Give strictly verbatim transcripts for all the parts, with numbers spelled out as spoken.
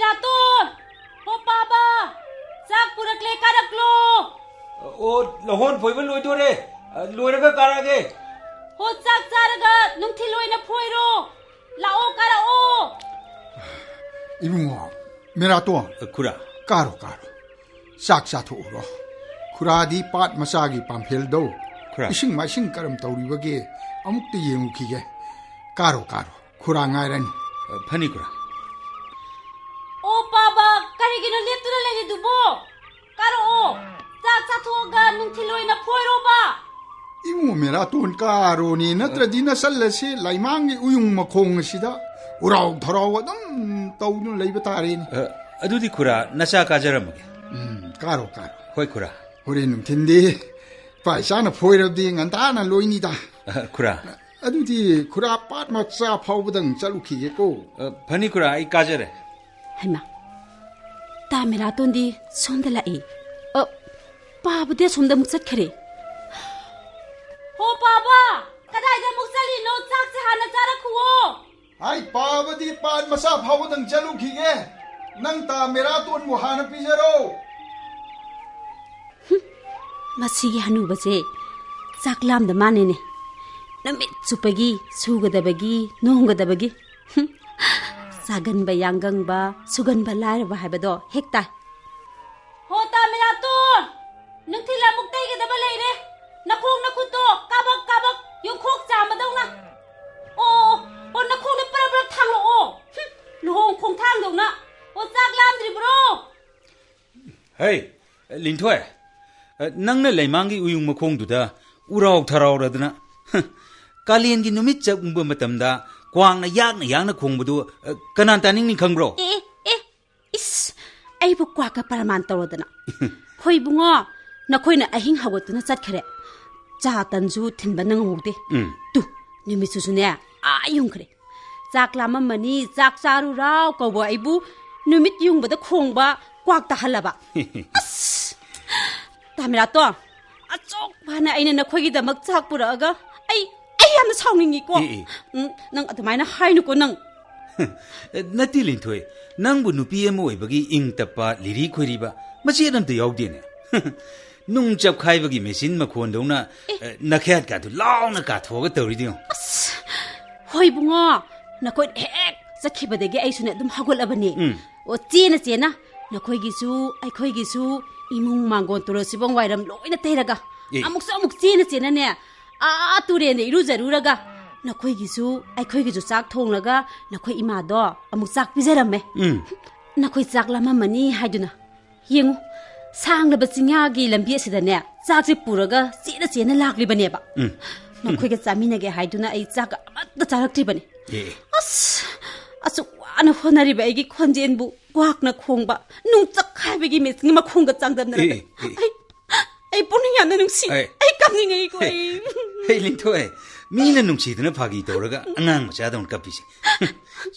ꯇꯥꯇꯣꯟ! ꯍꯣ ꯄꯥꯕ! ꯆꯥꯛ ꯄꯨꯔꯛꯂꯦ, ꯀꯥꯔꯛꯂꯣ! ꯑꯣ, ꯂꯧꯍꯣꯟ ꯐꯣꯏꯕ ꯂꯣꯏꯗꯣꯔꯦ꯫ ꯑ, ꯂꯣꯏꯔꯒ ꯀꯥꯔꯛꯑꯒꯦ꯫ ꯍꯣ, ꯆꯥꯛ ꯆꯥꯔꯒ ꯅꯨꯡꯊꯤꯜ ꯑꯣꯏꯅ ꯐꯣꯏꯔꯣ꯫ ꯂꯥꯛꯑꯣ, ꯀꯥꯔꯛꯑꯣ꯫ ꯏꯕꯨꯡꯉꯣ, ꯃꯦꯔꯥꯇꯣꯟ꯫ ꯑ, ꯈꯨꯔꯥ꯫ ꯀꯥꯔꯣ, ꯀꯥꯔꯣ꯫ ꯆꯥꯛ ꯆꯥꯊꯣꯛꯎꯔꯣ꯫ ꯈꯨꯔꯥꯗꯤ ꯄꯥꯠ ꯃꯆꯥꯒꯤ ꯄꯥꯝꯐꯦꯜꯗꯧ ꯈꯨꯔꯥ꯫ ꯏꯁꯤꯡ ꯃꯥꯏꯁꯤꯡ ꯀꯔꯝ ꯇꯧꯔꯤꯕꯒꯦ ꯑꯃꯨꯛꯇ ꯌꯦꯡꯉꯨꯈꯤꯒꯦ꯫ ꯀꯥꯔꯣ, ꯀꯥꯔꯣ꯫ ꯈꯨꯔꯥ ꯉꯥꯏꯔꯅꯤ꯫ ꯑ, ꯐꯅꯤ ꯈꯨꯔꯥ꯫ ꯑꯣ ꯄꯥꯕ, ꯀꯔꯤꯒꯤꯅꯣ ꯂꯦꯞꯇꯨꯅ ꯂꯩꯔꯤꯗꯨꯕꯣ? ꯀꯥꯔꯛꯑꯣ꯫ ꯆꯥꯛ ꯆꯥꯊꯣꯛꯑꯒ ꯅꯨꯡꯊꯤꯜ ꯑꯣꯏꯅ ꯐꯣꯏꯔꯣꯕ꯫ ꯏꯕꯨꯡꯉꯣ ꯃꯦꯔꯥꯇꯣꯟ, ꯀꯥꯔꯣꯅꯦ, ꯅꯠꯇ꯭ꯔꯗꯤ ꯅꯆꯜ ꯑꯁꯤ ꯂꯩꯃꯥꯡꯒꯤ ꯎꯌꯨꯡ ꯃꯈꯣꯡ ꯑꯁꯤꯗ ꯎꯔꯥꯎ ꯊꯔꯥꯎ ꯑꯗꯨꯝ ꯇꯧꯗꯨꯅ ꯂꯩꯕ ꯇꯥꯔꯦꯅꯦ꯫ ꯑ, ꯑꯗꯨꯗꯤ ꯈꯨꯔꯥ, ꯅꯆꯥ ꯀꯥꯖꯔꯝꯃꯒꯦ꯫ ꯎꯝ, ꯀꯥꯔꯣ, ꯀꯥꯔꯣ꯫ ꯍꯣꯏ ꯈꯨꯔꯥ꯫ ꯍꯣꯔꯦꯟ ꯅꯨꯡꯊꯤꯟꯗꯤ ꯏꯄꯥ ꯏꯆꯥꯅ ꯐꯣꯏꯔꯕꯗꯤ ꯉꯟꯇꯥꯅ ꯂꯣꯏꯅꯤꯗ꯫ ꯑ, ꯈꯨꯔꯥ꯫ ꯑꯗꯨꯗꯤ ꯈꯨꯔꯥ ꯄꯥꯠ ꯃꯆꯥ ꯐꯥꯎꯕꯗꯪ ꯆꯠꯂꯨꯈꯤꯒꯦꯀꯣ꯫ ꯑ, ꯐꯅꯤ ꯈꯨꯔꯥ, ꯑꯩ ꯀꯥꯖꯔꯦ꯫ ꯍꯩꯃꯥ, ꯇꯥ ꯃꯦꯔꯥꯇꯣꯟꯗꯤ ꯁꯣꯝꯗ ꯂꯥꯛꯏ꯫ ꯑ, ꯄꯥꯕꯗꯤ ꯑꯁꯣꯝꯗ ꯑꯃꯨꯛ ꯆꯠꯈꯔꯦ꯫ ꯍꯣ ꯄꯥꯕ, ꯀꯗꯥꯏꯗ ꯑꯃꯨꯛ ꯆꯠꯂꯤꯅꯣ? ꯆꯥꯛꯁꯦ ꯍꯥꯟꯅ ꯆꯥꯔꯛꯈꯨꯋꯣ꯫ ꯍꯥꯏ, ꯄꯥꯕꯗꯤ ꯄꯥꯠ ꯃꯆꯥ ꯐꯥꯎꯕꯗꯪ ꯆꯠꯂꯨꯈꯤꯒꯦ꯫ ꯅꯪ ꯇꯥ ꯃꯦꯔꯥꯇꯣꯟꯕꯨ ꯍꯥꯟꯅ ꯄꯤꯖꯔꯣ꯫ ꯃꯁꯤꯒꯤ ꯍꯅꯨꯕꯁꯦ ꯆꯥꯛ ꯂꯥꯝꯗ ꯃꯥꯟꯅꯦꯅꯦ꯫ ꯅꯨꯃꯤꯠ ꯆꯨꯞꯄꯒꯤ ꯁꯨꯒꯗꯕꯒꯤ, ꯅꯣꯝꯒꯗꯕꯒꯤ꯫ ꯆꯥꯒꯟꯕ ꯌꯥꯡꯒꯪꯕ, ꯁꯨꯒꯟꯕ ꯂꯥꯏꯔꯕ ꯍꯥꯏꯕꯗꯣ ꯍꯦꯛ ꯇꯥꯏ꯫ ꯍꯣ ꯇꯥ ꯃꯦꯔꯥꯇꯣꯟ! ꯅꯨꯡꯊꯤꯜ ꯑꯃꯨꯛ ꯇꯩꯒꯗꯕ ꯂꯩꯔꯦ꯫ ꯅꯈꯣꯡ ꯅꯈꯨꯠꯇꯣ ꯀꯥꯕꯛ ꯀꯥꯕꯛ ꯌꯣꯡꯈꯣꯛ ꯆꯥꯝꯕꯗꯧꯅ꯫ ꯑꯣ, ꯑꯣ, ꯑꯣ, ꯅꯈꯣꯡꯗꯣ ꯄꯔꯞ ꯄꯔꯞ ꯊꯥꯡꯂꯛꯑꯣ꯫ ꯍꯨꯝ, ꯂꯨꯍꯣꯡ ꯈꯣꯡꯊꯥꯡꯗꯧꯅ꯫ ꯑꯣ, ꯆꯥꯛ ꯂꯥꯝꯗ꯭ꯔꯤꯕ꯭ꯔꯣ? ꯍꯩ, ꯂꯤꯟꯊꯣꯏ, ꯅꯪꯅ ꯂꯩꯃꯥꯡꯒꯤ ꯎꯌꯨꯡ ꯃꯈꯣꯡꯗꯨꯗ ꯎꯔꯥꯎ ꯊꯔꯥꯎꯔꯗꯅ, ꯀꯥꯂꯦꯟꯒꯤ ꯅꯨꯃꯤꯠ ꯆꯪꯕ ꯃꯇꯝꯗ ꯀ꯭ꯋꯥꯛꯅ ꯌꯥꯛꯅ ꯌꯥꯛꯅ ꯈꯣꯡꯕꯗꯨ ꯀꯅꯥ ꯇꯥꯅꯤꯡꯅꯤ ꯈꯪꯕ꯭ꯔꯣ? ꯑꯦ, ꯑꯦ, ꯑꯦ, ꯏꯁ, ꯑꯩꯕꯨ ꯀ꯭ꯋꯥꯛꯀ ꯄ꯭ꯔꯃꯥꯟ ꯇꯧꯔꯗꯅ꯫ ꯍꯣꯏ ꯏꯕꯨꯡꯉꯣ, ꯅꯈꯣꯏꯅ ꯑꯍꯤꯡ ꯍꯧꯒꯠꯇꯨꯅ ꯆꯠꯈ꯭ꯔꯦ꯫ ꯆꯥ ꯇꯟꯁꯨ ꯊꯤꯟꯕ ꯅꯪꯍꯧꯗꯦ꯫ ꯎꯝ꯫ ꯇꯨ, ꯅꯨꯃꯤꯠꯁꯤꯁꯨꯅꯦ, ꯑꯥ ꯌꯨꯡꯈ꯭ꯔꯦ꯫ ꯆꯥꯛ ꯂꯥꯝꯃꯝꯃꯅꯤ, ꯆꯥꯛ ꯆꯥꯔꯨꯔꯥꯎ ꯀꯧꯕ ꯑꯩꯕꯨ ꯅꯨꯃꯤꯠ ꯌꯨꯡꯕꯗ ꯈꯣꯡꯕ ꯀ꯭ꯋꯥꯛ ꯇꯥꯍꯜꯂꯕ꯫ ꯑꯁ! ꯇꯥꯃꯤꯔꯥꯇꯣ, ꯑꯆꯣꯛ ꯐꯥꯅ ꯑꯩꯅ ꯅꯈꯣꯏꯒꯤꯗꯃꯛ ꯆꯥꯛ ꯄꯨꯔꯛꯑꯒ ꯑꯩ, ꯑꯩ ꯌꯥꯝꯅ ꯁꯥꯎꯅꯤꯡꯉꯤꯀꯣ꯫ ꯑꯦ, ꯑꯦ꯫ ꯎꯝ, ꯅꯪ ꯑꯗꯨꯃꯥꯏꯅ ꯍꯥꯏꯅꯨꯀꯣ ꯅꯪ꯫ ꯅꯠꯇꯦ, ꯂꯤꯟꯊꯣꯏ, ꯅꯪꯕꯨ ꯅꯨꯄꯤ ꯑꯃ ꯑꯣꯏꯕꯒꯤ ꯏꯪ ꯇꯞꯄ, ꯂꯤꯔꯤ ꯈꯣꯏꯔꯤꯕ ꯃꯆꯦꯠ ꯑꯝꯇ ꯌꯥꯎꯗꯦꯅꯦ꯫ ꯅꯨꯡ ꯆꯞꯈꯥꯏꯕꯒꯤ ꯃꯦꯆꯤꯟ ꯃꯈꯣꯟꯗꯧꯅ, ꯑꯦ, ꯅꯈꯌꯥꯠꯀꯥꯗꯨ ꯂꯥꯎꯅ ꯀꯥꯊꯣꯛꯑꯒ ꯇꯧꯔꯤꯗꯨ ꯌꯦꯡꯉꯨ꯫ ꯑꯁ, ꯍꯣꯏ ꯏꯕꯨꯡꯉꯣ, ꯅꯈꯣꯏ ꯍꯦꯛ ꯆꯠꯈꯤꯕꯗꯒꯤ ꯑꯩꯁꯨꯅꯦ ꯑꯗꯨꯝ ꯍꯧꯒꯠꯂꯕꯅꯤ꯫ ꯎꯝ꯫ ꯑꯣ, ꯆꯦꯅ ꯆꯦꯅ, ꯅꯈꯣꯏꯒꯤꯁꯨ ꯑꯩꯈꯣꯏꯒꯤꯁꯨ ꯏꯃꯨꯡ ꯃꯥꯡꯒꯣꯟ ꯇꯨꯔꯦꯜ ꯁꯤꯐꯝ ꯋꯥꯏꯔꯝ ꯂꯣꯏꯅ ꯇꯩꯔꯒ, ꯑꯦ꯫ ꯑꯃꯨꯛꯁꯨ ꯑꯃꯨꯛ ꯆꯦꯅ ꯆꯦꯅꯅꯦ, ꯑꯥ ꯇꯨꯔꯦꯟꯗ ꯏꯔꯨꯖꯔꯨꯔꯒ, ꯅꯈꯣꯏꯒꯤꯁꯨ ꯑꯩꯈꯣꯏꯒꯤꯁꯨ ꯆꯥꯛ ꯊꯣꯡꯂꯒ, ꯅꯈꯣꯏ ꯏꯃꯥꯗꯣ ꯑꯃꯨꯛ ꯆꯥꯛ ꯄꯤꯖꯔꯝꯃꯦ꯫ ꯎꯝ꯫ ꯅꯈꯣꯏ ꯆꯥꯛ ꯂꯥꯝꯃꯝꯃꯅꯤ ꯍꯥꯏꯗꯨꯅ꯫ ꯌꯦꯡꯉꯨ, ꯁꯥꯡꯂꯕ ꯆꯤꯡꯌꯥꯒꯤ ꯂꯝꯕꯤ ꯑꯁꯤꯗꯅꯦ, ꯆꯥꯛꯁꯦ ꯄꯨꯔꯒ ꯆꯦꯅ ꯆꯦꯅ ꯂꯥꯛꯂꯤꯕꯅꯦꯕ꯫ ꯎꯝ꯫ ꯅꯈꯣꯏꯒ ꯆꯥꯃꯤꯟꯅꯒꯦ ꯍꯥꯏꯗꯨꯅ ꯑꯩ ꯆꯥꯛ ꯑꯃꯠꯇ ꯆꯥꯔꯛꯇ꯭ꯔꯤꯕꯅꯤ꯫ ꯑꯦ꯫ ꯑꯁ, ꯑꯁꯨꯛ ꯋꯥꯅ ꯍꯣꯠꯅꯔꯤꯕ ꯑꯩꯒꯤ ꯈꯣꯟꯖꯦꯜꯕꯨ ꯀ꯭ꯋꯥꯛꯅ ꯈꯣꯡꯕ, ꯅꯨꯡ ꯆꯞꯈꯥꯏꯕꯒꯤ ꯃꯦꯆꯤꯟꯒꯤ ꯃꯈꯣꯡꯒ ꯆꯥꯡꯗꯝꯅꯔꯒ ꯑꯦ, ꯑꯦ, ꯑꯦ꯫ ꯑꯩ, ꯑꯩ ꯄꯨꯛꯅꯤꯡ ꯌꯥꯝꯅ ꯅꯨꯡꯁꯤ꯫ ꯑꯦ꯫ ꯑꯩ ꯀꯞꯅꯤꯡꯉꯦꯀꯣ, ꯑꯩ꯫ ꯍꯦ, ꯂꯤꯟꯊꯣꯏ, ꯃꯤꯅ ꯅꯨꯡꯁꯤꯗꯅ ꯐꯥꯒꯤ ꯇꯧꯔꯒ ꯑꯉꯥꯡ ꯃꯆꯥꯗꯧꯅ ꯀꯞꯄꯤꯁꯦ꯫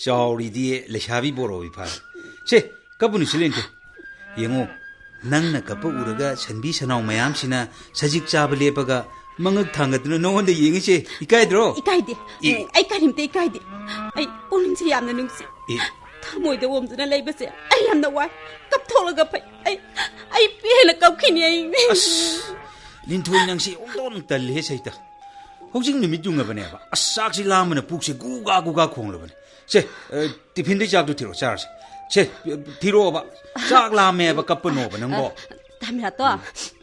ꯆꯥꯎꯔꯤꯗꯤ ꯂꯩꯁꯥꯕꯤ ꯕꯣꯔꯣꯕꯤ ꯐꯥꯔꯦ꯫ ꯁꯦ, ꯀꯞꯄꯨꯅꯨ ꯁꯤ, ꯂꯤꯟꯊꯣꯏ꯫ ꯌꯦꯡꯉꯣ, ꯅꯪꯅ ꯀꯞꯄ ꯎꯔꯒ ꯁꯟꯕꯤ ꯁꯟꯅꯥꯎ ꯃꯌꯥꯝꯁꯤꯅ ꯁꯖꯤꯛ ꯆꯥꯕ ꯂꯦꯞꯄꯒ ꯃꯉꯛ ꯊꯥꯡꯒꯠꯇꯨꯅ ꯅꯉꯣꯟꯗ ꯌꯦꯡꯉꯤꯁꯦ ꯏꯀꯥꯏꯗ꯭ꯔꯣ? ꯏꯀꯥꯏꯗꯦ꯫ ꯑꯦ꯫ ꯎꯝ, ꯑꯩ ꯀꯔꯤꯝꯇ ꯏꯀꯥꯏꯗꯦ꯫ ꯑꯩ ꯄꯨꯛꯅꯤꯡꯁꯦ ꯌꯥꯝꯅ ꯅꯨꯡꯁꯤ꯫ ꯑꯦ꯫ ꯊꯃꯣꯏꯗ ꯑꯣꯝꯗꯨꯅ ꯂꯩꯕꯁꯦ ꯑꯩ ꯌꯥꯝꯅ ꯋꯥꯏ꯫ ꯀꯞꯊꯣꯛꯂꯒ ꯐꯩ꯫ ꯑꯩ, ꯑꯩ ꯄꯦꯟꯅ ꯀꯞꯈꯤꯅꯤ ꯑꯩ꯫ ꯑꯁ, ꯂꯤꯟꯊꯣꯏ ꯅꯪꯁꯤ ꯑꯣꯟꯊꯣꯛꯅ ꯇꯜꯂꯤꯍꯦ ꯁꯩꯇ꯫ ꯍꯧꯖꯤꯛ ꯅꯨꯃꯤꯠ ꯌꯨꯡꯉꯕꯅꯦꯕ꯫ ꯑꯁ, ꯆꯥꯛꯁꯤ ꯂꯥꯝꯕꯅ ꯄꯨꯛꯁꯦ ꯒꯨꯒꯥ ꯒꯨꯒꯥ ꯈꯣꯡꯂꯕꯅꯦ꯫ ꯁꯦ, ꯑ, ꯇꯤꯐꯤꯟꯗꯩ ꯆꯥꯛꯇꯨ ꯊꯤꯔꯛꯑꯣ, ꯆꯥꯔꯁꯦ꯫ ꯁꯦ, ꯊꯤꯔꯛꯑꯣꯕ꯫ ꯆꯥꯛ ꯂꯥꯝꯃꯦꯕ, ꯀꯞꯄꯅꯣꯕ ꯅꯪꯕꯣ꯫ ꯑ, ꯇꯥꯃꯤꯔꯥꯇꯣ,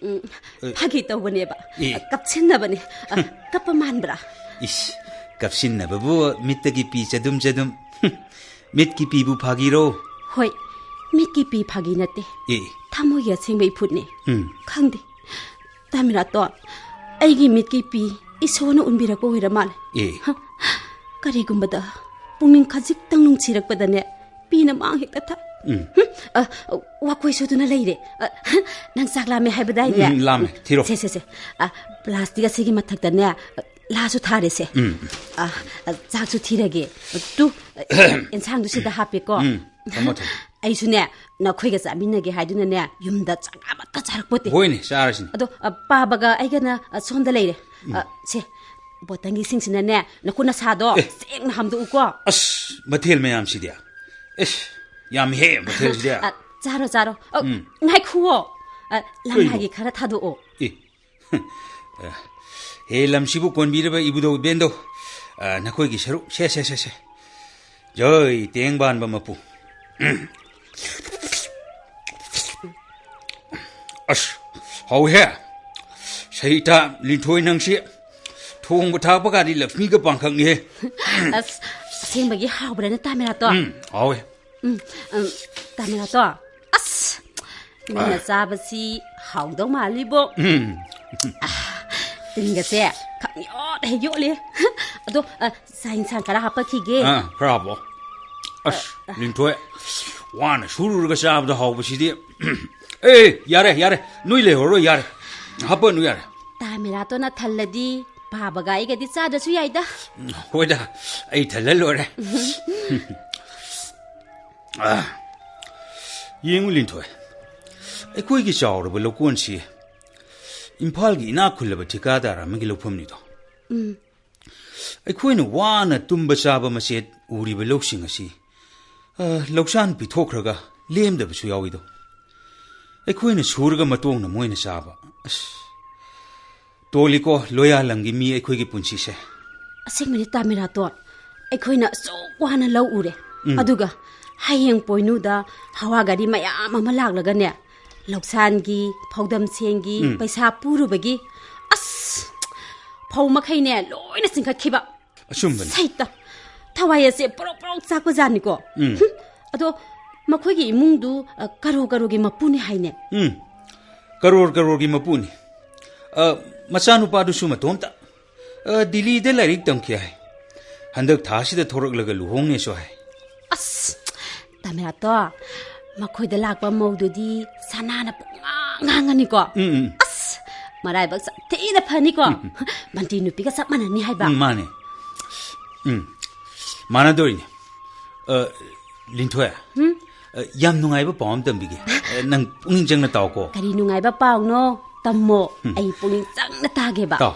ꯎꯝ, ꯑꯦ꯫ ꯐꯥꯒꯤ ꯇꯧꯕꯅꯦꯕ꯫ ꯑꯦ꯫ ꯑ, ꯀꯞꯁꯤꯟꯅꯕꯅꯦ꯫ ꯑ, ꯀꯞꯄ ꯃꯥꯟꯕ꯭ꯔꯥ? ꯏꯁ, ꯀꯞꯁꯤꯟꯅꯕꯕꯨ ꯃꯤꯠꯇꯒꯤ ꯄꯤ ꯆꯗꯨꯝ ꯆꯗꯨꯝ꯫ ꯍꯨꯝ, ꯃꯤꯠꯀꯤ ꯄꯤꯕꯨ ꯐꯥꯒꯤꯔꯣ? ꯍꯣꯏ, ꯃꯤꯠꯀꯤ ꯄꯤ ꯐꯥꯒꯤ ꯅꯠꯇꯦ꯫ ꯑꯦ꯫ ꯊꯃꯣꯏꯒꯤ ꯑꯁꯦꯡꯕ ꯏꯐꯨꯠꯅꯦ꯫ ꯎꯝ꯫ ꯈꯪꯗꯦ, ꯇꯥꯃꯤꯔꯥꯇꯣꯟ, ꯑꯩꯒꯤ ꯃꯤꯠꯀꯤ ꯄꯤ ꯏꯁꯣꯔꯅ ꯎꯟꯕꯤꯔꯛꯄ ꯑꯣꯏꯔ ꯃꯥꯜꯂꯦ꯫ ꯑꯦ꯫ ꯍ, ꯀꯔꯤꯒꯨꯝꯕꯗ ꯄꯨꯛꯅꯤꯡ ꯈꯖꯤꯛꯇꯪ ꯅꯨꯡꯁꯤꯔꯛꯄꯗꯅꯦ, ꯄꯤꯅ ꯃꯥꯡ ꯍꯦꯛꯇ ꯊꯥ꯫ ꯎꯝ꯫ ꯍꯨꯝ, ꯑ, ꯋꯥꯀꯣꯏ ꯁꯣꯗꯨꯅ ꯂꯩꯔꯦ꯫ ꯑ, ꯅꯪ ꯆꯥꯛ ꯂꯥꯝꯃꯦ ꯍꯥꯏꯕꯗꯥꯏꯅꯦ? ꯎꯝ, ꯂꯥꯝꯃꯦ꯫ ꯊꯤꯔꯣ꯫ ꯁꯦ, ꯁꯦ, ꯁꯦ꯫ ꯑ, ꯄ꯭ꯂꯥꯁꯇꯤꯛ ꯑꯁꯤꯒꯤ ꯃꯊꯛꯇꯅꯦ, ꯑ, ꯂꯥꯁꯨ ꯊꯥꯔꯦꯁꯦ꯫ ꯎꯝ꯫ ꯑ, ꯑ, ꯆꯥꯛꯁꯨ ꯊꯤꯔꯒꯦ꯫ ꯇꯨ, ꯑ, ꯏꯟꯁꯥꯡꯗꯨ ꯁꯤꯗ ꯍꯥꯞꯄꯦꯀꯣ꯫ ꯎꯝ, ꯊꯝꯃꯣ, ꯊꯝꯃꯣ꯫ ꯑꯩꯁꯨꯅꯦ, ꯅꯈꯣꯏꯒ ꯆꯥꯃꯤꯟꯅꯒꯦ ꯍꯥꯏꯗꯨꯅꯅꯦ, ꯌꯨꯝꯗ ꯆꯥꯛ ꯑꯃꯠꯇ ꯆꯥꯔꯛꯄꯣꯠꯇꯦ꯫ ꯍꯣꯏꯅꯦ, ꯆꯥꯔꯁꯤꯅꯦ꯫ ꯑꯗꯣ, ꯑ, ꯄꯥꯕꯒ ꯑꯩꯒꯅ, ꯑ, ꯁꯣꯝꯗ ꯂꯩꯔꯦ꯫ ꯎꯝ꯫ ꯑ, ꯁꯦ, ꯕꯣꯇꯜꯒꯤ ꯏꯁꯤꯡꯁꯤꯅꯅꯦ, ꯅꯈꯨꯠ ꯅꯁꯥꯗꯣ ꯑꯦ꯫ ꯁꯦꯡꯅ ꯍꯥꯝꯗꯣꯛꯎꯀꯣ꯫ ꯑꯁ, ꯃꯊꯦꯜ ꯃꯌꯥꯝꯁꯤꯗꯤ꯫ ꯑꯦꯁ, ꯌꯥꯝꯃꯤꯍꯦ ꯃꯊꯦꯜꯁꯤꯗꯤ꯫ ꯑ, ꯆꯥꯔꯣ, ꯆꯥꯔꯣ꯫ ꯑ, ꯎꯝ꯫ ꯉꯥꯏꯈꯨꯑꯣ꯫ ꯑ, ꯀꯩꯅꯣ? ꯂꯝꯂꯥꯏꯒꯤ ꯈꯔ ꯊꯥꯗꯣꯛꯑꯣ꯫ ꯑꯦ꯫ ꯍꯦ, ꯂꯝꯁꯤꯕꯨ ꯀꯣꯟꯕꯤꯔꯕ ꯏꯕꯨꯙꯧ ꯏꯕꯦꯟꯗꯧ, ꯑ, ꯅꯈꯣꯏꯒꯤ ꯁꯔꯨꯛ, ꯁꯦ, ꯁꯦ, ꯁꯦ, ꯁꯦ꯫ ꯖꯣꯏ, ꯇꯦꯡꯕꯥꯟꯕ ꯃꯄꯨ꯫ ꯑꯁ, ꯍꯥꯎꯍꯦ꯫ ꯁꯍꯤꯇꯥ ꯂꯤꯟꯊꯣꯏ, ꯅꯪꯁꯤ ꯊꯣꯡꯕ ꯊꯥꯛꯄ ꯀꯥꯗꯤ ꯂꯛꯁꯃꯤꯒ ꯄꯥꯡꯈꯛꯅꯤꯍꯦ꯫ ꯑꯁ, ꯑꯁꯦꯡꯕꯒꯤ ꯍꯥꯎꯕ꯭ꯔꯥꯅꯦ, ꯇꯥꯃꯤꯔꯥꯇꯣ? ꯎꯝ, ꯍꯥꯎꯋꯦ꯫ ꯎꯝ, ꯎꯝ, ꯇꯥꯃꯤꯔꯥꯇꯣ, ꯑꯁ, ꯅꯪꯅ ꯑ꯫ ꯆꯥꯕꯁꯤ ꯍꯥꯎꯗꯧ ꯃꯥꯜꯂꯤꯕꯣ꯫ ꯎꯝ꯫ ꯑ, ꯇꯤꯟꯒꯁꯦ ꯈꯪ ꯌꯣꯠ ꯍꯦꯛ ꯌꯣꯠꯂꯤ꯫ ꯑꯗꯣ, ꯑ, ꯆꯥꯛ ꯏꯟꯁꯥꯡ ꯈꯔ ꯍꯥꯞꯄꯛꯈꯤꯒꯦ꯫ ꯑ, ꯈꯔ ꯍꯥꯞꯄꯣ꯫ ꯑꯁ, ꯑ, ꯑ꯫ ꯂꯤꯟꯊꯣꯏ, ꯋꯥꯅ ꯁꯨꯔꯨꯔꯒ ꯆꯥꯕꯗ ꯍꯥꯎꯕꯁꯤꯗꯤ꯫ ꯑꯦ, ꯌꯥꯔꯦ, ꯌꯥꯔꯦ, ꯅꯣꯏ ꯂꯩꯍꯧꯔꯣꯏ, ꯌꯥꯔꯦ꯫ ꯍꯥꯞꯄꯅꯨ, ꯌꯥꯔꯦ꯫ ꯇꯥꯃꯤꯔꯥꯇꯣꯅ ꯊꯜꯂꯗꯤ ꯄꯥꯕꯒ ꯑꯩꯒꯗꯤ ꯆꯥꯗ꯭ꯔꯁꯨ ꯌꯥꯏꯗ꯫ ꯎꯝ, ꯍꯣꯏꯗ, ꯑꯩ ꯊꯜꯂ ꯂꯣꯏꯔꯦ꯫ ꯑ, ꯌꯦꯡꯉꯨ ꯂꯤꯟꯊꯣꯏ, ꯑꯩꯈꯣꯏꯒꯤ ꯆꯥꯎꯔꯕ ꯂꯧꯀꯣꯟꯁꯤ ꯏꯝꯐꯥꯜꯒꯤ ꯏꯅꯥꯛ ꯈꯨꯜꯂꯕ ꯊꯤꯀꯥꯗꯥꯔ ꯑꯃꯒꯤ ꯂꯧꯐꯝꯅꯤꯗꯣ꯫ ꯎꯝ꯫ ꯑꯩꯈꯣꯏꯅ ꯋꯥꯅ ꯇꯨꯝꯕ ꯆꯥꯕ ꯃꯆꯦꯠ ꯎꯔꯤꯕ ꯂꯧꯁꯤꯡ ꯑꯁꯤ, ꯑ, ꯂꯧꯁꯥꯟ ꯄꯤꯊꯣꯛꯈ꯭ꯔꯒ ꯂꯦꯝꯗꯕꯁꯨ ꯌꯥꯎꯏꯗꯣ꯫ ꯑꯩꯈꯣꯏꯅ ꯁꯨꯔꯒ ꯃꯇꯣꯡꯅ ꯃꯣꯏꯅ ꯆꯥꯕ꯫ ꯑꯁ, ꯇꯣꯜꯂꯤꯀꯣ ꯂꯣꯌꯥꯂꯝꯒꯤ ꯃꯤ ꯑꯩꯈꯣꯏꯒꯤ ꯄꯨꯟꯁꯤꯁꯦ꯫ ꯑꯁꯦꯡꯕꯅꯤ ꯇꯥꯃꯤꯔꯥꯇꯣꯟ, ꯑꯩꯈꯣꯏꯅ ꯑꯁꯨꯛ ꯋꯥꯅ ꯂꯧ ꯎꯔꯦ꯫ ꯎꯝ꯫ ꯑꯗꯨꯒ ꯍꯌꯦꯡ ꯄꯣꯏꯅꯨꯗ ꯍꯋꯥ ꯒꯥꯔꯤ ꯃꯌꯥꯝ ꯑꯃ ꯂꯥꯛꯂꯒꯅꯦ, ꯂꯧꯁꯥꯟꯒꯤ, ꯐꯧꯗꯝ ꯁꯦꯡꯒꯤ, ꯎꯝ꯫ ꯄꯩꯁꯥ ꯄꯨꯔꯨꯕꯒꯤ, ꯑꯁ, ꯐꯧ ꯃꯈꯩꯅꯦ ꯂꯣꯏꯅ ꯆꯤꯡꯈꯠꯈꯤꯕ꯫ ꯑꯆꯨꯝꯕꯅꯤ꯫ ꯁꯩꯇ, ꯊꯋꯥꯏ ꯑꯁꯦ ꯄ꯭ꯔꯣꯛ ꯄ꯭ꯔꯣꯛ ꯆꯥꯛꯄꯖꯥꯠꯅꯤꯀꯣ꯫ ꯎꯝ꯫ ꯍꯨꯝ, ꯑꯗꯣ ꯃꯈꯣꯏꯒꯤ ꯏꯃꯨꯡꯗꯨ, ꯑ, ꯀꯔꯣꯔ ꯀꯔꯣꯔꯒꯤ ꯃꯄꯨꯅꯤ ꯍꯥꯏꯅꯦ꯫ ꯎꯝ, ꯀꯔꯣꯔ ꯀꯔꯣꯔꯒꯤ ꯃꯄꯨꯅꯤ꯫ ꯑ, ꯃꯆꯥꯅꯨꯄꯥꯗꯨꯁꯨ ꯃꯇꯣꯝꯇ꯫ ꯑ, ꯗꯤꯜꯂꯤꯗ ꯂꯥꯏꯔꯤꯛ ꯇꯝꯈꯤ ꯍꯥꯏ꯫ ꯍꯟꯗꯛ ꯊꯥꯁꯤꯗ ꯊꯣꯔꯛꯂꯒ ꯂꯨꯍꯣꯡꯅꯦꯁꯨ ꯍꯥꯏ꯫ ꯑꯁ, ꯇꯥꯃꯤꯔꯥꯇꯣ, ꯃꯈꯣꯏꯗ ꯂꯥꯛꯄ ꯃꯧꯗꯨꯗꯤ ꯁꯅꯥꯅ ꯄꯨꯡꯉꯥꯡ ꯉꯥꯡꯉꯅꯤꯀꯣ꯫ ꯎꯝ, ꯎꯝ꯫ ꯑꯁ, ꯃꯔꯥꯏꯕꯛ ꯆꯞ ꯊꯤꯅ ꯐꯅꯤꯀꯣ꯫ ꯎꯝ, ꯎꯝ꯫ ꯃꯟꯇ꯭ꯔꯤ ꯅꯨꯄꯤꯒ ꯆꯞ ꯃꯥꯟꯅꯅꯤ ꯍꯥꯏꯕ꯫ ꯎꯝ, ꯃꯥꯅꯦ꯫ ꯎꯝ, ꯃꯥꯟꯅꯗꯣꯔꯤꯅꯤ꯫ ꯑ, ꯂꯤꯟꯊꯣꯏ, ꯎꯝ? ꯑ, ꯌꯥꯝ ꯅꯨꯡꯉꯥꯏꯕ ꯄꯥꯎ ꯑꯃ ꯇꯝꯕꯤꯒꯦ꯫ ꯑ, ꯅꯪ ꯄꯨꯛꯅꯤꯡ ꯆꯪꯅ ꯇꯥꯎꯀꯣ꯫ ꯀꯔꯤ ꯅꯨꯡꯉꯥꯏꯕ ꯄꯥꯎꯅꯣ? ꯇꯝꯃꯣ꯫ ꯎꯝ꯫ ꯑꯩ ꯄꯨꯛꯅꯤꯡ ꯆꯪꯅ ꯇꯥꯒꯦꯕ꯫ ꯇꯥꯎ꯫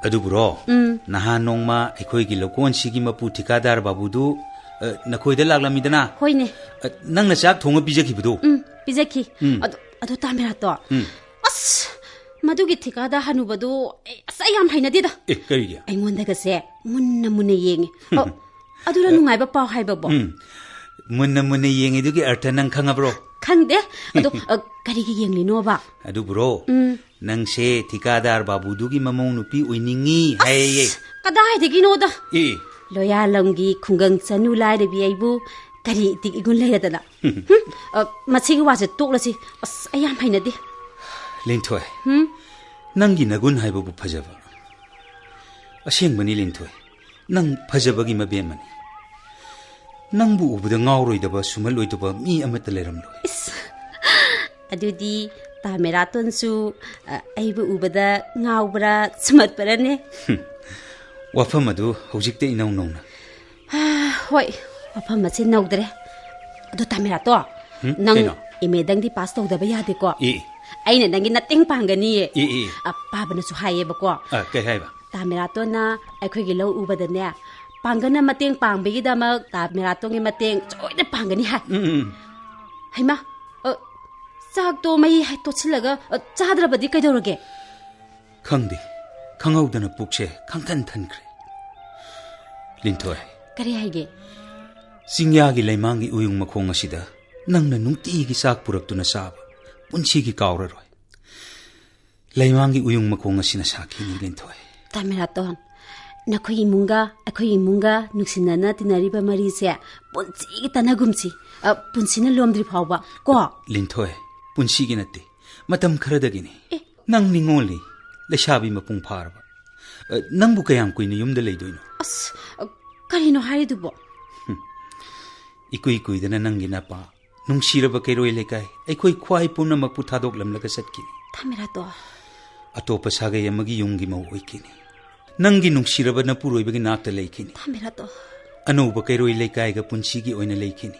ꯑꯗꯨꯕꯨꯔꯣ, ꯎꯝ꯫ ꯅꯍꯥꯟ ꯅꯣꯡꯃ ꯑꯩꯈꯣꯏꯒꯤ ꯂꯧꯀꯣꯟꯁꯤꯒꯤ ꯃꯄꯨ ꯊꯤꯀꯥꯗꯥꯔ ꯕꯥꯕꯨꯗꯨ, ꯑ, ꯅꯈꯣꯏꯗ ꯂꯥꯛꯂꯝꯃꯤꯗꯅ? ꯍꯣꯏꯅꯦ꯫ ꯑ, ꯅꯪꯅ ꯆꯥꯛ ꯊꯣꯡꯉ ꯄꯤꯖꯈꯤꯕꯗꯨ? ꯎꯝ, ꯄꯤꯖꯈꯤ꯫ ꯎꯝ꯫ ꯑꯗꯨ, ꯑꯗꯨ ꯇꯥꯃꯤꯔꯥꯇꯣ꯫ ꯎꯝ꯫ ꯑꯁ, ꯃꯗꯨꯒꯤ ꯊꯤꯀꯥꯗꯥꯔ ꯍꯅꯨꯕꯗꯨ, ꯑꯩ, ꯑꯁ, ꯑꯩ ꯌꯥꯝ ꯍꯩꯅꯗꯦꯗ꯫ ꯑꯦ, ꯀꯔꯤꯒꯤ? ꯑꯩꯉꯣꯟꯗꯒꯁꯦ ꯃꯨꯟꯅ ꯃꯨꯟꯅ ꯌꯦꯡꯉꯤ꯫ ꯑ, ꯑꯗꯨꯅ ꯅꯨꯡꯉꯥꯏꯕ ꯄꯥꯎ ꯍꯥꯏꯕꯕꯣ? ꯎꯝ꯫ ꯃꯨꯟꯅ ꯃꯨꯟꯅ ꯌꯦꯡꯉꯤꯗꯨꯒꯤ ꯑꯔꯊ ꯅꯪ ꯈꯪꯉꯕ꯭ꯔꯣ? ꯈꯪꯗꯦ꯫ ꯑꯗꯣ, ꯑ, ꯀꯔꯤꯒꯤ ꯌꯦꯡꯂꯤꯅꯣꯕ? ꯑꯗꯨꯕꯨꯔꯣ, ꯎꯝ꯫ ꯅꯪꯁꯦ ꯊꯤꯀꯥꯗꯥꯔ ꯕꯥꯕꯨꯗꯨꯒꯤ ꯃꯃꯧ ꯅꯨꯄꯤ ꯑꯣꯏꯅꯤꯡꯉꯤ ꯍꯥꯏꯌꯦ꯫ ꯑꯁ, ꯀꯗꯥꯏꯗꯒꯤꯅꯣꯗ? ꯑꯦ꯫ ꯂꯣꯌꯥꯂꯝꯒꯤ ꯈꯨꯡꯒꯪ ꯆꯅꯨ ꯂꯥꯏꯔꯕꯤ ꯑꯩꯕꯨ ꯀꯔꯤ ꯏꯇꯤꯛ ꯏꯒꯨꯟ ꯂꯩꯔꯗꯅ? ꯍꯨꯝ? ꯑ, ꯃꯁꯤꯒꯤ ꯋꯥꯁꯦ ꯇꯣꯛꯂꯁꯤ꯫ ꯑꯁ, ꯑꯩ ꯌꯥꯝ ꯍꯩꯅꯗꯦ꯫ ꯂꯤꯟꯊꯣꯏ, ꯍꯨꯝ? ꯅꯪꯒꯤ ꯅꯒꯨꯟ ꯍꯥꯏꯕꯕꯨ ꯐꯖꯕ꯫ ꯑꯁꯦꯡꯕꯅꯤ ꯂꯤꯟꯊꯣꯏ, ꯅꯪ ꯐꯖꯕꯒꯤ ꯃꯕꯦꯝꯃꯅꯤ꯫ ꯅꯪꯕꯨ ꯎꯕꯗ ꯉꯥꯎꯔꯣꯏꯗꯕ, ꯁꯨꯝꯍꯠꯂꯣꯏꯗꯕ ꯃꯤ ꯑꯃꯠꯇ ꯂꯩꯔꯝꯂꯣꯏ꯫ ꯏꯁ, ꯑꯗꯨꯗꯤ ꯇꯥꯃꯦꯔꯥꯇꯣꯟꯁꯨ, ꯑ, ꯑꯩꯕꯨ ꯎꯕꯗ ꯉꯥꯎꯕ꯭ꯔꯥ, ꯁꯨꯝꯍꯠꯄ꯭ꯔꯅꯦ? ꯍꯨꯝ, ꯋꯥꯐꯝ ꯑꯗꯨ ꯍꯧꯖꯤꯛꯇ ꯏꯅꯧ ꯅꯧꯅ꯫ ꯍꯣꯏ, ꯋꯥꯐꯝ ꯑꯁꯤ ꯅꯧꯗ꯭ꯔꯦ꯫ ꯑꯗꯣ ꯇꯥꯃꯤꯔꯥꯇꯣ, ꯍꯨꯝ? ꯅꯪ ꯀꯩꯅꯣ? ꯑꯦꯝ ꯑꯦꯗꯪꯗꯤ ꯄꯥꯁ ꯇꯧꯗꯕ ꯌꯥꯗꯦꯀꯣ? ꯑꯦ꯫ ꯑꯩꯅ ꯅꯪꯒꯤ ꯃꯇꯦꯡ ꯄꯥꯡꯒꯅꯤꯌꯦ꯫ ꯑꯦ, ꯑꯦ꯫ ꯑ, ꯄꯥꯕꯅꯁꯨ ꯍꯥꯏꯌꯦꯕꯀꯣ꯫ ꯑ, ꯀꯩ ꯍꯥꯏꯕ? ꯇꯥꯃꯤꯔꯥꯇꯣꯟꯅ ꯑꯩꯈꯣꯏꯒꯤ ꯂꯧ ꯎꯕꯗꯅꯦ, ꯄꯥꯡꯒꯜꯅ ꯃꯇꯦꯡ ꯄꯥꯡꯕꯒꯤꯗꯃꯛ ꯇꯥꯃꯤꯔꯥꯇꯣꯟꯒꯤ ꯃꯇꯦꯡ ꯁꯣꯏꯗꯅ ꯄꯥꯡꯒꯅꯤ ꯍꯥꯏ꯫ ꯎꯝ, ꯎꯝ, ꯎꯝ꯫ ꯍꯩꯃꯥ, ꯑ, ꯆꯥꯛꯇꯣ ꯃꯩ ꯍꯥꯏ ꯇꯣꯠꯁꯤꯜꯂꯒ, ꯑ, ꯆꯥꯗ꯭ꯔꯕꯗꯤ ꯀꯩꯗꯧꯔꯒꯦ? ꯈꯪꯗꯦ, ꯈꯪꯍꯧꯗꯅ ꯄꯨꯛꯁꯦ ꯈꯪꯊꯟ ꯊꯟꯈ꯭ꯔꯦ꯫ ꯂꯤꯟꯊꯣꯏ꯫ ꯀꯔꯤ ꯍꯥꯏꯒꯦ? ꯆꯤꯡꯌꯥꯒꯤ ꯂꯩꯃꯥꯡꯒꯤ ꯎꯌꯨꯡ ꯃꯈꯣꯡ ꯑꯁꯤꯗ ꯅꯪꯅ ꯅꯨꯡꯇꯤꯒꯤ ꯆꯥꯛ ꯄꯨꯔꯛꯇꯨꯅ ꯆꯥꯕ ꯄꯨꯟꯁꯤꯒꯤ ꯀꯥꯎꯔꯔꯣꯏ꯫ ꯂꯩꯃꯥꯡꯒꯤ ꯎꯌꯨꯡ ꯃꯈꯣꯡ ꯑꯁꯤꯅ ꯁꯥꯈꯤꯅꯤ, ꯂꯤꯟꯊꯣꯏ꯫ ꯇꯥꯃꯤꯔꯥꯇꯣꯟ, ꯅꯈꯣꯏ ꯏꯃꯨꯡꯒ ꯑꯩꯈꯣꯏ ꯏꯃꯨꯡꯒ ꯅꯨꯡꯁꯤꯅꯅ ꯇꯤꯟꯅꯔꯤꯕ ꯃꯔꯤꯁꯦ ꯄꯨꯟꯁꯤꯒꯤ ꯇꯅꯒꯨꯝꯁꯤ, ꯑ, ꯄꯨꯟꯁꯤꯅ ꯂꯣꯝꯗ꯭ꯔꯤ ꯐꯥꯎꯕ, ꯀꯣ? ꯂꯤꯟꯊꯣꯏ, ꯄꯨꯟꯁꯤꯒꯤ ꯅꯠꯇꯦ, ꯃꯇꯝ ꯈꯔꯗꯒꯤꯅꯤ꯫ ꯑꯦ꯫ ꯅꯪ ꯅꯤꯡꯉꯣꯜꯂꯤ, ꯂꯩꯁꯥꯕꯤ ꯃꯄꯨꯡ ꯐꯥꯔꯕ꯫ ꯑ, ꯅꯪꯕꯨ ꯀꯌꯥꯝ ꯀꯨꯏꯅ ꯌꯨꯝꯗ ꯂꯩꯗꯣꯏꯅꯣ? ꯑꯁ, ꯑ, ꯀꯔꯤꯅꯣ ꯍꯥꯏꯔꯤꯗꯨꯕꯣ? ꯍꯨꯝ꯫ ꯏꯀꯨꯏ ꯀꯨꯏꯗꯅ ꯅꯪꯒꯤ ꯅꯄꯥ, ꯅꯨꯡꯁꯤꯔꯕ ꯀꯩꯔꯣꯏ ꯂꯩꯀꯥꯏ, ꯑꯩꯈꯣꯏ ꯈ꯭ꯋꯥꯏ ꯄꯨꯝꯅꯃꯛꯄꯨ ꯊꯥꯗꯣꯛꯂꯝꯂꯒ ꯆꯠꯈꯤꯅꯤ꯫ ꯇꯥꯃꯤꯔꯥꯇꯣ꯫ ꯑꯇꯣꯞꯄ ꯁꯥꯒꯩ ꯑꯃꯒꯤ ꯌꯨꯝꯒꯤ ꯃꯧ ꯑꯣꯏꯈꯤꯅꯤ꯫ ꯅꯪꯒꯤ ꯅꯨꯡꯁꯤꯔꯕ ꯅꯄꯨꯔꯣꯏꯕꯒꯤ ꯅꯥꯛꯇ ꯂꯩꯈꯤꯅꯤ꯫ ꯇꯥꯃꯤꯔꯥꯇꯣ꯫ ꯑꯅꯧꯕ ꯀꯩꯔꯣꯏ ꯂꯩꯀꯥꯏꯒ ꯄꯨꯟꯁꯤꯒꯤ ꯑꯣꯏꯅ ꯂꯩꯈꯤꯅꯤ꯫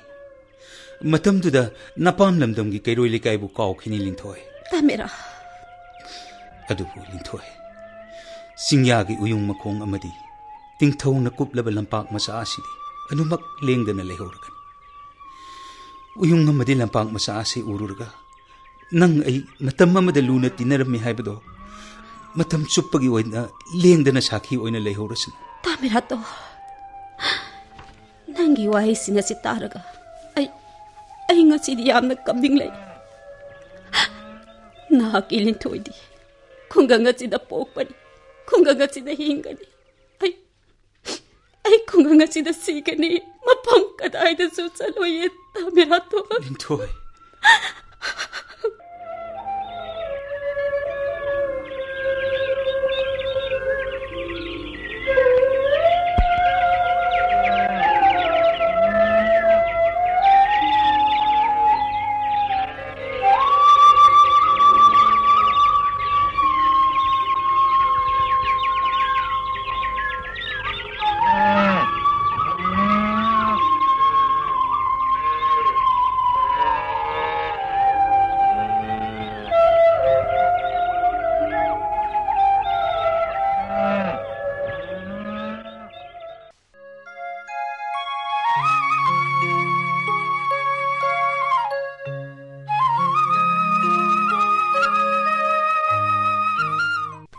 ꯃꯇꯝꯗꯨꯗ ꯅꯄꯥꯝ ꯂꯝꯗꯝꯒꯤ ꯀꯩꯔꯣꯏ ꯂꯩꯀꯥꯏꯕꯨ ꯀꯥꯎꯈꯤꯅꯤ, ꯂꯤꯟꯊꯣꯏ꯫ ꯇꯥꯃꯤꯔꯥ꯫ ꯑꯗꯨꯕꯨ ꯂꯤꯟꯊꯣꯏ, ꯆꯤꯡꯌꯥꯒꯤ ꯎꯌꯨꯡ ꯃꯈꯣꯡ ꯑꯃꯗꯤ ꯇꯤꯡꯊꯧꯅ ꯀꯨꯞꯂꯕ ꯂꯝꯄꯥꯛ ꯃꯆꯥ ꯑꯁꯤꯗꯤ ꯑꯗꯨꯃꯛ ꯂꯦꯡꯗꯅ ꯂꯩꯍꯧꯔꯒꯅꯤ꯫ ꯎꯌꯨꯡ ꯑꯃꯗꯤ ꯂꯝꯄꯥꯛ ꯃꯆꯥ ꯑꯁꯤ ꯎꯔꯨꯔꯒ ꯅꯪ ꯑꯩ ꯃꯇꯝ ꯑꯃꯗ ꯂꯨꯅ ꯇꯤꯟꯅꯔꯝꯃꯤ ꯍꯥꯏꯕꯗꯣ ꯃꯇꯝ ꯆꯨꯞꯄꯒꯤ ꯑꯣꯏꯅ ꯂꯦꯡꯗꯅ ꯁꯥꯈꯤ ꯑꯣꯏꯅ ꯂꯩꯍꯧꯔꯁꯅꯨ꯫ ꯇꯥꯃꯤꯔꯥꯇꯣ, ꯅꯪꯒꯤ ꯋꯥꯍꯩꯁꯤꯡ ꯑꯁꯤ ꯇꯥꯔꯒ ꯑꯩ, ꯑꯩ ꯉꯁꯤꯗꯤ ꯌꯥꯝꯅ ꯀꯞꯅꯤꯡꯂꯛꯏ꯫ ꯅꯍꯥꯛꯀꯤ ꯂꯤꯟꯊꯣꯏꯗꯤ ꯈꯨꯡꯒꯪ ꯑꯁꯤꯗ ꯄꯣꯛꯄꯅꯤ, ꯈꯨꯡꯒꯪ ꯑꯁꯤꯗ ꯍꯤꯡꯒꯅꯤ꯫ ꯑꯩ, ꯑꯩ ꯈꯨꯡꯒꯪ ꯑꯁꯤꯗ ꯁꯤꯒꯅꯤ, ꯃꯐꯝ ꯀꯗꯥꯏꯗꯁꯨ ꯆꯠꯂꯣꯏꯌꯦ, ꯇꯥꯃꯤꯔꯥꯇꯣ꯫ ꯂꯤꯟꯊꯣꯏ꯫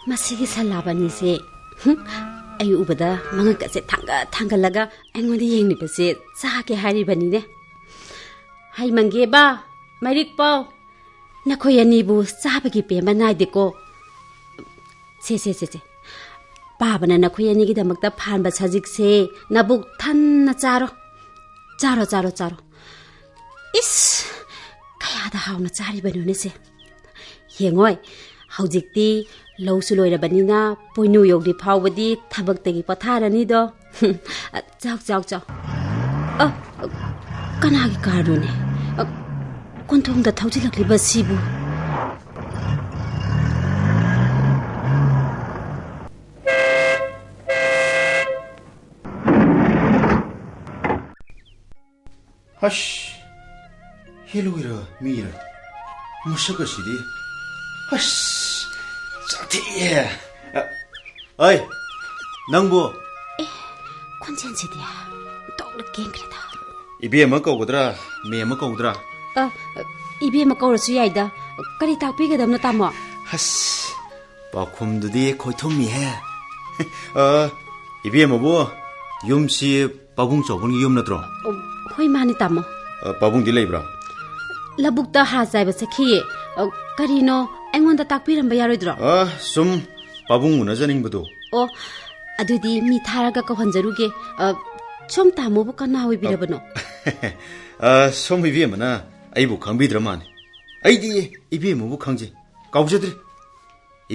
ꯃꯁꯤꯒꯤ ꯁꯂꯥꯕꯅꯤꯁꯦ, ꯍꯨꯝ, ꯑꯩ ꯎꯕꯗ ꯃꯉꯛꯀꯁꯦ ꯊꯥꯡꯒꯠ ꯊꯥꯡꯒꯠꯂꯒ ꯑꯩꯉꯣꯟꯗ ꯌꯦꯡꯂꯤꯕꯁꯦ ꯆꯥꯒꯦ ꯍꯥꯏꯔꯤꯕꯅꯤꯅꯦ꯫ ꯍꯩꯃꯟꯒꯦꯕ, ꯃꯩꯔꯤꯛ ꯄꯥꯎ, ꯅꯈꯣꯏ ꯑꯅꯤꯕꯨ ꯆꯥꯕꯒꯤ ꯄꯦꯟꯕ ꯅꯥꯏꯗꯦꯀꯣ꯫ ꯁꯦ, ꯁꯦ, ꯁꯦ, ꯁꯦ꯫ ꯄꯥꯕꯅ ꯅꯈꯣꯏ ꯑꯅꯤꯒꯤꯗꯃꯛꯇ ꯐꯥꯟꯕ ꯁꯖꯤꯛꯁꯦ ꯅꯕꯨꯛ ꯊꯟꯅ ꯆꯥꯔꯣ꯫ ꯆꯥꯔꯣ, ꯆꯥꯔꯣ, ꯆꯥꯔꯣ꯫ ꯏꯁ! ꯀꯌꯥꯗ ꯍꯥꯎꯅ ꯆꯥꯔꯤꯕꯅꯣꯅꯦ ꯁꯦ꯫ ꯌꯦꯡꯉꯣꯏ, ꯍꯧꯖꯤꯛꯇꯤ ꯂꯧꯁꯨ ꯂꯣꯏꯔꯕꯅꯤꯅ ꯄꯣꯏꯅꯨ ꯌꯧꯗ꯭ꯔꯤ ꯐꯥꯎꯕꯗꯤ ꯊꯕꯛꯇꯒꯤ ꯄꯣꯊꯥꯔꯅꯤꯗꯣ꯫ ꯆꯥꯎ, ꯆꯥꯎ, ꯆꯥꯎ꯫ ꯑ, ꯀꯅꯥꯒꯤ ꯀꯥꯔꯅꯣꯅꯦ? ꯑ, ꯀꯣꯟꯊꯣꯡꯗ ꯊꯧꯖꯤꯜꯂꯛꯂꯤꯕ ꯁꯤꯕꯨ? ꯍꯁ! ꯍꯦꯂꯣꯏꯔ ꯃꯤꯔ? ꯃꯁꯛ ꯑꯁꯤꯗꯤ꯫ ꯍꯁ! ꯆꯥꯛꯊꯤꯌꯦ꯫ ꯑ, ꯑꯩ, ꯅꯪꯕꯨ? ꯑꯦ, ꯈꯣꯟꯖꯦꯜꯁꯤꯗꯤ ꯑꯣꯟꯊꯣꯛꯅ ꯀꯦꯟꯈ꯭ꯔꯦꯗ꯫ ꯏꯕꯦꯝꯃ ꯀꯧꯒꯗ꯭ꯔꯥ, ꯃꯦꯝꯃ ꯀꯧꯒꯗ꯭ꯔꯥ? ꯑ, ꯏꯕꯦꯝꯃ ꯀꯧꯔꯁꯨ ꯌꯥꯏꯗ꯫ ꯀꯔꯤ ꯇꯥꯛꯄꯤꯒꯗꯕꯅꯣ, ꯇꯥꯃꯣ? ꯑꯁ, ꯄꯥꯎꯈꯨꯝꯗꯨꯗꯤ ꯈꯣꯏꯊꯨꯝꯃꯤꯍꯦ꯫ ꯑ, ꯏꯕꯦꯝꯃꯕꯨ ꯌꯨꯝꯁꯤ ꯄꯥꯕꯨꯡ ꯆꯥꯎꯕꯒꯤ ꯌꯨꯝ ꯅꯠꯇ꯭ꯔꯣ? ꯑꯣ, ꯍꯣꯏ, ꯃꯥꯅꯤ, ꯇꯥꯃꯣ꯫ ꯑ, ꯄꯥꯕꯨꯡꯗꯤ ꯂꯩꯕ꯭ꯔꯥ? ꯂꯧꯕꯨꯛꯇ ꯍꯥꯔ ꯆꯥꯏꯕ ꯆꯠꯈꯤꯌꯦ꯫ ꯑ, ꯀꯔꯤꯅꯣ, ꯑꯩꯉꯣꯟꯗ ꯇꯥꯛꯄꯤꯔꯝꯕ ꯌꯥꯔꯣꯏꯗ꯭ꯔꯣ? ꯑ, ꯁꯨꯝ ꯄꯥꯕꯨꯡ ꯎꯅꯖꯅꯤꯡꯕꯗꯣ꯫ ꯑꯣ, ꯑꯗꯨꯗꯤ ꯃꯤ ꯊꯥꯔꯒ ꯀꯧꯍꯟꯖꯔꯨꯒꯦ꯫ ꯑ, ꯁꯣꯝ ꯇꯥꯃꯣꯕꯨ ꯀꯅꯥ ꯑꯣꯏꯕꯤꯔꯕꯅꯣ? ꯑ, ꯁꯣꯝ ꯏꯕꯦꯝꯃꯅ ꯑꯩꯕꯨ ꯈꯪꯕꯤꯗ꯭ꯔ ꯃꯥꯜꯂꯦ꯫ ꯑꯩꯗꯤ ꯏꯕꯦꯝꯃꯕꯨ ꯈꯪꯖꯩ, ꯀꯥꯎꯖꯗ꯭ꯔꯦ꯫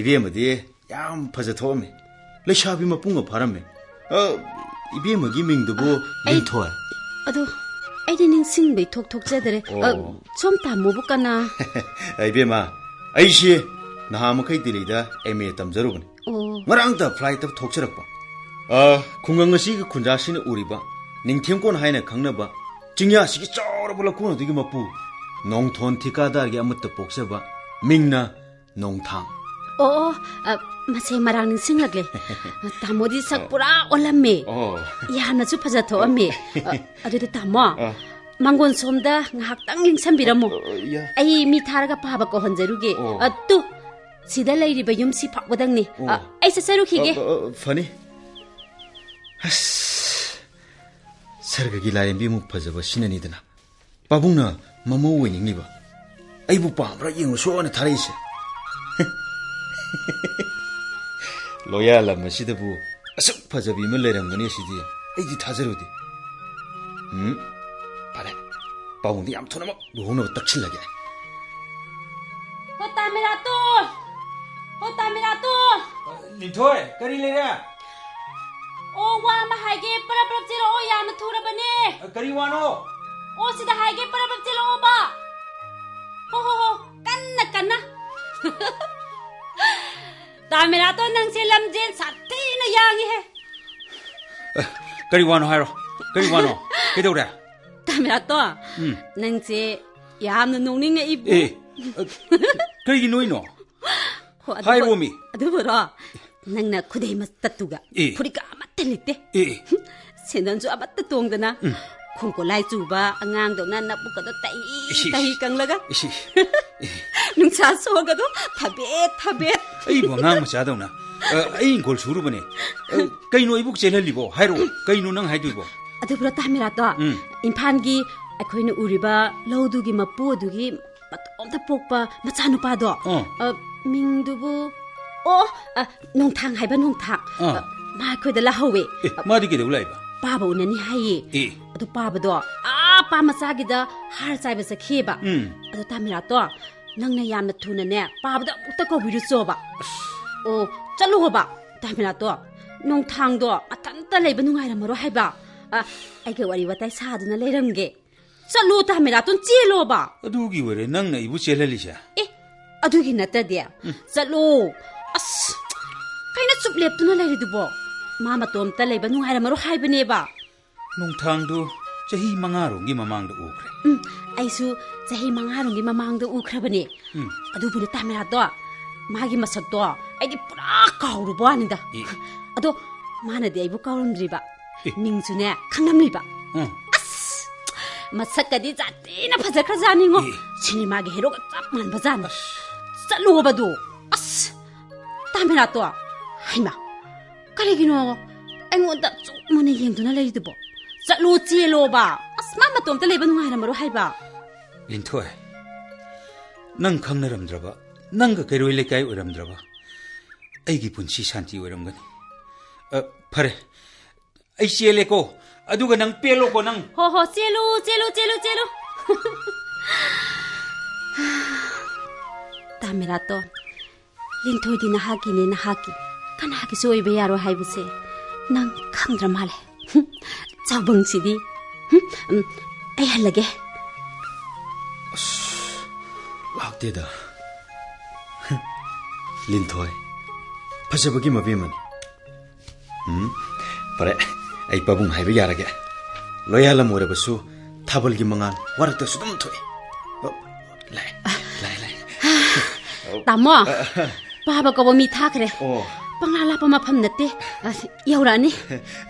ꯏꯕꯦꯝꯃꯗꯤ ꯌꯥꯝ ꯐꯖꯊꯣꯛꯑꯝꯃꯦ, ꯂꯩꯁꯥꯕꯤ ꯃꯄꯨꯡꯒ ꯐꯥꯔꯝꯃꯦ꯫ ꯑ, ꯏꯕꯦꯝꯃꯒꯤ ꯃꯤꯡꯗꯨꯕꯨ? ꯑꯩ, ꯂꯤꯟꯊꯣꯏ꯫ ꯑꯗꯣ, ꯑꯩꯗꯤ ꯅꯤꯡꯁꯤꯡꯕ ꯏꯊꯣꯛ ꯊꯣꯛꯆꯗ꯭ꯔꯦ꯫ ꯑ, ꯑꯣ꯫ ꯁꯣꯝ ꯇꯥꯃꯣꯕꯨ ꯀꯅꯥ? ꯏꯕꯦꯝꯃ, ꯑꯩꯁꯦ ꯅꯍꯥ ꯃꯈꯩ ꯗꯤꯜꯂꯤꯗ ꯑꯦꯝ ꯑꯦ ꯇꯝꯖꯔꯨꯕꯅꯤ꯫ ꯑꯣ꯫ ꯉꯔꯥꯡꯇ ꯐ꯭ꯂꯥꯏꯠꯇ ꯊꯣꯛꯆꯔꯛꯄ꯫ ꯑ, ꯈꯨꯡꯒꯪ ꯑꯁꯤꯒꯤ ꯈꯨꯟꯖꯥꯁꯤꯅ ꯎꯔꯤꯕ ꯅꯤꯡꯊꯦꯝꯀꯣꯟ ꯍꯥꯏꯅ ꯈꯪꯅꯕ ꯆꯤꯡꯌꯥꯁꯤꯒꯤ ꯆꯥꯎꯔꯕ ꯂꯧꯀꯣꯟ ꯑꯗꯨꯒꯤ ꯃꯄꯨ ꯅꯣꯡꯊꯣꯟ ꯊꯤꯀꯥꯗꯥꯔꯒꯤ ꯑꯃꯠꯇ ꯄꯣꯛꯆꯕ ꯃꯤꯡꯅ ꯅꯣꯡꯊꯥꯡ꯫ ꯑꯣ, ꯑꯣ, ꯑ, ꯃꯁꯦ ꯃꯔꯥꯡ ꯅꯤꯡꯁꯤꯡꯂꯛꯂꯦ꯫ ꯇꯥꯃꯣꯗꯤ ꯁꯛ ꯑꯣ꯫ ꯄꯨꯔꯥ ꯑꯣꯜꯂꯝꯃꯦ꯫ ꯑꯣ꯫ ꯌꯥꯝꯅꯁꯨ ꯐꯖꯊꯣꯛꯑꯝꯃꯦ꯫ ꯑ, ꯑꯗꯨꯗꯤ ꯇꯥꯃꯣ, ꯑ꯫ ꯃꯥꯡꯒꯣꯟ ꯁꯣꯝꯗ ꯉꯥꯏꯍꯥꯛꯇꯪ ꯂꯦꯡꯁꯟꯕꯤꯔꯝꯃꯣ꯫ ꯑ, ꯑ, ꯌꯥ꯫ ꯑꯩ ꯃꯤ ꯊꯥꯔꯒ ꯄꯥꯕ ꯀꯧꯍꯟꯖꯔꯨꯒꯦ꯫ ꯑꯣ꯫ ꯑ, ꯇꯨ, ꯁꯤꯗ ꯂꯩꯔꯤꯕ ꯌꯨꯝꯁꯤ ꯐꯥꯎꯕꯗꯪꯅꯤ꯫ ꯑꯣ꯫ ꯑ, ꯑꯩ ꯆꯠꯆꯔꯨꯈꯤꯒꯦ꯫ ꯑ, ꯑ, ꯑ, ꯐꯅꯤ꯫ ꯑꯁ, ꯁꯔꯒꯒꯤ ꯂꯥꯏꯔꯦꯝꯕꯤꯃꯨꯛ ꯐꯖꯕ ꯁꯤꯅꯅꯤꯗꯅ ꯄꯥꯕꯨꯡꯅ ꯃꯃꯧ ꯑꯣꯏꯅꯤꯡꯂꯤꯕ꯫ ꯑꯩꯕꯨ ꯄꯥꯝꯕ꯭ꯔꯥ ꯌꯦꯡꯉꯨꯁꯣꯅ ꯊꯥꯔꯛꯏꯁꯦ꯫ ꯂꯣꯌꯥꯂꯝ ꯑꯁꯤꯗꯕꯨ ꯑꯁꯨꯛ ꯐꯖꯕꯤ ꯑꯃ ꯂꯩꯔꯝꯒꯅꯤ ꯁꯤꯗꯤ ꯑꯩꯗꯤ ꯊꯥꯖꯔꯨꯗꯦ꯫ ꯎꯝ, ꯐꯔꯦ, ꯄꯥꯕꯨꯡꯗꯤ ꯌꯥꯝ ꯊꯨꯅꯃꯛ ꯂꯨꯍꯣꯡꯅꯕ ꯇꯛꯁꯤꯜꯂꯒꯦ꯫ ꯍꯣ ꯇꯥꯃꯤꯔꯥꯇꯣꯟ! ꯍꯣ ꯇꯥꯃꯤꯔꯥꯇꯣꯟ! ꯂꯤꯟꯊꯣꯏ, ꯀꯔꯤ ꯂꯩꯔꯦ? ꯑꯣ, ꯋꯥ ꯑꯃ ꯍꯥꯏꯒꯦ, ꯄꯔꯞ ꯄꯔꯞ ꯆꯦꯜꯂꯛꯑꯣ, ꯌꯥꯝꯅ ꯊꯨꯔꯕꯅꯦ꯫ ꯀꯔꯤ ꯋꯥꯅꯣ? ꯑꯣ, ꯁꯤꯗ ꯍꯥꯏꯒꯦ, ꯄꯔꯞ ꯄꯔꯞ ꯆꯦꯜꯂꯛꯑꯣꯕ꯫ ꯍꯣ, ꯍꯣ, ꯍꯣ, ꯀꯟꯅ, ꯀꯟꯅ꯫ ꯇꯥꯃꯤꯔꯥꯇꯣꯟ, ꯅꯪꯁꯦ ꯂꯝꯖꯦꯟ ꯁꯥꯊꯤꯅ ꯌꯥꯡꯉꯤꯍꯦ꯫ ꯑꯦ, ꯀꯔꯤ ꯋꯥꯅꯣ ꯍꯥꯏꯔꯣ? ꯀꯔꯤ ꯋꯥꯅꯣ? ꯀꯩꯗꯧꯔꯦ? ꯇꯥꯃꯤꯔꯥꯇꯣꯟ, ꯎꯝ꯫ ꯅꯪꯁꯦ ꯌꯥꯝꯅ ꯅꯣꯛꯅꯤꯡꯉꯛꯏꯕꯨ꯫ ꯑꯦ, ꯑ, ꯀꯔꯤꯒꯤ ꯅꯣꯛꯏꯅꯣ? ꯍꯣ, ꯑꯗꯨꯕꯨ-, ꯍꯥꯏꯔꯣꯃꯤ꯫ ꯑꯗꯨꯕꯨꯔꯣ? ꯅꯪꯅ ꯈꯨꯗꯩ ꯃꯇꯠꯇꯨꯒ ꯑꯦ꯫ ꯐꯨꯔꯤꯠꯀ ꯑꯃꯠꯇ ꯂꯤꯠꯇꯦ꯫ ꯑꯦ꯫ ꯁꯦꯟꯗꯜꯁꯨ ꯑꯃꯠꯇ ꯇꯣꯡꯗꯅ꯫ ꯎꯝ꯫ ꯈꯣꯡꯀꯣꯂꯥꯏ ꯆꯨꯕ ꯑꯉꯥꯡꯗꯧꯅ ꯅꯕꯨꯛꯀꯗꯣ ꯇꯍꯤ ꯏꯁ, ꯏꯁ꯫ ꯇꯍꯤ ꯀꯪꯂꯒ꯫ ꯏꯁ, ꯏꯁ꯫ ꯅꯨꯡꯁꯥ ꯁꯣꯛꯑꯒꯗꯣ ꯊꯕꯦꯠ ꯊꯕꯦꯠ꯫ ꯑꯩꯕꯨ ꯑꯉꯥꯡ ꯃꯆꯥꯗꯧꯅ꯫ ꯑ, ꯑꯩ ꯏꯪꯈꯣꯜ ꯁꯨꯔꯨꯕꯅꯦ꯫ ꯑ, ꯀꯩꯅꯣ ꯑꯩꯕꯨ ꯆꯦꯜꯍꯜꯂꯤꯕꯣ? ꯍꯥꯏꯔꯛꯑꯣ, ꯀꯩꯅꯣ ꯅꯪ ꯍꯥꯏꯗꯣꯏꯕꯣ? ꯑꯗꯨꯕꯨꯔꯣ ꯇꯥꯃꯤꯔꯥꯇꯣ? ꯎꯝ꯫ ꯏꯝꯐꯥꯜꯒꯤ ꯑꯩꯈꯣꯏꯅ ꯎꯔꯤꯕ ꯂꯧꯗꯨꯒꯤ ꯃꯄꯨ ꯑꯗꯨꯒꯤ ꯃꯇꯣꯝꯇ ꯄꯣꯛꯄ ꯃꯆꯥꯅꯨꯄꯥꯗꯣ꯫ ꯑꯣ꯫ ꯑ, ꯃꯤꯡꯗꯨꯕꯨ, ꯑꯣ, ꯑ, ꯅꯣꯡꯊꯥꯡ ꯍꯥꯏꯕ ꯅꯣꯡꯊꯥꯡ꯫ ꯑꯥ꯫ ꯑ, ꯃꯥ ꯑꯩꯈꯣꯏꯗ ꯂꯥꯛꯍꯧꯋꯦ꯫ ꯑꯦ, ꯃꯥꯗꯤ ꯀꯩꯗꯧ ꯂꯥꯛꯏꯕ? ꯄꯥꯕ ꯎꯅꯅꯤ ꯍꯥꯏꯌꯦ꯫ ꯑꯦ꯫ ꯑꯗꯨ ꯄꯥꯕꯗꯣ ꯑꯥ ꯄꯥ ꯃꯆꯥꯒꯤꯗ ꯍꯥꯔ ꯆꯥꯏꯕ ꯆꯠꯈꯤꯑꯕ꯫ ꯎꯝ꯫ ꯑꯗꯣ ꯇꯥꯃꯤꯔꯥꯇꯣ, ꯅꯪꯅ ꯌꯥꯝꯅ ꯊꯨꯅꯅꯦ ꯄꯥꯕꯗ ꯑꯃꯨꯛꯇ ꯀꯧꯕꯤꯔꯨꯆꯣꯕ꯫ ꯑꯁ꯫ ꯑꯣ, ꯆꯠꯂꯨꯑꯣꯕ꯫ ꯇꯥꯃꯤꯔꯥꯇꯣ, ꯅꯣꯡꯊꯥꯡꯗꯣ ꯃꯊꯟꯇ ꯂꯩꯕ ꯅꯨꯡꯉꯥꯏꯔꯝꯃꯔꯣꯏ ꯍꯥꯏꯕ꯫ ꯑ, ꯑꯩꯒ ꯋꯥꯔꯤ ꯋꯥꯇꯥꯏ ꯁꯥꯗꯨꯅ ꯂꯩꯔꯝꯒꯦ꯫ ꯆꯠꯂꯣ ꯇꯥꯃꯤꯔꯥꯇꯣꯟ, ꯆꯦꯜꯂꯣꯕ꯫ ꯑꯗꯨꯒꯤ ꯑꯣꯏꯔꯦ ꯅꯪꯅ ꯑꯩꯕꯨ ꯆꯦꯜꯍꯜꯂꯤꯁꯦ? ꯑꯦ, ꯑꯗꯨꯒꯤ ꯅꯠꯇꯗꯤ꯫ ꯎꯝ꯫ ꯆꯠꯂꯣ꯫ ꯑꯁ, ꯀꯩꯅꯣ ꯆꯨꯞ ꯂꯦꯞꯇꯨꯅ ꯂꯩꯔꯤꯗꯨꯕꯣ? ꯃꯥ ꯃꯇꯣꯝꯇ ꯂꯩꯕ ꯅꯨꯡꯉꯥꯏꯔꯝꯃꯔꯣꯏ ꯍꯥꯏꯕꯅꯦꯕ꯫ ꯅꯣꯡꯊꯥꯡꯗꯨ ꯆꯍꯤ ꯃꯉꯥꯔꯣꯝꯒꯤ ꯃꯃꯥꯡꯗ ꯎꯈ꯭ꯔꯦ꯫ ꯎꯝ, ꯑꯩꯁꯨ ꯆꯍꯤ ꯃꯉꯥꯔꯣꯝꯒꯤ ꯃꯃꯥꯡꯗ ꯎꯈ꯭ꯔꯕꯅꯦ꯫ ꯎꯝ꯫ ꯑꯗꯨꯕꯨꯅꯦ ꯇꯥꯃꯤꯔꯥꯗꯣ, ꯃꯥꯒꯤ ꯃꯁꯛꯇꯣ ꯑꯩꯗꯤ ꯄꯨꯔꯥ ꯀꯥꯎꯔꯨꯕ ꯋꯥꯅꯤꯗ꯫ ꯑꯦ꯫ ꯑꯗꯣ ꯃꯥꯅꯗꯤ ꯑꯩꯕꯨ ꯀꯥꯎꯔꯝꯗ꯭ꯔꯤꯕ꯫ ꯑꯦ꯫ ꯃꯤꯡꯁꯨꯅꯦ ꯈꯪꯂꯝꯂꯤꯕ꯫ ꯎꯝ꯫ ꯑꯁ! ꯃꯁꯛꯀꯗꯤ ꯖꯥꯇꯤꯅ ꯐꯖꯈ꯭ꯔꯖꯥꯠꯅꯤꯉꯣ꯫ ꯑꯦ꯫ ꯁꯤꯅꯦꯃꯥꯒꯤ ꯍꯦꯔꯣꯒ ꯆꯞ ꯃꯥꯟꯕꯖꯥꯠꯅꯤ꯫ ꯑꯁ꯫ ꯆꯠꯂꯣꯕꯗꯣ꯫ ꯑꯁ! ꯇꯥꯃꯤꯔꯥꯇꯣ꯫ ꯍꯩꯃꯥ! ꯀꯔꯤꯒꯤꯅꯣ ꯑꯩꯉꯣꯟꯗ ꯁꯨꯛ ꯃꯨꯟꯅ ꯌꯦꯡꯗꯨꯅ ꯂꯩꯔꯤꯗꯨꯕꯣ? ꯆꯠꯂꯣ, ꯆꯦꯜꯂꯣꯕ꯫ ꯑꯁ, ꯃꯥ ꯃꯇꯣꯝꯇ ꯂꯩꯕ ꯅꯨꯡꯉꯥꯏꯔꯝꯃꯔꯣꯏ ꯍꯥꯏꯕ꯫ ꯂꯤꯟꯊꯣꯏ, ꯅꯪ ꯈꯪꯅꯔꯝꯗ꯭ꯔꯕ, ꯅꯪꯒ ꯀꯩꯔꯣꯏ ꯂꯩꯀꯥꯏ ꯑꯣꯏꯔꯝꯗ꯭ꯔꯕ, ꯑꯩꯒꯤ ꯄꯨꯟꯁꯤ ꯁꯥꯟꯇꯤ ꯑꯣꯏꯔꯝꯒꯅꯤ꯫ ꯑ, ꯐꯔꯦ, ꯑꯩ ꯆꯦꯜꯂꯦꯀꯣ, ꯑꯗꯨꯒ ꯅꯪ ꯄꯦꯜꯂꯣꯀꯣ ꯅꯪ꯫ ꯍꯣ ꯍꯣ, ꯆꯦꯜꯂꯨ, ꯆꯦꯜꯂꯨ, ꯆꯦꯜꯂꯨ, ꯆꯦꯜꯂꯨ꯫ ꯇꯥꯃꯤꯔꯥꯇꯣ, ꯂꯤꯟꯊꯣꯏꯗꯤ ꯅꯍꯥꯛꯀꯤꯅꯦ, ꯅꯍꯥꯛꯀꯤ꯫ ꯀꯅꯥꯒꯤꯁꯨ ꯑꯣꯏꯕ ꯌꯥꯔꯣꯏ ꯍꯥꯏꯕꯁꯦ ꯅꯪ ꯈꯪꯗ꯭ꯔ ꯃꯥꯜꯂꯦ꯫ ꯆꯥꯎꯕꯪꯁꯤꯗꯤ꯫ ꯎꯝ, ꯑꯩ ꯍꯜꯂꯒꯦ꯫ ꯑꯁ, ꯂꯥꯛꯇꯦꯗ꯫ ꯂꯤꯟꯊꯣꯏ, ꯐꯖꯕꯒꯤ ꯃꯕꯦꯝꯃꯅꯤ꯫ ꯎꯝ, ꯐꯔꯦ, ꯑꯩ ꯄꯥꯕꯨꯡ ꯍꯥꯏꯕ ꯌꯥꯔꯒꯦ꯫ ꯂꯣꯌꯥꯂꯝ ꯑꯣꯏꯔꯕꯁꯨ ꯊꯥꯕꯜꯒꯤ ꯃꯉꯥꯜ ꯋꯥꯔꯛꯇꯁꯨ ꯑꯗꯨꯝ ꯊꯣꯛꯏ꯫ ꯑꯣ, ꯂꯥꯛꯑꯦ, ꯂꯥꯛꯑꯦ, ꯂꯥꯛꯑꯦ꯫ ꯇꯥꯃꯣ, ꯑ, ꯑ꯫ ꯄꯥꯕ ꯀꯧꯕ ꯃꯤ ꯊꯥꯈ꯭ꯔꯦ꯫ ꯑꯣ꯫ ꯄꯪꯂꯥ ꯂꯥꯞꯄ ꯃꯐꯝ ꯅꯠꯇꯦ꯫ ꯑ, ꯌꯧꯔꯛꯑꯅꯤ꯫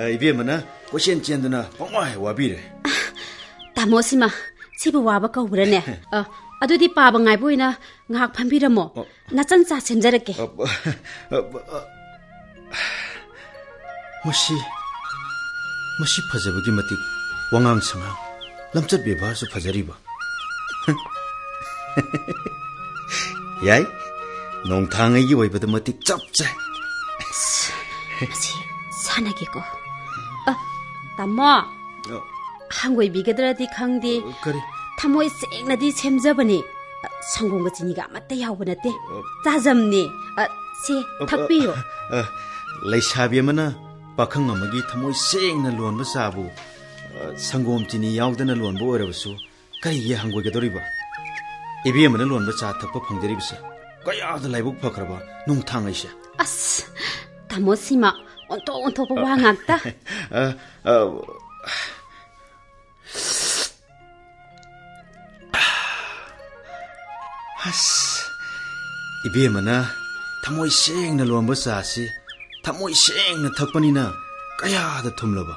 ꯑ, ꯏꯕꯦꯝꯃꯅ ꯀꯣꯏꯆꯦꯟ ꯆꯦꯟꯗꯨꯅ ꯄꯪꯋꯥꯏ ꯋꯥꯕꯤꯔꯦ꯫ ꯇꯥꯃꯣ ꯁꯤꯃ, ꯁꯤꯕꯨ ꯋꯥꯕ ꯀꯧꯕ꯭ꯔꯅꯦ? ꯑ, ꯑꯗꯨꯗꯤ ꯄꯥꯕ ꯉꯥꯏꯕ ꯑꯣꯏꯅ ꯉꯥꯏꯍꯥꯛ ꯐꯝꯕꯤꯔꯝꯃꯣ꯫ ꯑꯣ꯫ ꯅꯆꯟ ꯆꯥ ꯁꯦꯝꯖꯔꯛꯀꯦ꯫ ꯑ, ꯑ, ꯑ, ꯃꯁꯤ, ꯃꯁꯤ ꯐꯖꯕꯒꯤ ꯃꯇꯤꯛ ꯋꯥꯉꯥꯡ ꯁꯉꯥꯡ, ꯂꯝꯆꯠ ꯕꯦꯕꯥꯔꯁꯨ ꯐꯖꯔꯤꯕ꯫ ꯌꯥꯏ, ꯅꯣꯡꯊꯥꯡꯉꯩꯒꯤ ꯑꯣꯏꯕꯗ ꯃꯇꯤꯛ ꯆꯞ ꯆꯥꯏ꯫ ꯑꯁ, ꯃꯁꯤ ꯁꯥꯟꯅꯒꯦꯀꯣ꯫ ꯑ, ꯇꯥꯃꯣ, ꯑ꯫ ꯍꯪꯒꯣꯏꯕꯤꯒꯗ꯭ꯔꯗꯤ ꯈꯪꯗꯦ꯫ ꯑ, ꯀꯔꯤ? ꯊꯃꯣꯏ ꯁꯦꯡꯅꯗꯤ ꯁꯦꯝꯖꯕꯅꯦ꯫ ꯑ, ꯁꯪꯒꯣꯝꯒ ꯆꯤꯅꯤꯒ ꯑꯃꯠꯇ ꯌꯥꯎꯕ ꯅꯠꯇꯦ꯫ ꯑ꯫ ꯆꯥꯖꯝꯅꯦ꯫ ꯑ, ꯁꯦ, ꯑ, ꯊꯛꯄꯤꯌꯣ꯫ ꯑ, ꯑ, ꯂꯩꯁꯥꯕꯤ ꯑꯃꯅ ꯄꯥꯈꯪ ꯑꯃꯒꯤ ꯊꯃꯣꯏ ꯁꯦꯡꯅ ꯂꯣꯟꯕ ꯆꯥꯕꯨ, ꯑ, ꯁꯪꯒꯣꯝ ꯆꯤꯅꯤ ꯌꯥꯎꯗꯅ ꯂꯣꯟꯕ ꯑꯣꯏꯔꯕꯁꯨ ꯀꯔꯤꯒꯤ ꯍꯪꯒꯣꯏꯒꯗꯧꯔꯤꯕ? ꯏꯕꯦꯝꯃꯅ ꯂꯣꯟꯕ ꯆꯥ ꯊꯛꯄ ꯐꯪꯖꯔꯤꯕꯁꯦ ꯀꯌꯥꯗ ꯂꯥꯏꯕꯛ ꯐꯈ꯭ꯔꯕ ꯅꯣꯡꯊꯥꯡꯉꯩꯁꯦ꯫ ꯑꯁ, ꯇꯥꯃꯣ ꯁꯤꯃ ꯑꯣꯟꯊꯣꯛ ꯑꯣꯟꯊꯣꯛꯄ ꯋꯥ ꯉꯥꯛꯇ꯫ ꯑ, ꯑ, ꯑꯁ, ꯏꯕꯦꯝꯃꯅ ꯊꯃꯣꯏ ꯁꯦꯡꯅ ꯂꯣꯟꯕ ꯆꯥꯁꯤ ꯊꯃꯣꯏ ꯁꯦꯡꯅ ꯊꯛꯄꯅꯤꯅ ꯀꯌꯥꯗ ꯊꯨꯝꯂꯕ꯫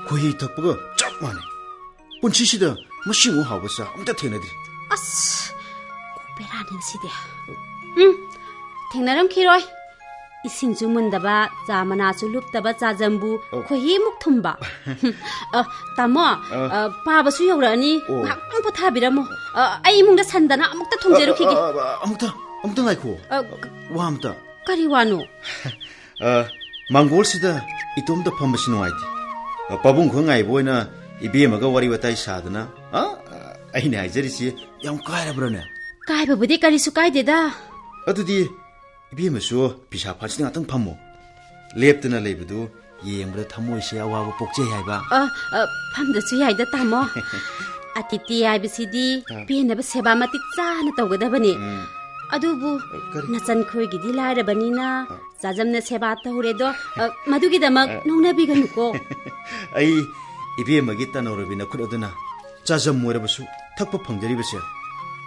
ꯈꯣꯏꯍꯤ ꯊꯛꯄꯒ ꯆꯞ ꯃꯥꯟꯅꯩ꯫ ꯄꯨꯟꯁꯤꯁꯤꯗ ꯃꯁꯤꯃꯨꯛ ꯍꯥꯎꯕ ꯆꯥ ꯑꯝꯇ ꯊꯦꯡꯅꯗ꯭ꯔꯤ꯫ ꯑꯁ, ꯀꯣꯛ ꯕꯦꯔꯥꯅꯤ ꯁꯤꯗꯤ꯫ ꯎꯝ, ꯊꯦꯡꯅꯔꯝꯈꯤꯔꯣꯏ꯫ ꯏꯁꯤꯡꯁꯨ ꯃꯨꯟꯗꯕ, ꯆꯥ ꯃꯅꯥꯁꯨ ꯂꯨꯞꯇꯕ ꯆꯥꯖꯝꯕꯨ ꯑꯧ꯫ ꯈꯣꯏꯍꯤꯃꯨꯛ ꯊꯨꯝꯕ꯫ ꯑ, ꯇꯥꯃꯣ, ꯑ꯫ ꯑ, ꯄꯥꯕꯁꯨ ꯌꯧꯔꯛꯑꯅꯤ꯫ ꯑꯣ꯫ ꯉꯥꯏꯍꯥꯛꯇꯪ ꯄꯣꯊꯥꯕꯤꯔꯝꯃꯣ꯫ ꯑ, ꯑꯩ ꯏꯃꯨꯡꯗ ꯁꯟꯗꯅ ꯑꯃꯨꯛꯇ ꯊꯣꯡꯖꯔꯨꯈꯤꯒꯦ꯫ ꯑ, ꯑ, ꯑ, ꯑꯃꯨꯛꯇ, ꯑꯃꯨꯛꯇ ꯉꯥꯏꯈꯣ꯫ ꯑ, ꯋꯥ ꯑꯝꯇ꯫ ꯀꯔꯤ ꯋꯥꯅꯣ? ꯑ, ꯃꯥꯡꯒꯣꯜꯁꯤꯗ ꯏꯇꯣꯝꯇ ꯐꯝꯕꯁꯤ ꯅꯨꯡꯉꯥꯏꯇꯦ꯫ ꯑ, ꯄꯥꯕꯨꯡ ꯈꯣꯏ ꯉꯥꯏꯕ ꯑꯣꯏꯅ ꯏꯕꯦꯝꯃꯒ ꯋꯥꯔꯤ ꯋꯥꯇꯥꯏ ꯁꯥꯗꯅ, ꯑ, ꯑꯩꯅ ꯍꯥꯏꯖꯔꯤꯁꯤ ꯌꯥꯝ ꯀꯥꯏꯔꯕ꯭ꯔꯅꯦ? ꯀꯥꯏꯕꯕꯨꯗꯤ ꯀꯔꯤꯁꯨ ꯀꯥꯏꯗꯦꯗ꯫ ꯑꯗꯨꯗꯤ ꯏꯕꯦꯝꯃꯁꯨ ꯐꯤꯁꯥ ꯐꯥꯟꯁꯤꯗ ꯉꯥꯛꯇꯪ ꯐꯝꯃꯣ꯫ ꯂꯦꯞꯇꯅ ꯂꯩꯕꯗꯨ ꯌꯦꯡꯕꯗ ꯊꯃꯣꯏꯁꯦ ꯑꯋꯥꯕ ꯄꯣꯛꯆꯩ ꯍꯥꯏꯕ꯫ ꯑ, ꯑ, ꯐꯝꯗ꯭ꯔꯁꯨ ꯌꯥꯏꯗ, ꯇꯥꯃꯣ꯫ ꯑꯇꯤꯊꯤ ꯍꯥꯏꯕꯁꯤꯗꯤ ꯑ꯫ ꯄꯦꯟꯅꯕ ꯁꯦꯕꯥ ꯃꯇꯤꯛ ꯆꯥꯅ ꯇꯧꯒꯗꯕꯅꯤ꯫ ꯎꯝ꯫ ꯑꯗꯨꯕꯨ ꯑ, ꯀꯔꯤ? ꯅꯆꯟꯈꯣꯏꯒꯤꯗꯤ ꯂꯥꯏꯔꯕꯅꯤꯅ ꯑ꯫ ꯆꯥꯖꯝꯅ ꯁꯦꯕꯥ ꯇꯧꯔꯦꯗꯣ, ꯑ, ꯃꯗꯨꯒꯤꯗꯃꯛ ꯑ꯫ ꯅꯣꯛꯅꯕꯤꯒꯅꯨꯀꯣ꯫ ꯑꯩ ꯏꯕꯦꯝꯃꯒꯤ ꯇꯅꯧꯔꯕꯤ ꯅꯈꯨꯠ ꯑꯗꯨꯅ ꯆꯥꯖꯝ ꯑꯣꯏꯔꯕꯁꯨ ꯊꯛꯄ ꯐꯪꯖꯔꯤꯕꯁꯦ,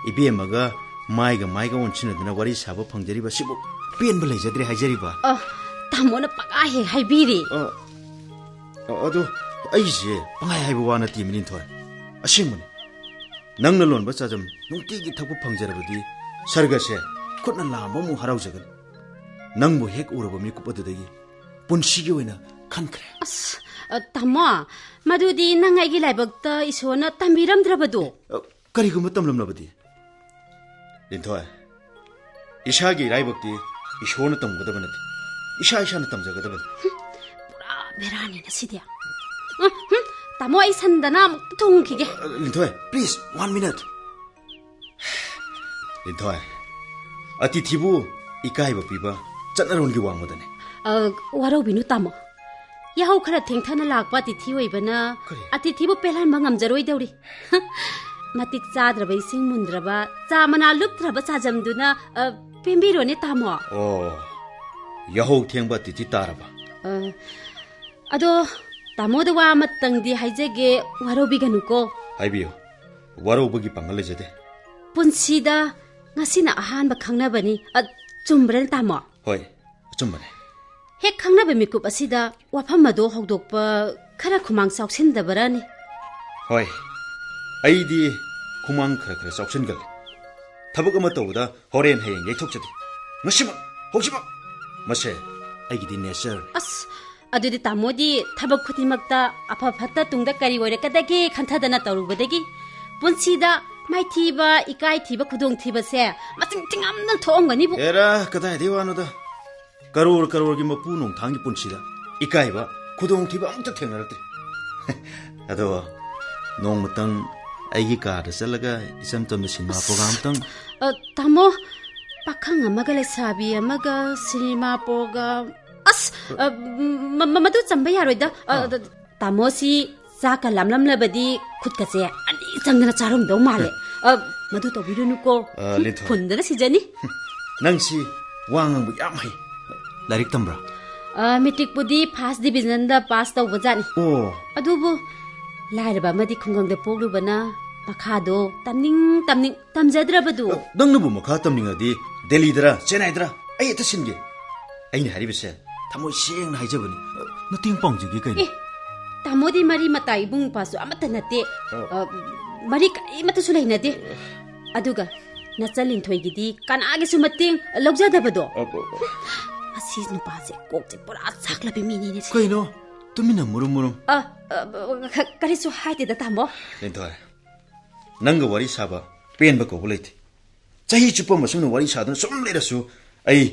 ꯏꯕꯦꯝꯃꯒ ꯃꯥꯏꯒ ꯃꯥꯏꯒ ꯑꯣꯟꯁꯤꯟꯅꯗꯨꯅ ꯋꯥꯔꯤ ꯁꯥꯕ ꯐꯪꯖꯔꯤꯕꯁꯤꯕꯨ ꯄꯦꯟꯕ ꯂꯩꯖꯗ꯭ꯔꯦ ꯍꯥꯏꯖꯔꯤꯕ꯫ ꯑ, ꯇꯥꯃꯣꯅ ꯄꯪꯍꯥꯏ ꯍꯦꯛ ꯍꯥꯏꯕꯤꯔꯦ꯫ ꯑ, ꯑ, ꯑꯗꯣ ꯑꯩꯁꯦ ꯄꯪꯍꯥꯏ ꯍꯥꯏꯕ ꯋꯥ ꯅꯠꯇꯦ, ꯃꯤꯅꯤꯟꯊꯣꯏ꯫ ꯑꯁꯦꯡꯕꯅꯤ꯫ ꯅꯪꯅ ꯂꯣꯟꯕ ꯆꯥꯖꯝ ꯅꯨꯡꯇꯤꯒꯤ ꯊꯛꯄ ꯐꯪꯖꯔꯕꯗꯤ ꯁꯔꯒꯁꯦ ꯈꯨꯠꯅ ꯂꯥꯝꯕ ꯑꯃꯨꯛ ꯍꯔꯥꯎꯖꯒꯅꯤ꯫ ꯅꯪꯕꯨ ꯍꯦꯛ ꯎꯔꯕ ꯃꯤꯀꯨꯞ ꯑꯗꯨꯗꯒꯤ ꯄꯨꯟꯁꯤꯒꯤ ꯑꯣꯏꯅ ꯈꯟꯈ꯭ꯔꯦ꯫ ꯑꯁ, ꯑ, ꯇꯥꯃꯣ, ꯃꯗꯨꯗꯤ ꯅꯪ ꯑꯩꯒꯤ ꯂꯥꯏꯕꯛꯇ ꯏꯁꯣꯔꯅ ꯇꯝꯕꯤꯔꯝꯗ꯭ꯔꯕꯗꯣ꯫ ꯑ, ꯀꯔꯤꯒꯨꯝꯕ ꯇꯝꯂꯝꯂꯕꯗꯤ? ꯂꯤꯟꯊꯣꯏ, ꯏꯁꯥꯒꯤ ꯏꯔꯥꯏꯕꯛꯇꯤ ꯏꯁꯣꯔꯅ ꯇꯝꯒꯗꯕ ꯅꯠꯇꯦ, ꯏꯁꯥ ꯏꯁꯥꯅ ꯇꯝꯖꯒꯗꯕꯅꯤ꯫ ꯄꯨꯔꯥ ꯕꯦꯔꯥꯅꯤꯅ ꯁꯤꯗꯤ꯫ ꯎꯝ, ꯎꯝ, ꯇꯥꯃꯣ, ꯑꯩ ꯁꯟꯗꯅ ꯑꯃꯨꯛꯇ ꯊꯣꯡꯈꯤꯒꯦ꯫ ꯑ, ꯂꯤꯟꯊꯣꯏ, please, one minute. ꯂꯤꯟꯊꯣꯏ, ꯑꯇꯤꯊꯤꯕꯨ ꯏꯀꯥꯏꯕ ꯄꯤꯕ ꯆꯠꯅꯔꯣꯟꯒꯤ ꯋꯥꯡꯃꯗꯅꯤ꯫ ꯑ, ꯋꯥꯔꯧꯕꯤꯅꯨ ꯇꯥꯃꯣ, ꯌꯥꯍꯧ ꯈꯔ ꯊꯦꯡꯊꯅ ꯂꯥꯛꯄ ꯑꯇꯤꯊꯤ ꯑꯣꯏꯕꯅ ꯀꯔꯤ? ꯑꯇꯤꯊꯤꯕꯨ ꯄꯦꯜꯍꯟꯕ ꯉꯝꯖꯔꯣꯏꯗꯧꯔꯤ꯫ ꯃꯇꯤꯛ ꯆꯥꯗ꯭ꯔꯕ, ꯏꯁꯤꯡ ꯃꯨꯟꯗ꯭ꯔꯕ, ꯆꯥ ꯃꯅꯥ ꯂꯨꯞꯇ꯭ꯔꯕ ꯆꯥꯖꯝꯗꯨꯅ, ꯑ, ꯄꯦꯟꯕꯤꯔꯣꯅꯦ ꯇꯥꯃꯣ꯫ ꯑꯣ, ꯌꯥꯍꯧ ꯊꯦꯡꯕ ꯑꯇꯤꯊꯤ ꯇꯥꯔꯕ? ꯑ, ꯑꯗꯣ ꯇꯥꯃꯣꯗ ꯋꯥ ꯑꯃꯇꯪꯗꯤ ꯍꯥꯏꯖꯒꯦ, ꯋꯥꯔꯧꯕꯤꯒꯅꯨꯀꯣ꯫ ꯍꯥꯏꯕꯤꯌꯨ, ꯋꯥꯔꯧꯕꯒꯤ ꯄꯥꯡꯒꯜ ꯂꯩꯖꯗꯦ꯫ ꯄꯨꯟꯁꯤꯗ ꯉꯁꯤꯅ ꯑꯍꯥꯟꯕ ꯈꯪꯅꯕꯅꯤ꯫ ꯑ, ꯆꯨꯝꯕ꯭ꯔꯅꯦ ꯇꯥꯃꯣ? ꯍꯣꯏ, ꯑꯆꯨꯝꯕꯅꯦ꯫ ꯍꯦꯛ ꯈꯪꯅꯕ ꯃꯤꯀꯨꯞ ꯑꯁꯤꯗ ꯋꯥꯐꯝ ꯑꯗꯣ ꯍꯧꯗꯣꯛꯄ ꯈꯔ ꯈꯨꯃꯥꯡ ꯆꯥꯎꯁꯤꯟꯗꯕꯔꯅꯤ? ꯍꯣꯏ, ꯑꯩꯗꯤ ꯈꯨꯃꯥꯡ ꯈꯔ ꯈꯔ ꯆꯥꯎꯁꯤꯟꯒꯜꯂꯤ꯫ ꯊꯕꯛ ꯑꯃ ꯇꯧꯕꯗ ꯍꯣꯔꯦꯟ ꯍꯌꯦꯡ ꯌꯩꯊꯣꯛꯆꯗꯦ꯫ ꯉꯁꯤꯃꯛ, ꯍꯧꯖꯤꯛꯃꯛ꯫ ꯃꯁꯦ ꯑꯩꯒꯤꯗꯤ nature꯫ ꯑꯁ, ꯑꯗꯨꯗꯤ ꯇꯥꯃꯣꯗꯤ ꯊꯕꯛ ꯈꯨꯗꯤꯡꯃꯛꯇ ꯑꯐ ꯐꯠꯇ ꯇꯨꯡꯗ ꯀꯔꯤ ꯑꯣꯏꯔꯛꯀꯗꯒꯦ ꯈꯟꯊꯗꯅ ꯇꯧꯔꯨꯕꯗꯒꯤ ꯄꯨꯟꯁꯤꯗ ꯃꯥꯏꯊꯤꯕ, ꯏꯀꯥꯏꯊꯤꯕ, ꯈꯨꯗꯣꯡꯊꯤꯕꯁꯦ ꯃꯁꯤꯡ ꯊꯤꯉꯝꯗꯅ ꯊꯣꯛꯑꯝꯒꯅꯤꯕꯨ꯫ ꯑꯦꯔꯥ, ꯀꯗꯥꯏꯗꯒꯤ ꯋꯥꯅꯣꯗ? ꯀꯔꯣꯔ ꯀꯔꯣꯔꯒꯤ ꯃꯄꯨ ꯅꯣꯡꯊꯥꯡꯒꯤ ꯄꯨꯟꯁꯤꯗ ꯏꯀꯥꯏꯕ, ꯈꯨꯗꯣꯡꯊꯤꯕ ꯑꯃꯨꯛꯇ ꯊꯦꯡꯅꯔꯛꯇ꯭ꯔꯤ꯫ ꯑꯗꯣ ꯅꯣꯡꯃꯇꯪ ꯑꯩꯒꯤ ꯀꯥꯗ ꯆꯠꯂꯒ ꯏꯆꯝ ꯆꯝꯅ ꯁꯤꯅꯦꯃꯥ program ꯑꯃꯇꯪ꯫ ꯑ, ꯇꯥꯃꯣ, ꯄꯥꯈꯪ ꯑꯃꯒ ꯂꯩꯁꯥꯕꯤ ꯑꯃꯒ ꯁꯤꯅꯦꯃꯥ program꯫ ꯑꯁ, ꯑ, ꯃ-, ꯃ-, ꯃꯗꯨ ꯆꯝꯕ ꯌꯥꯔꯣꯏꯗ꯫ ꯑ, ꯑꯥ꯫ ꯇꯥꯃꯣꯁꯤ ꯆꯥꯛꯀ ꯂꯥꯝꯂꯝꯂꯕꯗꯤ ꯈꯨꯠꯀꯁꯦ ꯑꯅꯤ ꯆꯪꯗꯅ ꯆꯥꯔꯝꯗꯧ ꯃꯥꯜꯂꯦ꯫ ꯑ, ꯃꯗꯨ ꯇꯧꯕꯤꯔꯨꯅꯨꯀꯣ꯫ ꯑ, ꯂꯤꯟꯊꯣꯏ꯫ ꯐꯨꯟꯗꯅ ꯁꯤꯖꯅꯤ꯫ ꯅꯪꯁꯤ ꯋꯥ ꯉꯥꯡꯕ ꯌꯥꯝ ꯍꯩ꯫ ꯂꯥꯏꯔꯤꯛ ꯇꯝꯕ꯭ꯔꯥ? ꯑ, matricꯄꯨꯗꯤ first divisionꯗ pass ꯇꯧꯕꯖꯥꯠꯅꯤ꯫ ꯑꯣ꯫ ꯑꯗꯨꯕꯨ ꯂꯥꯏꯔꯕ ꯑꯃꯗꯤ ꯈꯨꯡꯒꯪꯗ ꯄꯣꯛꯂꯨꯕꯅ ꯃꯈꯥꯗꯣ ꯇꯝꯅꯤꯡ ꯇꯝꯅꯤꯡ ꯇꯝꯖꯗ꯭ꯔꯕꯗꯨ꯫ ꯑ, ꯅꯪꯅꯕꯨ ꯃꯈꯥ ꯇꯝꯅꯤꯡꯉꯗꯤ ꯗꯦꯜꯂꯤꯗꯔ, ꯆꯦꯟꯅꯥꯏꯗꯔ? ꯑꯩ ꯍꯦꯛꯇ ꯁꯤꯟꯒꯦ꯫ ꯑꯩꯅ ꯍꯥꯏꯔꯤꯕꯁꯦ ꯊꯃꯣꯏ ꯁꯦꯡꯅ ꯍꯥꯏꯖꯕꯅꯤ꯫ ꯃꯇꯦꯡ ꯄꯥꯡꯖꯒꯦ ꯀꯩꯅꯣ꯫ ꯑꯦ, ꯇꯥꯃꯣꯗꯤ ꯃꯔꯤ ꯃꯇꯥ ꯏꯕꯨꯡ ꯏꯄ꯭ꯋꯥꯁꯨ ꯑꯃꯠꯇ ꯅꯠꯇꯦ꯫ ꯑ, ꯃꯔꯤ ꯀꯔꯤꯃꯠꯇꯁꯨ ꯂꯩꯅꯗꯦ꯫ ꯑꯗꯨꯒ ꯅꯆꯟ ꯂꯤꯟꯊꯣꯏꯒꯤꯗꯤ ꯀꯅꯥꯒꯤꯁꯨ ꯃꯇꯦꯡ ꯂꯧꯖꯗꯕꯗꯣ꯫ ꯑ, ꯑ, ꯑ꯫ ꯃꯁꯤ ꯅꯨꯄꯥꯁꯦ ꯀꯣꯛꯁꯦ ꯄꯨꯔꯥ ꯆꯥꯛꯂꯕꯤ ꯃꯤꯅꯤꯅꯦ꯫ ꯀꯩꯅꯣ? ꯇꯨꯃꯤꯟꯅ ꯃꯨꯔꯨꯝ ꯃꯨꯔꯨꯝ꯫ ꯑ, ꯑ, ꯀ-, ꯀꯔꯤꯁꯨ ꯍꯥꯏꯗꯦꯗ, ꯇꯥꯃꯣ꯫ ꯂꯤꯟꯊꯣꯏ, ꯅꯪꯒ ꯋꯥꯔꯤ ꯁꯥꯕ ꯄꯦꯟꯕ ꯀꯧꯕ ꯂꯩꯇꯦ꯫ ꯆꯍꯤ ꯆꯨꯞꯄ ꯑꯃ ꯁꯨꯝꯅ ꯋꯥꯔꯤ ꯁꯥꯗꯨꯅ ꯁꯨꯝ ꯂꯩꯔꯁꯨ, ꯑꯩ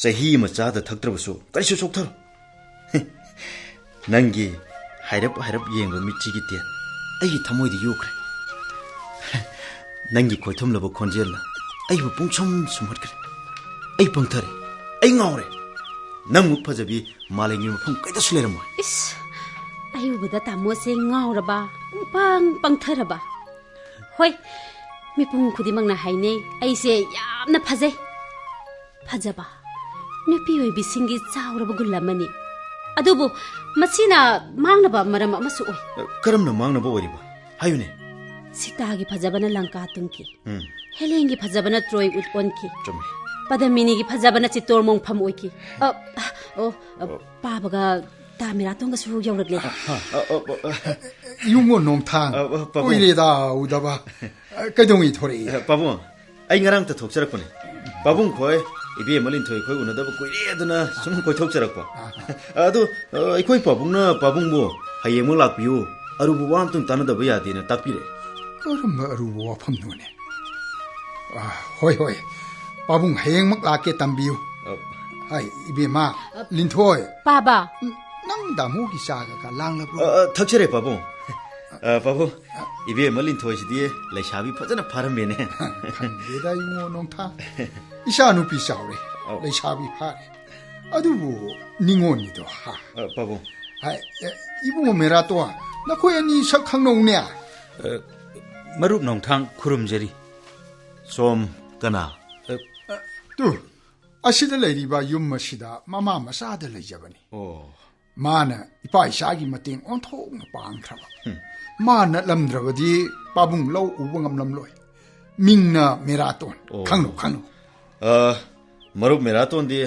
ꯆꯍꯤ ꯑꯃ ꯆꯥꯗ ꯊꯛꯇ꯭ꯔꯕꯁꯨ ꯀꯔꯤꯁꯨ ꯆꯣꯛꯊꯔꯣꯏ꯫ ꯅꯪꯒꯤ ꯍꯥꯏꯔꯞ ꯍꯥꯏꯔꯞ ꯌꯦꯡꯕ ꯃꯤꯠꯁꯤꯒꯤ ꯇꯦꯟ ꯑꯩꯒꯤ ꯊꯃꯣꯏꯗ ꯌꯣꯛꯈ꯭ꯔꯦ꯫ ꯅꯪꯒꯤ ꯈꯣꯏꯊꯨꯝꯂꯕ ꯈꯣꯟꯖꯦꯜꯅ ꯑꯩꯕꯨ ꯄꯨꯡꯁꯨꯝ ꯁꯨꯝꯍꯠꯈ꯭ꯔꯦ꯫ ꯑꯩ ꯄꯪꯊꯔꯦ꯫ ꯑꯩ ꯉꯥꯎꯔꯦ꯫ ꯅꯪꯃꯨꯛ ꯐꯖꯕꯤ ꯃꯥꯂꯦꯝꯒꯤ ꯃꯐꯝ ꯀꯩꯗꯁꯨ ꯂꯩꯔꯝꯃꯣꯏ꯫ ꯏꯁ, ꯑꯩ ꯎꯕꯗ ꯇꯥꯃꯣꯁꯦ ꯉꯥꯎꯔꯕ, ꯄꯨꯡꯄꯪ ꯄꯪꯊꯔꯕ꯫ ꯍꯣꯏ, ꯃꯤꯄꯨꯝ ꯈꯨꯗꯤꯡꯃꯛꯅ ꯍꯥꯏꯅꯩ ꯑꯩꯁꯦ ꯌꯥꯝꯅ ꯐꯖꯩ꯫ ꯐꯖꯕ ꯅꯨꯄꯤ ꯑꯣꯏꯕꯤꯁꯤꯡꯒꯤ ꯆꯥꯎꯔꯕ ꯒꯨꯟ ꯑꯃꯅꯤ꯫ ꯑꯗꯨꯕꯨ ꯃꯁꯤꯅ ꯃꯥꯡꯅꯕ ꯃꯔꯝ ꯑꯃꯁꯨ ꯑꯣꯏ꯫ ꯀꯔꯝꯅ ꯃꯥꯡꯅꯕ ꯑꯣꯏꯔꯤꯕ? ꯍꯥꯏꯌꯨꯅꯦ꯫ ꯁꯤꯇꯥꯒꯤ ꯐꯖꯕꯅ ꯂꯪꯀꯥ ꯇꯨꯝꯈꯤ꯫ ꯎꯝ꯫ ꯍꯦꯂꯦꯟꯒꯤ ꯐꯖꯕꯅ ꯇ꯭ꯔꯣꯏ ꯎꯠ ꯑꯣꯟꯈꯤ꯫ ꯆꯨꯝꯃꯤ꯫ ꯄꯗꯃꯤꯅꯤꯒꯤ ꯐꯖꯕꯅ ꯆꯤꯠꯇꯣꯔ ꯃꯣꯡꯐꯝ ꯑꯣꯏꯈꯤ꯫ ꯑ, ꯑꯣ, ꯑ, ꯑꯣ꯫ ꯄꯥꯕꯒ ꯇꯥ ꯃꯤꯔꯥꯇꯣꯟꯒꯁꯨ ꯌꯧꯔꯛꯂꯦ꯫ ꯑ, ꯑ, ꯑ, ꯑ꯫ ꯏꯕꯨꯡꯉꯣ ꯅꯣꯡꯊꯥꯡ, ꯑ, ꯑ, ꯄꯥꯕꯨꯡ꯫ ꯀꯨꯏꯔꯦꯗ ꯎꯗꯕ꯫ ꯑ, ꯀꯩꯗꯧꯉꯩ ꯊꯣꯔꯛꯏ? ꯑ, ꯄꯥꯕꯨꯡ, ꯑꯩ ꯉꯔꯥꯡꯇ ꯊꯣꯛꯆꯔꯛꯄꯅꯦ꯫ ꯄꯥꯕꯨꯡ ꯈꯣꯏ, ꯏꯕꯦꯝꯃ ꯂꯤꯟꯊꯣꯏ ꯈꯣꯏ ꯎꯅꯗꯕ ꯀꯨꯏꯔꯦ ꯑꯗꯨꯅ ꯁꯨꯝ ꯀꯣꯏꯊꯣꯛꯆꯔꯛꯄ꯫ ꯑ꯫ ꯑꯗꯨ, ꯑ, ꯑꯩꯈꯣꯏ ꯄꯥꯕꯨꯡꯅ ꯄꯥꯕꯨꯡꯕꯨ ꯍꯌꯦꯡꯃꯛ ꯂꯥꯛꯄꯤꯌꯨ, ꯑꯔꯨꯕ ꯋꯥ ꯑꯃꯇꯪ ꯇꯥꯟꯅꯗꯕ ꯌꯥꯗꯦꯅ ꯇꯥꯛꯄꯤꯔꯛꯑꯦ꯫ ꯀꯔꯝꯕ ꯑꯔꯨꯕ ꯋꯥꯐꯝꯅꯣꯅꯦ? ꯑ, ꯍꯣꯏ, ꯍꯣꯏ꯫ ꯄꯥꯕꯨꯡ ꯍꯌꯦꯡꯃꯛ ꯂꯥꯛꯀꯦ ꯇꯝꯕꯤꯌꯨ꯫ ꯑ꯫ ꯍꯥꯏ, ꯏꯕꯦꯝꯃ, ꯑ, ꯂꯤꯟꯊꯣꯏ꯫ ꯄꯥꯕ꯫ ꯅ-, ꯅꯪ ꯗꯥꯃꯣꯒꯤ ꯆꯥꯒ ꯈꯔ ꯂꯥꯡꯂꯕ꯭ꯔꯣ? ꯑ, ꯑ, ꯊꯛꯆꯔꯦ, ꯄꯥꯕꯨꯡ꯫ ꯑ, ꯄꯥꯕꯨꯡ, ꯏꯕꯦꯝꯃ ꯂꯤꯟꯊꯣꯏꯁꯤꯗꯤ ꯂꯩꯁꯥꯕꯤ ꯐꯖꯅ ꯐꯥꯔꯝꯃꯦꯅꯦ꯫ ꯈꯪꯗꯦꯗ, ꯏꯕꯨꯡꯉꯣ ꯅꯣꯡꯊꯥ꯫ ꯏꯆꯥ ꯅꯨꯄꯤ ꯆꯥꯎꯔꯦ, ꯑꯧ꯫ ꯂꯩꯁꯥꯕꯤ ꯐꯥꯔꯦ꯫ ꯑꯗꯨꯕꯨ ꯅꯤꯉꯣꯟꯅꯤꯗꯣ, ꯍꯥ? ꯑ, ꯄꯥꯕꯨꯡ꯫ ꯍꯥꯏ, ꯑꯦ, ꯏꯕꯨꯡꯉꯣ ꯃꯦꯔꯥꯇꯣꯟ, ꯅꯈꯣꯏ ꯑꯅꯤ ꯁꯛ ꯈꯪꯅꯧꯅꯦ꯫ ꯑ, ꯃꯔꯨꯞ ꯅꯣꯡꯊꯥꯡ ꯈꯨꯔꯨꯝꯖꯔꯤ꯫ ꯁꯣꯝ ꯀꯅꯥ? ꯑ, ꯑ, ꯇꯨ, ꯑꯁꯤꯗ ꯂꯩꯔꯤꯕ ꯌꯨꯝ ꯑꯁꯤꯗ ꯃꯃꯥ ꯃꯆꯥꯗ ꯂꯩꯖꯕꯅꯤ꯫ ꯑꯣ꯫ ꯃꯥꯅ ꯏꯄꯥ ꯏꯆꯥꯒꯤ ꯃꯇꯦꯡ ꯑꯣꯟꯊꯣꯛꯅ ꯄꯥꯡꯈ꯭ꯔꯕ꯫ ꯍꯝ꯫ ꯃꯥ ꯅꯠꯂꯝꯗ꯭ꯔꯕꯗꯤ ꯄꯥꯕꯨꯡ ꯂꯧ ꯎꯕ ꯉꯝꯂꯝꯂꯣꯏ꯫ ꯃꯤꯡꯅ ꯃꯦꯔꯥꯇꯣꯟ꯫ ꯑꯣ꯫ ꯈꯪꯅꯧ, ꯈꯪꯅꯧ꯫ ꯑ, ꯃꯔꯨꯞ ꯃꯦꯔꯥꯇꯣꯟꯗꯤ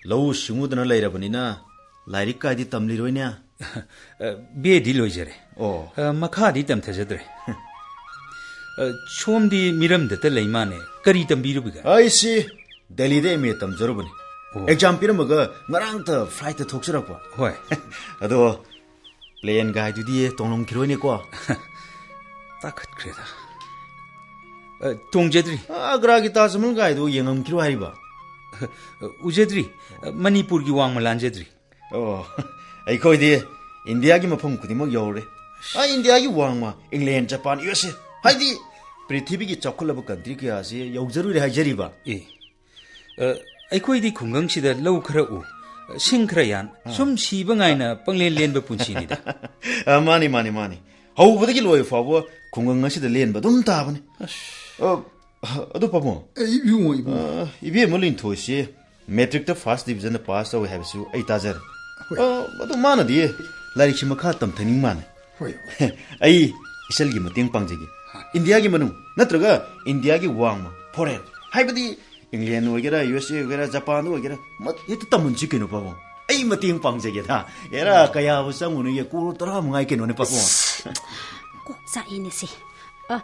ꯂꯧꯎ ꯁꯤꯡꯎꯗꯅ ꯂꯩꯔꯕꯅꯤꯅ ꯂꯥꯏꯔꯤꯛ ꯀꯥꯏꯗꯤ ꯇꯝꯂꯤꯔꯣꯏꯅꯦ? ꯑ, ꯕꯤ ꯑꯦꯗꯤ ꯂꯣꯏꯖꯔꯦ꯫ ꯑꯣ꯫ ꯑ, ꯃꯈꯥꯗꯤ ꯇꯝꯊꯖꯗ꯭ꯔꯦ꯫ ꯑ, ꯁꯣꯝꯗꯤ ꯃꯤꯔꯝꯗꯇ ꯂꯩ ꯃꯥꯅꯦ꯫ ꯀꯔꯤ ꯇꯝꯕꯤꯔꯨꯕꯒꯦ? ꯑꯩꯁꯤ ꯗꯦꯜꯂꯤꯗ ꯑꯦꯝ ꯑꯦ ꯇꯝꯖꯔꯨꯕꯅꯤ꯫ ꯑꯣ꯫ ꯑꯦꯛꯖꯥꯝ ꯄꯤꯔꯝꯃꯒ ꯉꯔꯥꯡꯇ ꯐ꯭ꯂꯥꯏꯠꯇ ꯊꯣꯛꯆꯔꯛꯄ꯫ ꯍꯣꯏ꯫ ꯑꯗꯣ ꯄ꯭ꯂꯦꯟ ꯒꯥꯏꯗꯨꯗꯤ ꯇꯣꯡꯂꯝꯈꯤꯔꯣꯏꯅꯦꯀꯣ? ꯇꯥꯈꯠꯈ꯭ꯔꯦꯗ꯫ ꯑ, ꯇꯣꯡꯖꯗ꯭ꯔꯤ꯫ ꯑꯒ꯭ꯔꯥꯒꯤ ꯇꯥꯖ ꯃꯍꯜ ꯒꯥꯏꯗꯨ ꯌꯦꯡꯉꯝꯈꯤꯔꯣꯏ ꯍꯥꯏꯔꯤꯕ? ꯑ, ꯎꯖꯗ꯭ꯔꯤ꯫ ꯑ, ꯃꯅꯤꯄꯨꯔꯒꯤ ꯋꯥꯡꯃ ꯂꯥꯟꯖꯗ꯭ꯔꯤ꯫ ꯑꯣ, ꯑꯩꯈꯣꯏꯗꯤ ꯏꯟꯗꯤꯌꯥꯒꯤ ꯃꯐꯝ ꯈꯨꯗꯤꯡꯃꯛ ꯌꯧꯔꯦ꯫ ꯑ, ꯏꯟꯗꯤꯌꯥꯒꯤ ꯋꯥꯡꯃ, ꯏꯪꯂꯦꯟ, ꯖꯄꯥꯟ, ꯌꯨ ꯑꯦꯁ ꯑꯦ, ꯍꯥꯏꯗꯤ ꯄ꯭ꯔꯤꯊꯤꯕꯤꯒꯤ ꯆꯥꯎꯈꯠꯂꯕ ꯀꯟꯇ꯭ꯔꯤ ꯀꯌꯥꯁꯤ ꯌꯧꯖꯔꯨꯔꯦ ꯍꯥꯏꯖꯔꯤꯕ꯫ ꯑꯦ, ꯑ, ꯑꯩꯈꯣꯏꯗꯤ ꯈꯨꯡꯒꯪꯁꯤꯗ ꯂꯧ ꯈꯔ ꯎ, ꯁꯤꯡ ꯈꯔ ꯌꯥꯟ, ꯑꯥ꯫ ꯁꯨꯝ ꯁꯤꯕ ꯉꯥꯏꯅ ꯄꯪꯂꯦꯟ ꯂꯦꯟꯕ ꯄꯨꯟꯁꯤꯅꯤꯗ꯫ ꯑ, ꯃꯥꯅꯤ, ꯃꯥꯅꯤ, ꯃꯥꯅꯤ꯫ ꯍꯧꯕꯗꯒꯤ ꯂꯣꯏꯕ ꯐꯥꯎꯕ ꯈꯨꯡꯒꯪ ꯑꯁꯤꯗ ꯂꯦꯟꯕ ꯑꯗꯨꯝ ꯇꯥꯕꯅꯤ꯫ ꯑꯁ꯫ ꯑ, ꯑꯗꯨ ꯄꯥꯕꯨꯡ, ꯑꯦ, ꯏꯕꯨꯡꯉꯣ, ꯏꯕꯨꯡꯉꯣ꯫ ꯑ, ꯏꯕꯦꯝꯃ ꯂꯤꯟꯊꯣꯏꯁꯤ ꯃꯦꯇ꯭ꯔꯤꯛꯇ ꯐꯥꯔꯁ ꯗꯤꯕꯤꯖꯟꯗ ꯄꯥꯁ ꯇꯧꯋꯦ ꯍꯥꯏꯕꯁꯨ ꯑꯩ ꯇꯥꯖꯔꯦ꯫ ꯍꯣꯏ꯫ ꯑ, ꯑꯗꯨ ꯃꯥꯅꯗꯤ ꯂꯥꯏꯔꯤꯛꯁꯤ ꯃꯈꯥ ꯇꯝꯊꯅꯤꯡ ꯃꯥꯅꯦ꯫ ꯍꯣꯏ, ꯍꯣꯏ꯫ ꯑꯩ ꯏꯆꯜꯒꯤ ꯃꯇꯦꯡ ꯄꯥꯡꯖꯒꯦ꯫ ꯍꯥ꯫ ꯏꯟꯗꯤꯌꯥꯒꯤ ꯃꯅꯨꯡ ꯅꯠꯇ꯭ꯔꯒ ꯏꯟꯗꯤꯌꯥꯒꯤ ꯋꯥꯡꯃ, ꯐꯣꯔꯦꯟ, ꯍꯥꯏꯕꯗꯤ ꯏꯪꯂꯦꯟ ꯑꯣꯏꯒꯦꯔꯥ, ꯌꯨ ꯑꯦꯁ ꯑꯦ ꯑꯣꯏꯒꯦꯔꯥ, ꯖꯄꯥꯟꯗ ꯑꯣꯏꯒꯦꯔꯥ, ꯃ-, ꯍꯦꯛꯇ ꯇꯝꯍꯟꯁꯤ ꯀꯩꯅꯣ ꯄꯥꯕꯨꯡ꯫ ꯑꯩ ꯃꯇꯦꯡ ꯄꯥꯡꯖꯒꯦꯗ꯫ ꯑꯦꯔꯥ, ꯀꯌꯥꯕꯨ ꯆꯪꯉꯨꯅꯤꯒꯦ? ꯀꯣꯔ ꯇꯔꯥ ꯃꯉꯥꯏ ꯀꯩꯅꯣꯅꯦ ꯄꯥꯕꯨꯡ꯫ ꯀꯣꯛ ꯆꯥꯛꯏꯅꯦ ꯁꯤ꯫ ꯑ,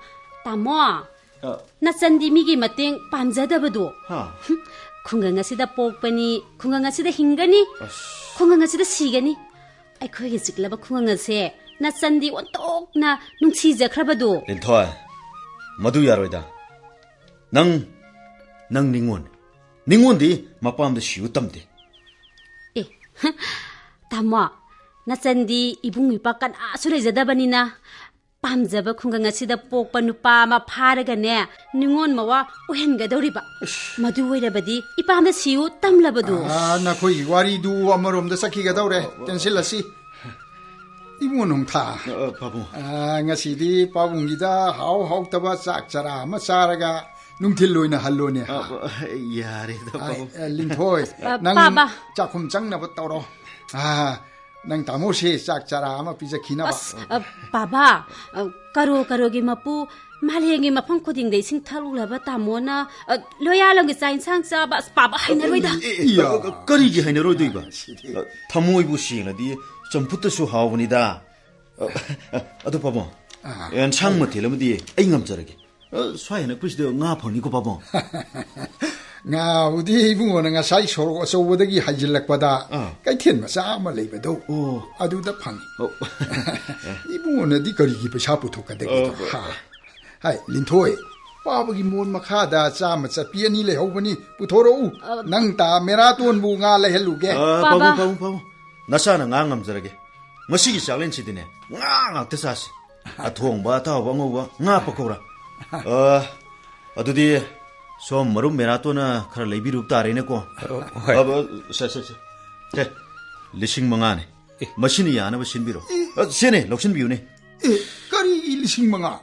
ꯇꯥꯃꯣ, ꯑ꯫ ꯅꯆꯟꯗꯤ ꯃꯤꯒꯤ ꯃꯇꯦꯡ ꯄꯥꯝꯖꯗꯕꯗꯣ꯫ ꯍꯥ꯫ ꯈꯨꯡꯒꯪ ꯑꯁꯤꯗ ꯄꯣꯛꯄꯅꯤ, ꯈꯨꯡꯒꯪ ꯑꯁꯤꯗ ꯍꯤꯡꯒꯅꯤ, ꯑꯁ꯫ ꯈꯨꯡꯒꯪ ꯑꯁꯤꯗ ꯁꯤꯒꯅꯤ꯫ ꯑꯩꯈꯣꯏꯒꯤ ꯆꯤꯛꯂꯕ ꯈꯨꯡꯒꯪ ꯑꯁꯦ ꯅꯆꯟꯗꯤ ꯑꯣꯟꯊꯣꯛꯅ ꯅꯨꯡꯁꯤꯖꯈ꯭ꯔꯕꯗꯣ꯫ ꯂꯤꯟꯊꯣꯏ, ꯃꯗꯨ ꯌꯥꯔꯣꯏꯗ꯫ ꯅꯪ, ꯅꯪ ꯅꯤꯉꯣꯟ, ꯅꯤꯉꯣꯟꯗꯤ ꯃꯄꯥꯝꯗ ꯁꯤꯌꯨ ꯇꯝꯗꯦ꯫ ꯑꯦ, ꯇꯥꯃꯣ, ꯅꯆꯟꯗꯤ ꯏꯕꯨꯡ ꯏꯄ꯭ꯋꯥ ꯀꯅꯥꯁꯨ ꯂꯩꯖꯗꯕꯅꯤꯅ ꯄꯥꯝꯖꯕ ꯈꯨꯡꯒꯪ ꯑꯁꯤꯗ ꯄꯣꯛꯄ ꯅꯨꯄꯥ ꯑꯃ ꯐꯥꯔꯒꯅꯦ, ꯅꯤꯉꯣꯜ ꯃꯋꯥ ꯑꯣꯏꯍꯟꯒꯗꯧꯔꯤꯕ꯫ ꯏꯁ꯫ ꯃꯗꯨ ꯑꯣꯏꯔꯕꯗꯤ ꯏꯄꯥꯝꯗ ꯁꯤꯌꯨ ꯇꯝꯂꯕꯗꯨ꯫ ꯑꯥ, ꯅꯈꯣꯏꯒꯤ ꯋꯥꯔꯤꯗꯨ ꯑꯃꯔꯣꯝꯗ ꯆꯠꯈꯤꯒꯗꯧꯔꯦ꯫ ꯇꯦꯟꯁꯤꯜꯂꯁꯤ꯫ ꯏꯕꯨꯡꯉꯣ ꯅꯣꯡꯊꯥ꯫ ꯑ, ꯄꯥꯕꯨꯡ꯫ ꯑꯥ, ꯉꯁꯤꯗꯤ ꯄꯥꯕꯨꯡꯒꯤꯗ ꯍꯥꯎ ꯍꯥꯎꯇꯕ ꯆꯥꯛ ꯆꯔꯥ ꯑꯃ ꯆꯥꯔꯒ ꯅꯨꯡꯊꯤꯜ ꯑꯣꯏꯅ ꯍꯜꯂꯣꯅꯦ꯫ ꯑ, ꯑ, ꯌꯥꯔꯦꯗ, ꯑꯥ, ꯄꯥꯕꯨꯡ꯫ ꯑ, ꯂꯤꯟꯊꯣꯏ, ꯑ, ꯅꯪ ꯄꯥꯕ꯫ ꯆꯥꯛꯈꯨꯝ ꯆꯪꯅꯕ ꯇꯧꯔꯣ꯫ ꯑꯥ, ꯅꯪ ꯇꯥꯃꯣꯁꯦ ꯆꯥꯛ ꯆꯔꯥ ꯑꯃ ꯄꯤꯖꯈꯤꯅꯕ꯫ ꯑꯁ, ꯑ, ꯄꯥꯕ, ꯑ, ꯀꯔꯣ ꯀꯔꯣꯒꯤ ꯃꯄꯨ ꯃꯥꯂꯦꯝꯒꯤ ꯃꯐꯝ ꯈꯨꯗꯤꯡꯗ ꯏꯁꯤꯡ ꯊꯛꯂꯨꯔꯕ ꯇꯥꯃꯣꯅ, ꯑ, ꯂꯣꯌꯥꯂꯝꯒꯤ ꯆꯥꯛ ꯏꯟꯁꯥꯡ ꯆꯥꯕ, ꯑꯁ, ꯄꯥꯕ ꯍꯩꯅꯔꯣꯏꯗ꯫ ꯏꯌꯥ꯫ ꯀ-, ꯀꯔꯤꯒꯤ ꯍꯩꯅꯔꯣꯏꯗꯣꯏꯕ? ꯁꯤꯗꯤ꯫ ꯑ, ꯊꯃꯣꯏꯕꯨ ꯁꯦꯡꯂꯗꯤ ꯆꯝꯐꯨꯠꯇꯁꯨ ꯍꯥꯎꯕꯅꯤꯗ꯫ ꯑ, ꯑ, ꯑꯗꯨ ꯄꯥꯕꯨꯡ, ꯑꯥ꯫ ꯑꯦꯟꯁꯥꯡ ꯃꯊꯦꯜ ꯑꯃꯗꯤ ꯑꯩ ꯉꯝꯖꯔꯒꯦ꯫ ꯑ, ꯁ꯭ꯋꯥꯏ ꯍꯦꯟꯅ ꯑꯩꯈꯣꯏ ꯁꯤꯗ ꯉꯥ ꯐꯪꯅꯤꯀꯣ ꯄꯥꯕꯨꯡ꯫ ꯉꯥꯕꯨꯗꯤ ꯏꯕꯨꯡꯉꯣꯅ ꯉꯁꯥꯏ ꯁꯣꯔꯣꯛ ꯑꯆꯧꯕꯗꯒꯤ ꯍꯥꯏꯖꯤꯜꯂꯛꯄꯗ ꯑꯥ꯫ ꯀꯩꯊꯦꯜ ꯃꯆꯥ ꯑꯃ ꯂꯩꯕꯗꯣ, ꯑꯣ꯫ ꯑꯗꯨꯗ ꯐꯪꯉꯤ꯫ ꯑꯣ꯫ ꯏꯕꯨꯡꯉꯣꯅꯗꯤ ꯀꯔꯤꯒꯤ ꯄꯩꯁꯥ ꯄꯨꯊꯣꯛꯀꯗꯒꯦꯗꯣ? ꯑꯣ꯫ ꯍꯥ? ꯍꯥꯏ, ꯂꯤꯟꯊꯣꯏ, ꯄꯥꯕꯒꯤ ꯃꯣꯟ ꯃꯈꯥꯗ ꯆꯥꯃ ꯆꯠꯄꯤ ꯑꯅꯤ ꯂꯩꯍꯧꯕꯅꯤ, ꯄꯨꯊꯣꯔꯛꯎ꯫ ꯑ, ꯅꯪ ꯇꯥ ꯃꯦꯔꯥꯇꯣꯟꯕꯨ ꯉꯥ ꯂꯩꯍꯜꯂꯨꯒꯦ꯫ ꯑ, ꯄꯥꯕꯨꯡ, ꯄꯥꯕꯨꯡ, ꯄꯥꯕꯨꯡ꯫ ꯅꯁꯥꯅ ꯉꯥ ꯉꯝꯖꯔꯒꯦ꯫ ꯉꯁꯤꯒꯤ ꯆꯥꯛꯂꯦꯟꯁꯤꯗꯤꯅꯦ, ꯉꯥ ꯉꯥꯛꯇ ꯆꯥꯁꯤ꯫ ꯑꯊꯣꯡꯕ, ꯑꯇꯥꯎꯕ, ꯑꯉꯧꯕ, ꯉꯥ ꯄꯀꯧꯔꯥ꯫ ꯑ, ꯑꯗꯨꯗꯤ ꯁꯣꯝ ꯃꯔꯨꯞ ꯃꯦꯔꯥꯇꯣꯟꯅ ꯈꯔ ꯂꯩꯕꯤꯔꯨꯕ ꯇꯥꯔꯦꯅꯦꯀꯣ꯫ ꯑ, ꯍꯣꯏ꯫ ꯑ, ꯁꯦ, ꯁꯦ, ꯁꯦ꯫ ꯁꯦ, ꯂꯤꯁꯤꯡ ꯃꯉꯥꯅꯦ꯫ ꯑꯦ꯫ ꯃꯁꯤꯅ ꯌꯥꯅꯕ ꯁꯤꯟꯕꯤꯔꯣ꯫ ꯑꯦ꯫ ꯑ, ꯁꯦꯅꯦ, ꯂꯧꯁꯤꯟꯕꯤꯌꯨꯅꯦ꯫ ꯑꯦ, ꯀꯔꯤꯒꯤ ꯂꯤꯁꯤꯡ ꯃꯉꯥ?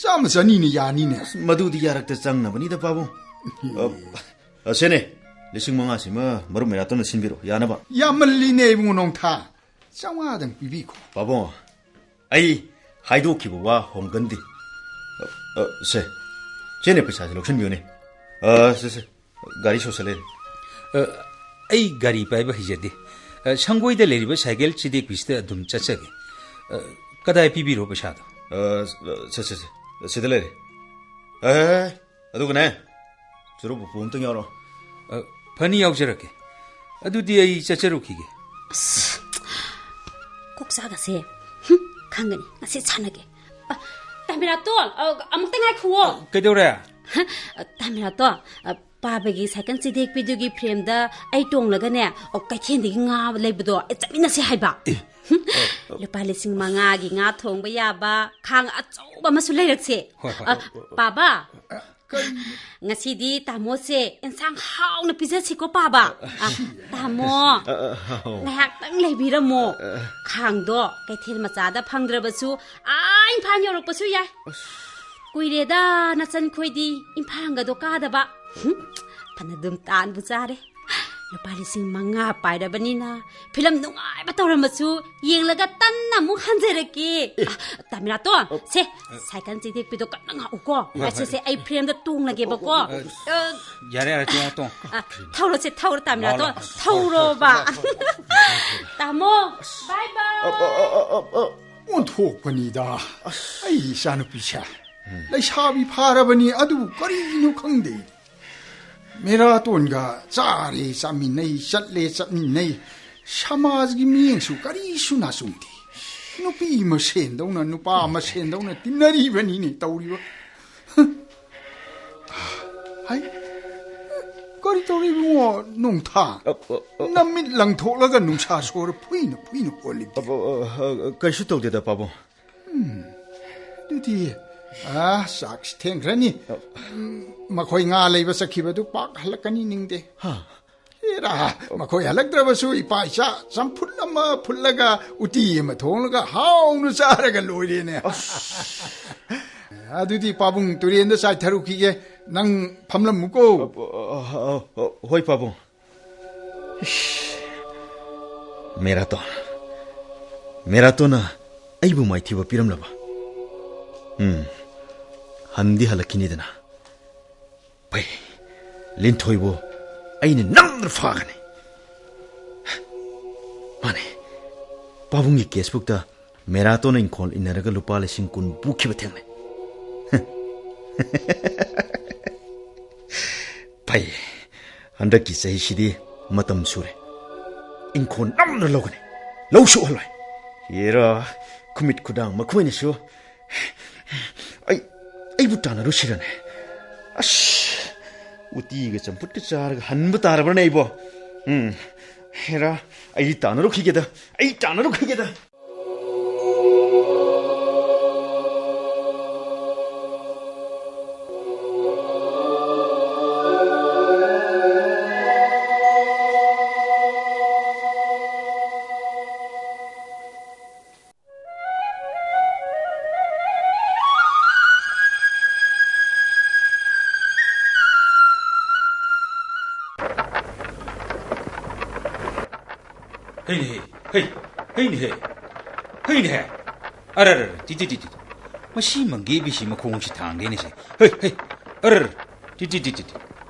ꯆꯥꯝꯃ ꯆꯅꯤꯅ ꯌꯥꯅꯤꯅꯦ꯫ ꯑꯁ, ꯃꯗꯨꯗꯤ ꯌꯥꯔꯛꯇ ꯆꯪꯅꯕꯅꯤꯗ, ꯄꯥꯕꯨꯡ꯫ ꯑ, ꯑ, ꯁꯦꯅꯦ, ꯂꯤꯁꯤꯡ ꯃꯉꯥꯁꯤꯃ ꯃꯔꯨꯞ ꯃꯦꯔꯥꯇꯣꯟꯅ ꯁꯤꯟꯕꯤꯔꯣ, ꯌꯥꯅꯕ꯫ ꯌꯥꯝꯃꯜꯂꯤꯅꯦ, ꯏꯕꯨꯡꯉꯣ ꯅꯣꯡꯊꯥ꯫ ꯆꯥꯝꯃꯉꯥꯗꯪ ꯄꯤꯕꯤꯈꯣ꯫ ꯄꯥꯕꯨꯡ, ꯑꯩ ꯍꯥꯏꯗꯣꯛꯈꯤꯕ ꯋꯥ ꯍꯣꯡꯒꯟꯗꯦ꯫ ꯑ, ꯑ, ꯁꯦ, ꯁꯦꯅꯦ, ꯄꯩꯁꯥꯁꯦ ꯂꯧꯁꯤꯟꯕꯤꯌꯨꯅꯦ꯫ ꯑ, ꯁꯦ, ꯁꯦ, ꯒꯥꯔꯤ ꯁꯣꯁꯜꯂꯦ꯫ ꯑ, ꯑꯩ ꯒꯥꯔꯤ ꯄꯥꯏꯕ ꯍꯩꯖꯗꯦ꯫ ꯑ, ꯁꯪꯒꯣꯏꯗ ꯂꯩꯔꯤꯕ ꯁꯥꯏꯀꯜ ꯆꯤꯗꯦꯛꯄꯤꯁꯤꯗ ꯑꯗꯨꯝ ꯆꯠꯆꯒꯦ꯫ ꯑ, ꯀꯗꯥꯏ ꯄꯤꯕꯤꯔꯣ ꯄꯩꯁꯥꯗꯣ? ꯑ, ꯁꯦ, ꯁꯦ, ꯁꯦ, ꯁꯤꯗ ꯂꯩꯔꯦ꯫ ꯑꯦ, ꯑꯗꯨꯒꯅꯦ, ꯆꯨꯔꯨꯞ ꯎꯄꯨ ꯑꯝꯇꯪ ꯌꯥꯎꯔꯣ꯫ ꯑ, ꯐꯅꯤ, ꯌꯥꯎꯖꯔꯛꯀꯦ꯫ ꯑꯗꯨꯗꯤ ꯑꯩ ꯆꯠꯆꯔꯨꯈꯤꯒꯦ꯫ ꯑꯁ, ꯀꯣꯛ ꯆꯥꯒꯁꯦ꯫ ꯍꯨꯝ, ꯈꯪꯒꯅꯤ, ꯉꯁꯤ ꯁꯥꯟꯅꯒꯦ꯫ ꯑ, ꯇꯥꯃꯤꯔꯥꯇꯣꯟ, ꯑ, ꯑꯃꯨꯛꯇ ꯉꯥꯏꯈꯨꯑꯣ꯫ ꯀꯩꯗꯧꯔꯦ? ꯍ, ꯇꯥꯃꯤꯔꯥꯇꯣꯟ, ꯑ, ꯄꯥꯕꯒꯤ ꯁꯥꯏꯀꯜ ꯆꯤꯗꯦꯛꯄꯤꯗꯨꯒꯤ ꯐ꯭ꯔꯦꯝꯗ ꯑꯩ ꯇꯣꯡꯂꯒꯅꯦ, ꯑ, ꯀꯩꯊꯦꯜꯗꯒꯤ ꯉꯥ ꯂꯩꯕꯗꯣ ꯑꯩ ꯆꯠꯃꯤꯟꯅꯁꯦ ꯍꯥꯏꯕ꯫ ꯑꯦ, ꯍꯨꯝ, ꯑ, ꯑ, ꯂꯨꯄꯥ ꯂꯤꯁꯤꯡ ꯃꯉꯥꯒꯤ ꯉꯥ ꯊꯣꯡꯕ ꯌꯥꯕ ꯈꯥꯡ ꯑꯆꯧꯕ ꯑꯃꯁꯨ ꯂꯩꯔꯛꯁꯦ꯫ ꯍꯣꯏ, ꯍꯣꯏ꯫ ꯑ, ꯄꯥꯕ, ꯀꯔꯤ? ꯉꯁꯤꯗꯤ ꯇꯥꯃꯣꯁꯦ ꯑꯦꯟꯁꯥꯡ ꯍꯥꯎꯅ ꯄꯤꯖꯁꯤꯀꯣ, ꯄꯥꯕ꯫ ꯑ, ꯇꯥꯃꯣ, ꯑ, ꯑ, ꯍꯥꯎ꯫ ꯉꯥꯏꯍꯥꯛꯇꯪ ꯂꯩꯕꯤꯔꯝꯃꯣ꯫ ꯑ, ꯑ꯫ ꯈꯥꯡꯗꯣ ꯀꯩꯊꯦꯜ ꯃꯆꯥꯗ ꯐꯪꯗ꯭ꯔꯕꯁꯨ ꯑꯥ ꯏꯝꯐꯥꯜ ꯌꯧꯔꯛꯄꯁꯨ ꯌꯥꯏ꯫ ꯑꯁ꯫ ꯀꯨꯏꯔꯦꯗ ꯅꯆꯟꯈꯣꯏꯗꯤ ꯏꯝꯐꯥꯜꯒꯗꯣ ꯀꯥꯗꯕ꯫ ꯍꯨꯝ, ꯐꯅꯗꯨꯝ ꯇꯥꯟꯕꯨ ꯆꯥꯔꯦ꯫ ꯂꯨꯄꯥ ꯂꯤꯁꯤꯡ ꯃꯉꯥ ꯄꯥꯏꯔꯕꯅꯤꯅ ꯐꯤꯂꯝ ꯅꯨꯡꯉꯥꯏꯕ ꯇꯧꯔꯝꯃꯁꯨ ꯌꯦꯡꯂꯒ ꯇꯟꯅ ꯑꯃꯨꯛ ꯍꯟꯖꯔꯛꯀꯦ꯫ ꯑ, ꯇꯥꯃꯤꯔꯥꯇꯣꯟ, ꯁꯦ, ꯁꯥꯏꯀꯜ ꯆꯩꯇꯦꯛꯄꯤꯗꯣ ꯀꯟꯅ ꯉꯥꯛꯎꯀꯣ꯫ ꯍꯣꯏ, ꯍꯣꯏ꯫ ꯉꯁꯤꯁꯦ ꯑꯩ ꯐ꯭ꯔꯦꯝꯗ ꯇꯣꯡꯂꯒꯦꯕꯀꯣ꯫ ꯑ, ꯌꯥꯔꯦ, ꯌꯥꯔꯦ, ꯇꯣꯡꯉꯣ, ꯇꯣꯡꯉꯣ꯫ ꯑ, ꯊꯧꯔꯣꯁꯦ, ꯊꯧꯔꯣ, ꯇꯥꯃꯤꯔꯥꯇꯣꯟ, ꯂꯥꯛꯑꯣ, ꯂꯥꯛꯑꯣ꯫ ꯊꯧꯔꯣꯕ꯫ ꯇꯥꯃꯣ, ꯕꯥꯏ ꯕꯥꯏ꯫ ꯑ, ꯑ, ꯑ, ꯑ, ꯑ꯫ ꯑꯣꯟꯊꯣꯛꯄꯅꯤꯗ꯫ ꯑꯩ ꯏꯆꯥꯅꯨꯄꯤꯁꯦ ꯂꯩꯁꯥꯕꯤ ꯐꯥꯔꯕꯅꯤ, ꯑꯗꯨꯕꯨ ꯀꯔꯤꯅꯣ ꯈꯪꯗꯦ꯫ ꯃꯦꯔꯥꯇꯣꯟꯒ ꯆꯥꯔꯦ ꯆꯥꯃꯤꯟꯅꯩ, ꯆꯠꯂꯦ ꯆꯠꯃꯤꯟꯅꯩ꯫ ꯁꯃꯥꯖꯒꯤ ꯃꯤꯠꯌꯦꯡꯁꯨ ꯀꯔꯤꯁꯨ ꯅꯥꯆꯨꯝꯗꯦ꯫ ꯅꯨꯄꯤ ꯃꯁꯦꯟꯗꯧꯅ, ꯅꯨꯄꯥ ꯃꯁꯦꯟꯗꯧꯅ ꯇꯤꯟꯅꯔꯤꯕꯅꯤꯅꯦ ꯇꯧꯔꯤꯕ꯫ ꯍꯥꯏ, ꯀꯔꯤ ꯇꯧꯔꯤ ꯏꯕꯨꯡꯉꯣ ꯅꯣꯡꯊꯥ? ꯑ, ꯑ, ꯑ꯫ ꯅꯃꯤꯠ ꯂꯪꯊꯣꯛꯂꯒ ꯅꯨꯡꯁꯥ ꯁꯣꯔ ꯐꯨꯏꯅ ꯐꯨꯏꯅ ꯑꯣꯜꯂꯤꯕꯗꯤ? ꯑ, ꯑ, ꯑ, ꯑ, ꯀꯩꯁꯨ ꯇꯧꯗꯦꯗ, ꯄꯥꯕꯨꯡ꯫ ꯎꯝ, ꯑꯗꯨꯗꯤ, ꯑ, ꯆꯥꯛꯁꯤ ꯊꯦꯡꯈ꯭ꯔꯅꯤ꯫ ꯑ꯫ ꯎꯝ, ꯃꯈꯣꯏ ꯉꯥ ꯂꯩꯕ ꯆꯠꯈꯤꯕꯗꯨ ꯄꯥꯛ ꯍꯜꯂꯛꯀꯅꯤ ꯅꯤꯡꯗꯦ꯫ ꯍꯥ꯫ ꯑꯦꯔꯥ, ꯃꯈꯣꯏ ꯍꯜꯂꯛꯇ꯭ꯔꯕꯁꯨ ꯏꯄꯥ ꯏꯆꯥ ꯆꯝꯐꯨꯠ ꯑꯃ ꯐꯨꯠꯂꯒ ꯎꯇꯤ ꯑꯃ ꯊꯣꯡꯂꯒ ꯍꯥꯎꯅ ꯆꯥꯔꯒ ꯂꯣꯏꯔꯦꯅꯦ꯫ ꯑꯁ꯫ ꯑꯗꯨꯗꯤ ꯄꯥꯕꯨꯡ ꯇꯨꯔꯦꯟꯗ ꯆꯥꯏꯊꯔꯨꯈꯤꯒꯦ, ꯅꯪ ꯐꯝꯂꯝꯃꯨꯀꯣ꯫ ꯑ, ꯑ, ꯑ, ꯑ, ꯍꯣꯏ ꯄꯥꯕꯨꯡ꯫ ꯏꯁ, ꯃꯦꯔꯥꯇꯣꯟ, ꯃꯦꯔꯥꯇꯣꯟꯅ ꯑꯩꯕꯨ ꯃꯥꯏꯊꯤꯕ ꯄꯤꯔꯝꯂꯕ? ꯎꯝ, ꯍꯟꯗꯤ ꯍꯜꯂꯛꯈꯤꯅꯤꯗꯅ꯫ ꯐꯩ, ꯂꯤꯟꯊꯣꯏꯕꯨ ꯑꯩꯅ ꯅꯝꯗꯨꯅ ꯐꯥꯒꯅꯤ꯫ ꯃꯥꯅꯦ, ꯄꯥꯕꯨꯡꯒꯤ ꯀꯦꯁꯕꯨꯛꯇ ꯃꯦꯔꯥꯇꯣꯟꯅ ꯏꯪꯈꯣꯜ ꯏꯟꯅꯔꯒ ꯂꯨꯄꯥ ꯂꯤꯁꯤꯡ ꯀꯨꯟ ꯄꯨꯈꯤꯕ ꯊꯦꯡꯅꯩ꯫ ꯐꯩ, ꯍꯟꯗꯛꯀꯤ ꯆꯍꯤꯁꯤꯗꯤ ꯃꯇꯝ ꯁꯨꯔꯦ꯫ ꯏꯪꯈꯣꯜ ꯅꯝꯅ ꯂꯧꯒꯅꯤ, ꯂꯧ ꯁꯨꯍꯜꯂꯣꯏ꯫ ꯌꯦꯔꯥ, ꯈꯨꯃꯤꯠ ꯈꯨꯗꯥꯡ ꯃꯈꯣꯏꯅꯁꯨ ꯑꯩ, ꯑꯩꯕꯨ ꯇꯥꯟꯅꯔꯨꯁꯤꯔꯅꯦ? ꯑꯁ, ꯎꯇꯤꯒ ꯆꯝꯐꯨꯠꯀ ꯆꯥꯔꯒ ꯍꯟꯕ ꯇꯥꯔꯕ꯭ꯔꯅꯦ ꯑꯩꯕꯣ? ꯎꯝ, ꯍꯦꯔꯥ, ꯑꯩ ꯇꯥꯟꯅꯔꯨꯈꯤꯒꯦꯗ, ꯑꯩ ꯇꯥꯟꯅꯔꯨꯈꯤꯒꯦꯗ꯫ ꯍꯩꯅꯦꯍꯦ, ꯍꯩ, ꯍꯩꯅꯦꯍꯦ, ꯍꯩꯅꯦꯍꯦ꯫ ꯑꯔꯔꯔ, ꯇꯤ, ꯇꯤ, ꯇꯤ, ꯇꯤ꯫ ꯃꯁꯤ ꯃꯪꯒꯦꯕꯤꯁꯤ ꯃꯈꯣꯡꯁꯤ ꯊꯥꯡꯗꯦꯅꯦꯁꯦ꯫ ꯍꯩ, ꯍꯩ, ꯑꯔꯔ, ꯇꯤ, ꯇꯤ, ꯇꯤ, ꯇꯤ, ꯇꯤ꯫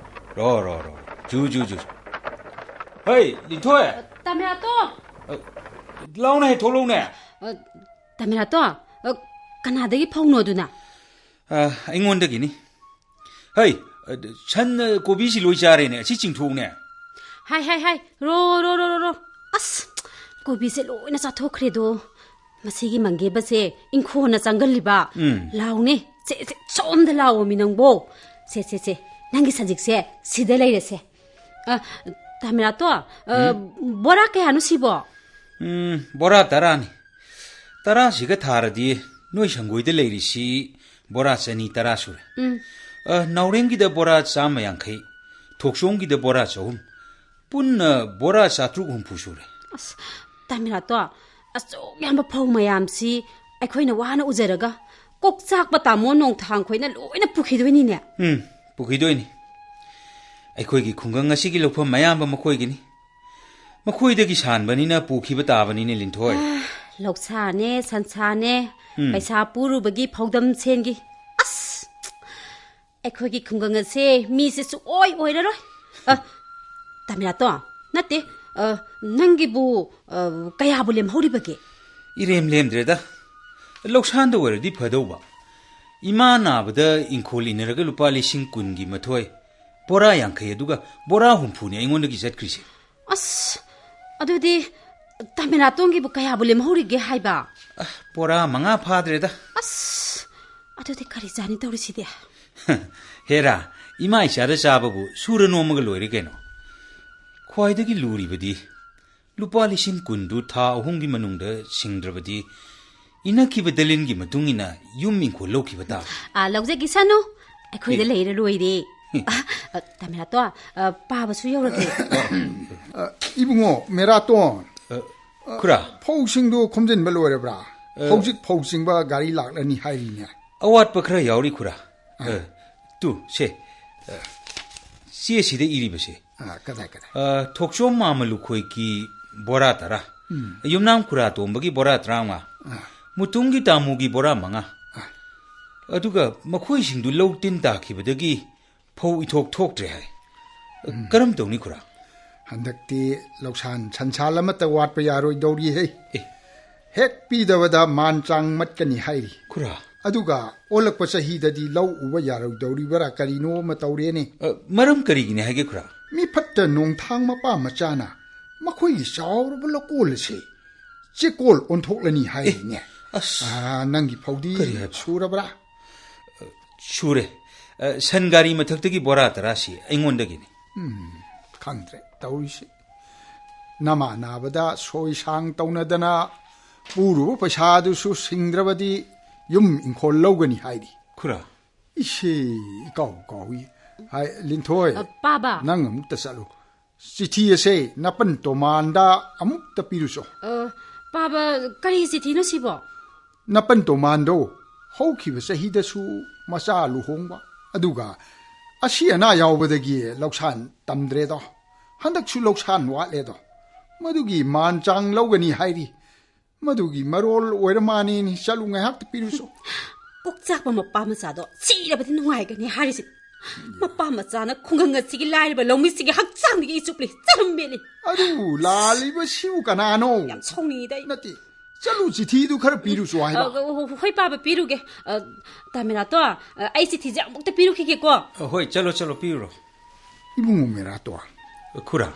ꯔꯣ, ꯔꯣ, ꯔꯣ꯫ ꯖꯨ, ꯖꯨ, ꯖꯨ꯫ ꯍꯩ, ꯂꯤꯟꯊꯣꯏ꯫ ꯇꯥꯃꯤꯔꯥꯇꯣ꯫ ꯑ, ꯂꯥꯎꯅꯦ, ꯊꯣꯛꯂꯛꯎꯅꯦ꯫ ꯑ, ꯇꯥꯃꯤꯔꯥꯇꯣ, ꯑ, ꯀꯅꯥꯗꯒꯤ ꯐꯧꯅꯣ ꯑꯗꯨꯅ? ꯑ, ꯑꯩꯉꯣꯟꯗꯒꯤꯅꯤ꯫ ꯍꯩ, ꯑ, ꯁꯟ, ꯑ, ꯀꯣꯕꯤꯁꯤ ꯂꯣꯏ ꯆꯥꯔꯦꯅꯦ, ꯑꯁꯤ ꯆꯤꯡꯊꯣꯛꯎꯅꯦ꯫ ꯍꯥꯏ, ꯍꯥꯏ, ꯍꯥꯏ, ꯔꯣ, ꯔꯣ, ꯔꯣ, ꯔꯣ, ꯔꯣ꯫ ꯑꯁ, ꯀꯣꯕꯤꯁꯦ ꯂꯣꯏꯅ ꯆꯥꯊꯣꯛꯈ꯭ꯔꯦꯗꯣ꯫ ꯃꯁꯤꯒꯤ ꯃꯪꯒꯦꯕꯁꯦ ꯏꯪꯈꯣꯜꯅ ꯆꯪꯒꯜꯂꯤꯕ꯫ ꯎꯝ꯫ ꯂꯥꯎꯅꯦ, ꯁꯦ, ꯁꯦ, ꯁꯣꯝꯗ ꯂꯥꯎꯑꯣꯃꯤ ꯅꯪꯕꯣ꯫ ꯁꯦ, ꯁꯦ, ꯁꯦ, ꯅꯪꯒꯤ ꯁꯖꯤꯛꯁꯦ ꯁꯤꯗ ꯂꯩꯔꯦꯁꯦ꯫ ꯑ, ꯇꯥꯃꯤꯔꯥꯇꯣ, ꯑ, ꯎꯝ? ꯕꯣꯔꯥ ꯀꯌꯥꯅꯣ ꯁꯤꯕꯣ? ꯎꯝ, ꯕꯣꯔꯥ ꯇꯔꯥꯅꯤ꯫ ꯇꯔꯥꯁꯤꯒ ꯊꯥꯔꯗꯤ ꯅꯣꯏ ꯁꯪꯒꯣꯏꯗ ꯂꯩꯔꯤꯁꯤ ꯕꯣꯔꯥ ꯆꯅꯤ ꯇꯔꯥ ꯁꯨꯔꯦ꯫ ꯎꯝ꯫ ꯑ, ꯅꯥꯎꯔꯦꯝꯒꯤꯗ ꯕꯣꯔꯥ ꯆꯥꯝꯃ ꯌꯥꯡꯈꯩ, ꯊꯣꯛꯆꯣꯝꯒꯤꯗ ꯕꯣꯔꯥ ꯆꯍꯨꯝ, ꯄꯨꯟꯅ ꯕꯣꯔꯥ ꯆꯥꯇ꯭ꯔꯨꯛ ꯍꯨꯝꯐꯨ ꯁꯨꯔꯦ꯫ ꯑꯁ, ꯇꯥꯃꯤꯔꯥꯇꯣ, ꯑꯁꯨꯛ ꯌꯥꯝꯕ ꯐꯧ ꯃꯌꯥꯝꯁꯤ ꯑꯩꯈꯣꯏꯅ ꯋꯥꯅ ꯎꯖꯔꯒ ꯀꯣꯛ ꯆꯥꯛꯄ ꯇꯥꯃꯣ ꯅꯣꯡꯊꯥꯡ ꯈꯣꯏꯅ ꯂꯣꯏꯅ ꯄꯨꯈꯤꯗꯣꯏꯅꯤꯅꯦ꯫ ꯎꯝ, ꯄꯨꯈꯤꯗꯣꯏꯅꯤ꯫ ꯑꯩꯈꯣꯏꯒꯤ ꯈꯨꯡꯒꯪ ꯑꯁꯤꯒꯤ ꯂꯧꯐꯝ ꯑꯌꯥꯝꯕ ꯃꯈꯣꯏꯒꯤꯅꯤ꯫ ꯃꯈꯣꯏꯗꯒꯤ ꯁꯥꯟꯕꯅꯤꯅ ꯄꯨꯈꯤꯕ ꯇꯥꯕꯅꯤꯅꯦ, ꯂꯤꯟꯊꯣꯏ꯫ ꯑꯥ, ꯂꯧꯁꯥꯅꯦ, ꯁꯟꯁꯥꯅꯦ, ꯎꯝ꯫ ꯄꯩꯁꯥ ꯄꯨꯔꯨꯕꯒꯤ ꯐꯧꯗꯝ ꯁꯦꯟꯒꯤ꯫ ꯑꯁ! ꯑꯩꯈꯣꯏꯒꯤ ꯈꯨꯡꯒꯪ ꯑꯁꯦ ꯃꯤꯁꯦ ꯁꯨꯛꯑꯣꯏ ꯑꯣꯏꯔꯔꯣꯏ꯫ ꯑ, ꯇꯥꯃꯤꯔꯥꯇꯣ, ꯅꯠꯇꯦ, ꯑ, ꯅꯪꯒꯤꯕꯨ, ꯑ, ꯀꯌꯥꯕꯨ ꯂꯦꯝꯍꯧꯔꯤꯕꯒꯦ? ꯏꯔꯦꯝ ꯂꯦꯝꯗ꯭ꯔꯦꯗ꯫ ꯂꯧꯁꯥꯟꯗ ꯑꯣꯏꯔꯗꯤ ꯐꯗꯧꯕ꯫ ꯏꯃꯥ ꯅꯥꯕꯗ ꯏꯪꯈꯣꯜ ꯏꯟꯅꯔꯒ ꯂꯨꯄꯥ ꯂꯤꯁꯤꯡ ꯀꯨꯟꯒꯤ ꯃꯊꯣꯏ ꯕꯣꯔꯥ ꯌꯥꯡꯈꯩ, ꯑꯗꯨꯒ ꯕꯣꯔꯥ ꯍꯨꯝꯐꯨꯅꯤ ꯑꯩꯉꯣꯟꯗꯒꯤ ꯆꯠꯈ꯭ꯔꯤꯁꯦ꯫ ꯑꯁ, ꯑꯗꯨꯗꯤ ꯇꯥꯃꯤꯔꯥꯇꯣꯟꯒꯤꯕꯨ ꯀꯌꯥꯕꯨ ꯂꯦꯝꯍꯧꯔꯤꯒꯦ ꯍꯥꯏꯕ? ꯑ, ꯕꯣꯔꯥ ꯃꯉꯥ ꯐꯥꯗ꯭ꯔꯦꯗ꯫ ꯑꯁ, ꯑꯗꯨꯗꯤ ꯀꯔꯤ ꯆꯥꯅꯤ ꯇꯧꯔꯤꯁꯤꯗꯤ? ꯍꯦꯔꯥ, ꯏꯃꯥ ꯏꯆꯥꯗ ꯆꯥꯕꯕꯨ ꯁꯨꯔ ꯅꯣꯝꯃꯒ ꯂꯣꯏꯔꯦ ꯀꯩꯅꯣ꯫ ꯈ꯭ꯋꯥꯏꯗꯒꯤ ꯂꯨꯔꯤꯕꯗꯤ ꯂꯨꯄꯥ ꯂꯤꯁꯤꯡ ꯀꯨꯟꯗꯨ ꯊꯥ ꯑꯍꯨꯝꯒꯤ ꯃꯅꯨꯡꯗ ꯁꯤꯡꯗ꯭ꯔꯕꯗꯤ ꯏꯅꯛꯈꯤꯕ ꯗꯂꯤꯟꯒꯤ ꯃꯇꯨꯡ ꯏꯟꯅ ꯌꯨꯝ ꯏꯪꯈꯣꯜ ꯂꯧꯈꯤꯕ ꯇꯥꯕ꯫ ꯑꯥ, ꯂꯧꯖꯈꯤꯁꯅꯨ꯫ ꯑꯩꯈꯣꯏꯗ ꯑꯦ꯫ ꯂꯩꯔ ꯂꯣꯏꯔꯦ꯫ ꯑꯦ꯫ ꯑ, ꯑ, ꯇꯥꯃꯤꯔꯥꯇꯣ, ꯑ, ꯄꯥꯕꯁꯨ ꯌꯧꯔꯒꯦ꯫ ꯑ, ꯏꯕꯨꯡꯉꯣ, ꯃꯦꯔꯥꯇꯣꯟ꯫ ꯑ, ꯈꯨꯔꯥ꯫ ꯐꯧꯁꯤꯡꯗꯨ ꯈꯣꯝꯖꯤꯟꯕ ꯂꯣꯏꯔꯕ꯭ꯔꯥ? ꯑ꯫ ꯍꯧꯖꯤꯛ ꯐꯧ ꯆꯤꯡꯕ ꯒꯥꯔꯤ ꯂꯥꯛꯂꯅꯤ ꯍꯥꯏꯔꯤꯅꯦ꯫ ꯑꯋꯥꯠꯄ ꯈꯔ ꯌꯥꯎꯔꯤ, ꯈꯨꯔꯥ꯫ ꯑ꯫ ꯑ, ꯇꯨ, ꯁꯦ꯫ ꯑ, ꯆꯦꯁꯤꯗ ꯏꯔꯤꯕꯁꯦ꯫ ꯑ, ꯀꯗꯥꯏ, ꯀꯗꯥꯏ? ꯑ, ꯊꯣꯛꯆꯣꯝ ꯃꯥꯃ ꯂꯨꯈꯣꯏꯒꯤ ꯕꯣꯔꯥ ꯇꯔꯥ꯫ ꯎꯝ꯫ ꯌꯨꯝꯅꯥꯝ ꯈꯨꯔꯥ ꯇꯣꯝꯕꯒꯤ ꯕꯣꯔꯥ ꯇꯔꯥꯃꯉꯥ꯫ ꯑꯥ꯫ ꯃꯨꯇꯨꯝꯒꯤ ꯇꯥꯃꯨꯒꯤ ꯕꯣꯔꯥ ꯃꯉꯥ꯫ ꯑꯥ꯫ ꯑꯗꯨꯒ ꯃꯈꯣꯏꯁꯤꯡꯗꯨ ꯂꯧ ꯇꯤꯟ ꯇꯥꯈꯤꯕꯗꯒꯤ ꯐꯧ ꯏꯊꯣꯛ ꯊꯣꯛꯇ꯭ꯔꯦ ꯍꯥꯏ꯫ ꯎꯝ꯫ ꯀꯔꯝ ꯇꯧꯅꯤ ꯈꯨꯔꯥ? ꯍꯟꯗꯛꯇꯤ ꯂꯧꯁꯥꯟ ꯁꯟꯁꯥꯜ ꯑꯃꯠꯇ ꯋꯥꯠꯄ ꯌꯥꯔꯣꯏꯗꯧꯔꯤ ꯍꯦ꯫ ꯑꯦ꯫ ꯍꯦꯛ ꯄꯤꯗꯕꯗ ꯃꯥꯟ ꯆꯥꯡ ꯃꯠꯀꯅꯤ ꯍꯥꯏꯔꯤ꯫ ꯈꯨꯔꯥ꯫ ꯑꯗꯨꯒ ꯑꯣꯜꯂꯛꯄ ꯆꯍꯤꯗꯗꯤ ꯂꯧ ꯎꯕ ꯌꯥꯔꯣꯏꯗꯧꯔꯤꯕ꯭ꯔꯥ ꯀꯔꯤꯅꯣ ꯑꯃ ꯇꯧꯔꯦꯅꯦ꯫ ꯑ, ꯃꯔꯝ ꯀꯔꯤꯒꯤꯅꯤ ꯍꯥꯏꯒꯦ ꯈꯨꯔꯥ? ꯃꯤꯐꯠꯇ ꯅꯣꯡꯊꯥꯡ ꯃꯄꯥ ꯃꯆꯥꯅ ꯃꯈꯣꯏꯒꯤ ꯆꯥꯎꯔꯕ ꯂꯧꯀꯣꯜ ꯑꯁꯦ ꯆꯦꯛꯀꯣꯜ ꯑꯣꯟꯊꯣꯛꯂꯅꯤ ꯍꯥꯏꯔꯤꯅꯦ꯫ ꯑꯁ꯫ ꯑꯥ, ꯅꯪꯒꯤ ꯐꯧꯗꯤ ꯀꯔꯤ ꯍꯥꯏꯕ? ꯁꯨꯔꯕ꯭ꯔꯥ? ꯁꯨꯔꯦ꯫ ꯑ, ꯁꯟ ꯒꯥꯔꯤ ꯃꯊꯛꯇꯒꯤ ꯕꯣꯔꯥ ꯇꯔꯥꯁꯤ ꯑꯩꯉꯣꯟꯗꯒꯤꯅꯤ꯫ ꯎꯝ, ꯈꯪꯗ꯭ꯔꯦ ꯇꯧꯔꯤꯁꯤ꯫ ꯅꯃꯥꯟꯅꯕꯗ ꯁꯣꯏ ꯁꯥꯡ ꯇꯧꯅꯗꯅ ꯄꯨꯔꯨꯕ ꯄꯩꯁꯥꯗꯨꯁꯨ ꯁꯤꯡꯗ꯭ꯔꯕꯗꯤ ꯌꯨꯝ ꯏꯪꯈꯣꯜ ꯂꯧꯒꯅꯤ ꯍꯥꯏꯔꯤ꯫ ꯈꯨꯔꯥ꯫ ꯏꯁꯦ, ꯏꯀꯥꯎ ꯀꯥꯎꯏ꯫ ꯍꯥꯏ, ꯂꯤꯟꯊꯣꯏ, ꯑ, ꯄꯥꯕ꯫ ꯅꯪ ꯑꯃꯨꯛꯇ ꯆꯠꯂꯨ꯫ ꯆꯤꯊꯤ ꯑꯁꯦ ꯅꯄꯟ ꯇꯣꯃꯥꯟꯗ ꯑꯃꯨꯛꯇ ꯄꯤꯔꯨꯆꯣ꯫ ꯑ, ꯄꯥꯕ, ꯀꯔꯤ ꯆꯤꯊꯤꯅꯣ ꯁꯤꯕꯣ? ꯅꯄꯟ ꯇꯣꯃꯥꯟꯗꯣ ꯍꯧꯈꯤꯕ ꯆꯍꯤꯗꯁꯨ ꯃꯆꯥ ꯂꯨꯍꯣꯡꯕ, ꯑꯗꯨꯒ ꯑꯁꯤ ꯑꯅꯥ ꯌꯥꯎꯕꯗꯒꯤ ꯂꯧꯁꯥꯟ ꯇꯝꯗ꯭ꯔꯦꯗꯣ꯫ ꯍꯟꯗꯛꯁꯨ ꯂꯧꯁꯥꯟ ꯋꯥꯠꯂꯦꯗꯣ꯫ ꯃꯗꯨꯒꯤ ꯃꯥꯟ ꯆꯥꯡ ꯂꯧꯒꯅꯤ ꯍꯥꯏꯔꯤ꯫ ꯃꯗꯨꯒꯤ ꯃꯔꯣꯜ ꯑꯣꯏꯔ ꯃꯥꯅꯦꯅꯤ꯫ ꯆꯠꯂꯨ, ꯉꯥꯏꯍꯥꯛꯇ ꯄꯤꯔꯨꯁꯨ꯫ ꯀꯣꯛ ꯆꯥꯛꯄ ꯃꯄꯥ ꯃꯆꯥꯗꯣ ꯁꯤꯔꯕꯗꯤ ꯅꯨꯡꯉꯥꯏꯒꯅꯤ ꯍꯥꯏꯔꯤꯁꯤ꯫ ꯃꯄꯥ ꯃꯆꯥꯅ ꯈꯨꯡꯒꯪ ꯑꯁꯤꯒꯤ ꯂꯥꯏꯔꯕ ꯂꯧꯃꯤꯁꯤꯒꯤ ꯍꯛꯆꯥꯡꯗꯒꯤ ꯏ ꯆꯨꯞꯂꯤ, ꯆꯔꯨꯝ ꯃꯦꯠꯂꯤ꯫ ꯑꯗꯨꯕꯨ ꯂꯥꯜꯂꯤꯕꯁꯤꯕꯨ ꯀꯅꯥꯅꯣ? ꯌꯥꯝ ꯁꯥꯎꯅꯤꯡꯉꯤꯗ ꯑꯩ꯫ ꯅꯠꯇꯦ, ꯆꯠꯂꯨ, ꯆꯤꯊꯤꯗꯨ ꯈꯔ ꯄꯤꯔꯨꯁꯨ ꯍꯥꯏꯕ꯫ ꯑ, ꯍꯣꯏ ꯄꯥꯕ, ꯄꯤꯔꯨꯒꯦ꯫ ꯑ, ꯇꯥꯃꯤꯔꯥꯇꯣ, ꯑ, ꯑꯩ ꯆꯤꯊꯤꯁꯦ ꯑꯃꯨꯛꯇ ꯄꯤꯔꯨꯈꯤꯒꯦꯀꯣ꯫ ꯑ, ꯍꯣꯏ, ꯆꯠꯂꯣ, ꯆꯠꯂꯣ, ꯄꯤꯔꯨꯔꯣ꯫ ꯏꯕꯨꯡꯉꯣ ꯃꯦꯔꯥꯇꯣ꯫ ꯈꯨꯔꯥ꯫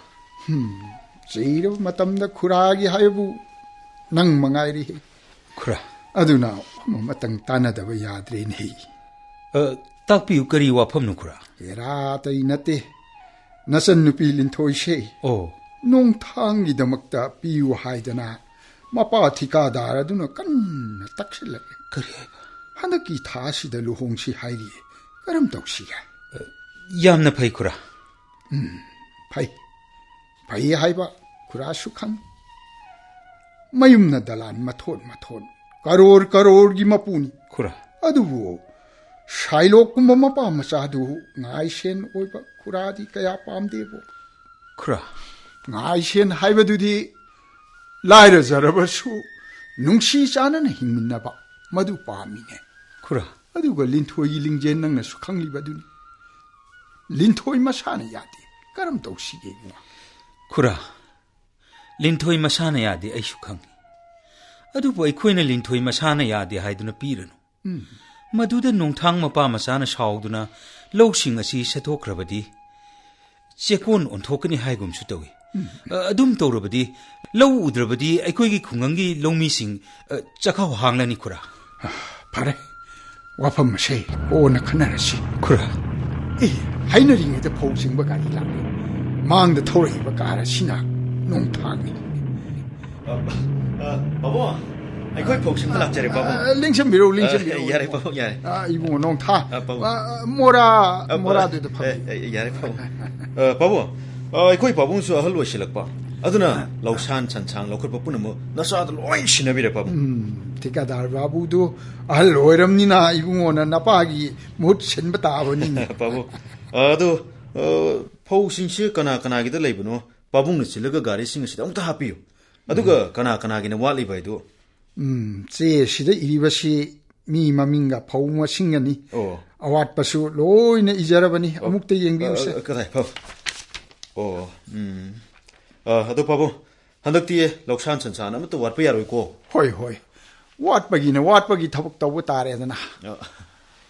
ꯍꯝ, ꯆꯩꯔꯕ ꯃꯇꯝꯗ ꯈꯨꯔꯥꯒꯤ ꯍꯥꯏꯕꯨ ꯅꯪ ꯃꯉꯥꯏꯔꯤ꯫ ꯈꯨꯔꯥ꯫ ꯑꯗꯨꯅ ꯋꯥꯐꯝ ꯑꯃꯇꯪ ꯇꯥꯟꯅꯗꯕ ꯌꯥꯗ꯭ꯔꯦꯅꯦ꯫ ꯑ, ꯇꯥꯛꯄꯤꯌꯨ, ꯀꯔꯤ ꯋꯥꯐꯝꯅꯣ ꯈꯨꯔꯥ? ꯍꯦꯔꯥ, ꯑꯇꯩ ꯅꯠꯇꯦ꯫ ꯅꯆꯟꯅꯨꯄꯤ ꯂꯤꯟꯊꯣꯏꯁꯦ ꯑꯣ꯫ ꯅꯣꯡꯊꯥꯡꯒꯤꯗꯃꯛꯇ ꯄꯤꯌꯨ ꯍꯥꯏꯗꯅ ꯃꯄꯥ ꯊꯤꯀꯥꯗꯥꯔ ꯑꯗꯨꯅ ꯀꯟꯅ ꯇꯛꯁꯤꯜꯂꯛꯂꯦ꯫ ꯀꯔꯤ ꯍꯥꯏꯕ? ꯍꯟꯗꯛꯀꯤ ꯊꯥꯁꯤꯗ ꯂꯨꯍꯣꯡꯁꯤ ꯍꯥꯏꯔꯤ꯫ ꯀꯔꯝ ꯇꯧꯁꯤꯒꯦ? ꯑ, ꯌꯥꯝꯅ ꯐꯩ ꯈꯨꯔꯥ꯫ ꯎꯝ, ꯐꯩ꯫ ꯐꯩ ꯍꯥꯏꯕ ꯈꯨꯔꯥꯁꯨ ꯈꯪ꯫ ꯃꯌꯨꯝꯅ ꯗꯂꯥꯟ ꯃꯊꯣꯟ ꯃꯊꯣꯟ, ꯀꯔꯣꯔ ꯀꯔꯣꯔꯒꯤ ꯃꯄꯨꯅꯤ꯫ ꯈꯨꯔꯥ꯫ ꯑꯗꯨꯕꯨ ꯁꯥꯏꯂꯣꯛꯀꯨꯝꯕ ꯃꯄꯥ ꯃꯆꯥꯗꯨ ꯉꯥꯏꯁꯦꯟ ꯑꯣꯏꯕ ꯈꯨꯔꯥꯗꯤ ꯀꯌꯥ ꯄꯥꯝꯗꯦꯕꯣ꯫ ꯈꯨꯔꯥ, ꯉꯥꯏꯁꯦꯟ ꯍꯥꯏꯕꯗꯨꯗꯤ ꯂꯥꯏꯔꯖꯔꯕꯁꯨ ꯅꯨꯡꯁꯤ ꯆꯥꯟꯅꯅ ꯍꯤꯡꯃꯤꯟꯅꯕ, ꯃꯗꯨ ꯄꯥꯝꯃꯤꯅꯦ꯫ ꯈꯨꯔꯥ꯫ ꯑꯗꯨꯒ ꯂꯤꯟꯊꯣꯏꯒꯤ ꯂꯤꯡꯖꯦꯜ ꯅꯪꯅꯁꯨ ꯈꯪꯂꯤꯕꯗꯨꯅꯤ꯫ ꯂꯤꯟꯊꯣꯏ ꯃꯁꯥꯅ ꯌꯥꯗꯦ꯫ ꯀꯔꯝ ꯇꯧꯁꯤꯒꯦ ꯏꯕꯨꯡꯉꯣ? ꯈꯨꯔꯥ, ꯂꯤꯟꯊꯣꯏ ꯃꯁꯥꯅ ꯌꯥꯗꯦ, ꯑꯩꯁꯨ ꯈꯪꯏ꯫ ꯑꯗꯨꯕꯨ ꯑꯩꯈꯣꯏꯅ ꯂꯤꯟꯊꯣꯏ ꯃꯁꯥꯅ ꯌꯥꯗꯦ ꯍꯥꯏꯗꯨꯅ ꯄꯤꯔꯅꯨ꯫ ꯎꯝ꯫ ꯃꯗꯨꯗ ꯅꯣꯡꯊꯥꯡ ꯃꯄꯥ ꯃꯆꯥꯅ ꯁꯥꯎꯗꯨꯅ ꯂꯧꯁꯤꯡ ꯑꯁꯤ ꯁꯦꯠꯇꯣꯛꯈ꯭ꯔꯕꯗꯤ ꯆꯦꯛꯀꯣꯟ ꯑꯣꯟꯊꯣꯛꯀꯅꯤ ꯍꯥꯏꯒꯨꯝꯁꯨ ꯇꯧꯏ꯫ ꯎꯝ꯫ ꯑ, ꯑꯗꯨꯝ ꯇꯧꯔꯕꯗꯤ ꯂꯧ ꯎꯗ꯭ꯔꯕꯗꯤ ꯑꯩꯈꯣꯏꯒꯤ ꯈꯨꯡꯒꯪꯒꯤ ꯂꯧꯃꯤꯁꯤꯡ, ꯑ, ꯆꯥꯛꯈꯥꯎ ꯍꯥꯡꯂꯅꯤ, ꯈꯨꯔꯥ꯫ ꯐꯔꯦ, ꯋꯥꯐꯝ ꯑꯁꯦ ꯀꯣꯟꯅ ꯈꯟꯅꯔꯁꯤ꯫ ꯈꯨꯔꯥ꯫ ꯑꯦ, ꯍꯥꯏꯅꯔꯤꯉꯩꯗ ꯐꯧ ꯆꯤꯡꯕ ꯒꯥꯔꯤ ꯂꯥꯛꯂꯦ꯫ ꯃꯥꯡꯗ ꯊꯧꯔꯛꯏꯕ ꯀꯥꯔ ꯑꯁꯤꯅ ꯅꯣꯡꯊꯥꯡꯅꯤ꯫ ꯑ, ꯑ, ꯄꯥꯕꯨꯡ, ꯑꯩꯈꯣꯏ ꯐꯧ ꯆꯤꯡꯕ ꯂꯥꯛꯆꯔꯦ, ꯄꯥꯕꯨꯡ꯫ ꯑ, ꯂꯦꯡꯁꯟꯕꯤꯔꯣ, ꯑ, ꯂꯦꯡꯁꯟꯕꯤꯔꯣ꯫ ꯌꯥꯔꯦ, ꯄꯥꯕꯨꯡ, ꯌꯥꯔꯦ꯫ ꯑ, ꯏꯕꯨꯡꯉꯣ ꯅꯣꯡꯊꯥ꯫ ꯑ, ꯄꯥꯕꯨꯡ꯫ ꯑ, ꯃꯣꯔꯥ, ꯑ, ꯄꯥ-, ꯃꯣꯔꯥꯗꯨꯗ ꯐꯝꯕꯤꯌꯨ꯫ ꯑ, ꯑ, ꯌꯥꯔꯦ, ꯄꯥꯕꯨꯡ꯫ ꯑ, ꯄꯥꯕꯨꯡ, ꯑ, ꯑꯩꯈꯣꯏ ꯄꯥꯕꯨꯡꯁꯨ ꯑꯍꯜ ꯑꯣꯏꯁꯤꯜꯂꯛꯄ꯫ ꯑꯗꯨꯅ ꯂꯧꯁꯥꯟ ꯁꯟꯁꯥꯟ ꯂꯧꯈꯠꯄ ꯄꯨꯝꯅꯃꯛ ꯅꯆꯥꯗ ꯂꯣꯏ ꯁꯤꯟꯅꯕꯤꯔꯦ, ꯄꯥꯕꯨꯡ꯫ ꯎꯝ, ꯊꯤꯀꯥꯗꯥꯔ ꯕꯥꯕꯨꯗꯨ ꯑꯍꯜ ꯑꯣꯏꯔꯝꯅꯤꯅ ꯏꯕꯨꯡꯉꯣꯅ ꯅꯄꯥꯒꯤ ꯃꯍꯨꯠ ꯁꯤꯟꯕ ꯇꯥꯕꯅꯤꯅꯦ꯫ ꯄꯥꯕꯨꯡ, ꯑ, ꯑꯗꯨ, ꯑ, ꯐꯧꯁꯤꯡꯁꯤ ꯀꯅꯥ ꯀꯅꯥꯒꯤꯗ ꯂꯩꯕꯅꯣ? ꯄꯥꯕꯨꯡꯅ ꯆꯤꯜꯂꯒ ꯒꯥꯔꯤꯁꯤꯡ ꯑꯁꯤꯗ ꯑꯃꯨꯛꯇ ꯍꯥꯞꯄꯤꯌꯨ꯫ ꯑꯗꯨꯒ ꯎꯝ꯫ ꯀꯅꯥ ꯀꯅꯥꯒꯤꯅ ꯋꯥꯠꯂꯤꯕ ꯍꯥꯏꯗꯨ? ꯎꯝ, ꯆꯦ ꯁꯤꯗ ꯏꯔꯤꯕꯁꯤ ꯃꯤ ꯃꯃꯤꯡꯒ ꯐꯧ ꯃꯁꯤꯡꯒꯅꯤ꯫ ꯑꯣ꯫ ꯑꯋꯥꯠꯄꯁꯨ ꯂꯣꯏꯅ ꯏꯖꯔꯕꯅꯤ꯫ ꯑꯣ꯫ ꯑꯃꯨꯛꯇ ꯌꯦꯡꯕꯤꯌꯨꯁꯦ꯫ ꯑ, ꯑ, ꯀꯗꯥꯏ ꯐꯧ? ꯑꯣ, ꯎꯝ꯫ ꯑ, ꯑꯗꯣ ꯄꯥꯕꯨꯡ, ꯍꯟꯗꯛꯇꯤ ꯂꯧꯁꯥꯟ ꯁꯟꯁꯥꯟ ꯑꯃꯠꯇ ꯋꯥꯠꯄ ꯌꯥꯔꯣꯏꯀꯣ? ꯍꯣꯏ, ꯍꯣꯏ꯫ ꯋꯥꯠꯄꯒꯤꯅ ꯋꯥꯠꯄꯒꯤ ꯊꯕꯛ ꯇꯧꯕ ꯇꯥꯔꯦꯗꯅ꯫ ꯑ꯫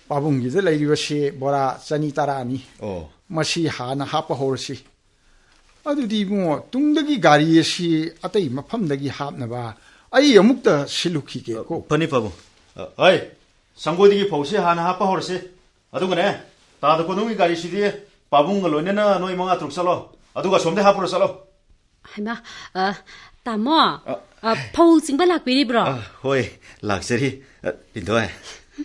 ꯄꯥꯕꯨꯡꯒꯤꯗ ꯂꯩꯔꯤꯕꯁꯤ ꯕꯣꯔꯥ ꯆꯅꯤ ꯇꯔꯥꯅꯤ꯫ ꯑꯣ꯫ ꯃꯁꯤ ꯍꯥꯟꯅ ꯍꯥꯞꯄ ꯍꯧꯔꯁꯤ꯫ ꯑꯗꯨꯗꯤ ꯏꯕꯨꯡꯉꯣ, ꯇꯨꯡꯗꯒꯤ ꯒꯥꯔꯤ ꯑꯁꯤ ꯑꯇꯩ ꯃꯐꯝꯗꯒꯤ ꯍꯥꯞꯅꯕ ꯑꯩ ꯑꯃꯨꯛꯇ ꯁꯤꯜꯂꯨꯈꯤꯒꯦꯀꯣ꯫ ꯐꯅꯤ, ꯄꯥꯕꯨꯡ꯫ ꯑ, ꯍꯣꯏ, ꯁꯪꯒꯣꯏꯗꯒꯤ ꯐꯧꯁꯤ ꯍꯥꯟꯅ ꯍꯥꯞꯄ ꯍꯧꯔꯁꯤ꯫ ꯑꯗꯨꯒꯅꯦ, ꯇꯥꯗ ꯀꯣꯅꯨꯡꯒꯤ ꯒꯥꯔꯤꯁꯤꯗꯤ ꯄꯥꯕꯨꯡꯒ ꯂꯣꯏꯅꯅ ꯅꯣꯏ ꯃꯉꯥ ꯇꯔꯨꯛ ꯆꯠꯂꯣ꯫ ꯑꯗꯨꯒ ꯑꯁꯣꯝꯗ ꯍꯥꯞꯄꯨꯔꯣ, ꯆꯠꯂꯣ꯫ ꯍꯩꯃꯥ, ꯑ, ꯇꯥꯃꯣ, ꯑ, ꯑ, ꯐꯧ ꯆꯤꯡꯕ ꯂꯥꯛꯄꯤꯔꯤꯕ꯭ꯔꯣ? ꯑ, ꯍꯣꯏ, ꯂꯥꯛꯆꯔꯤ꯫ ꯑ, ꯂꯤꯟꯊꯣꯏ,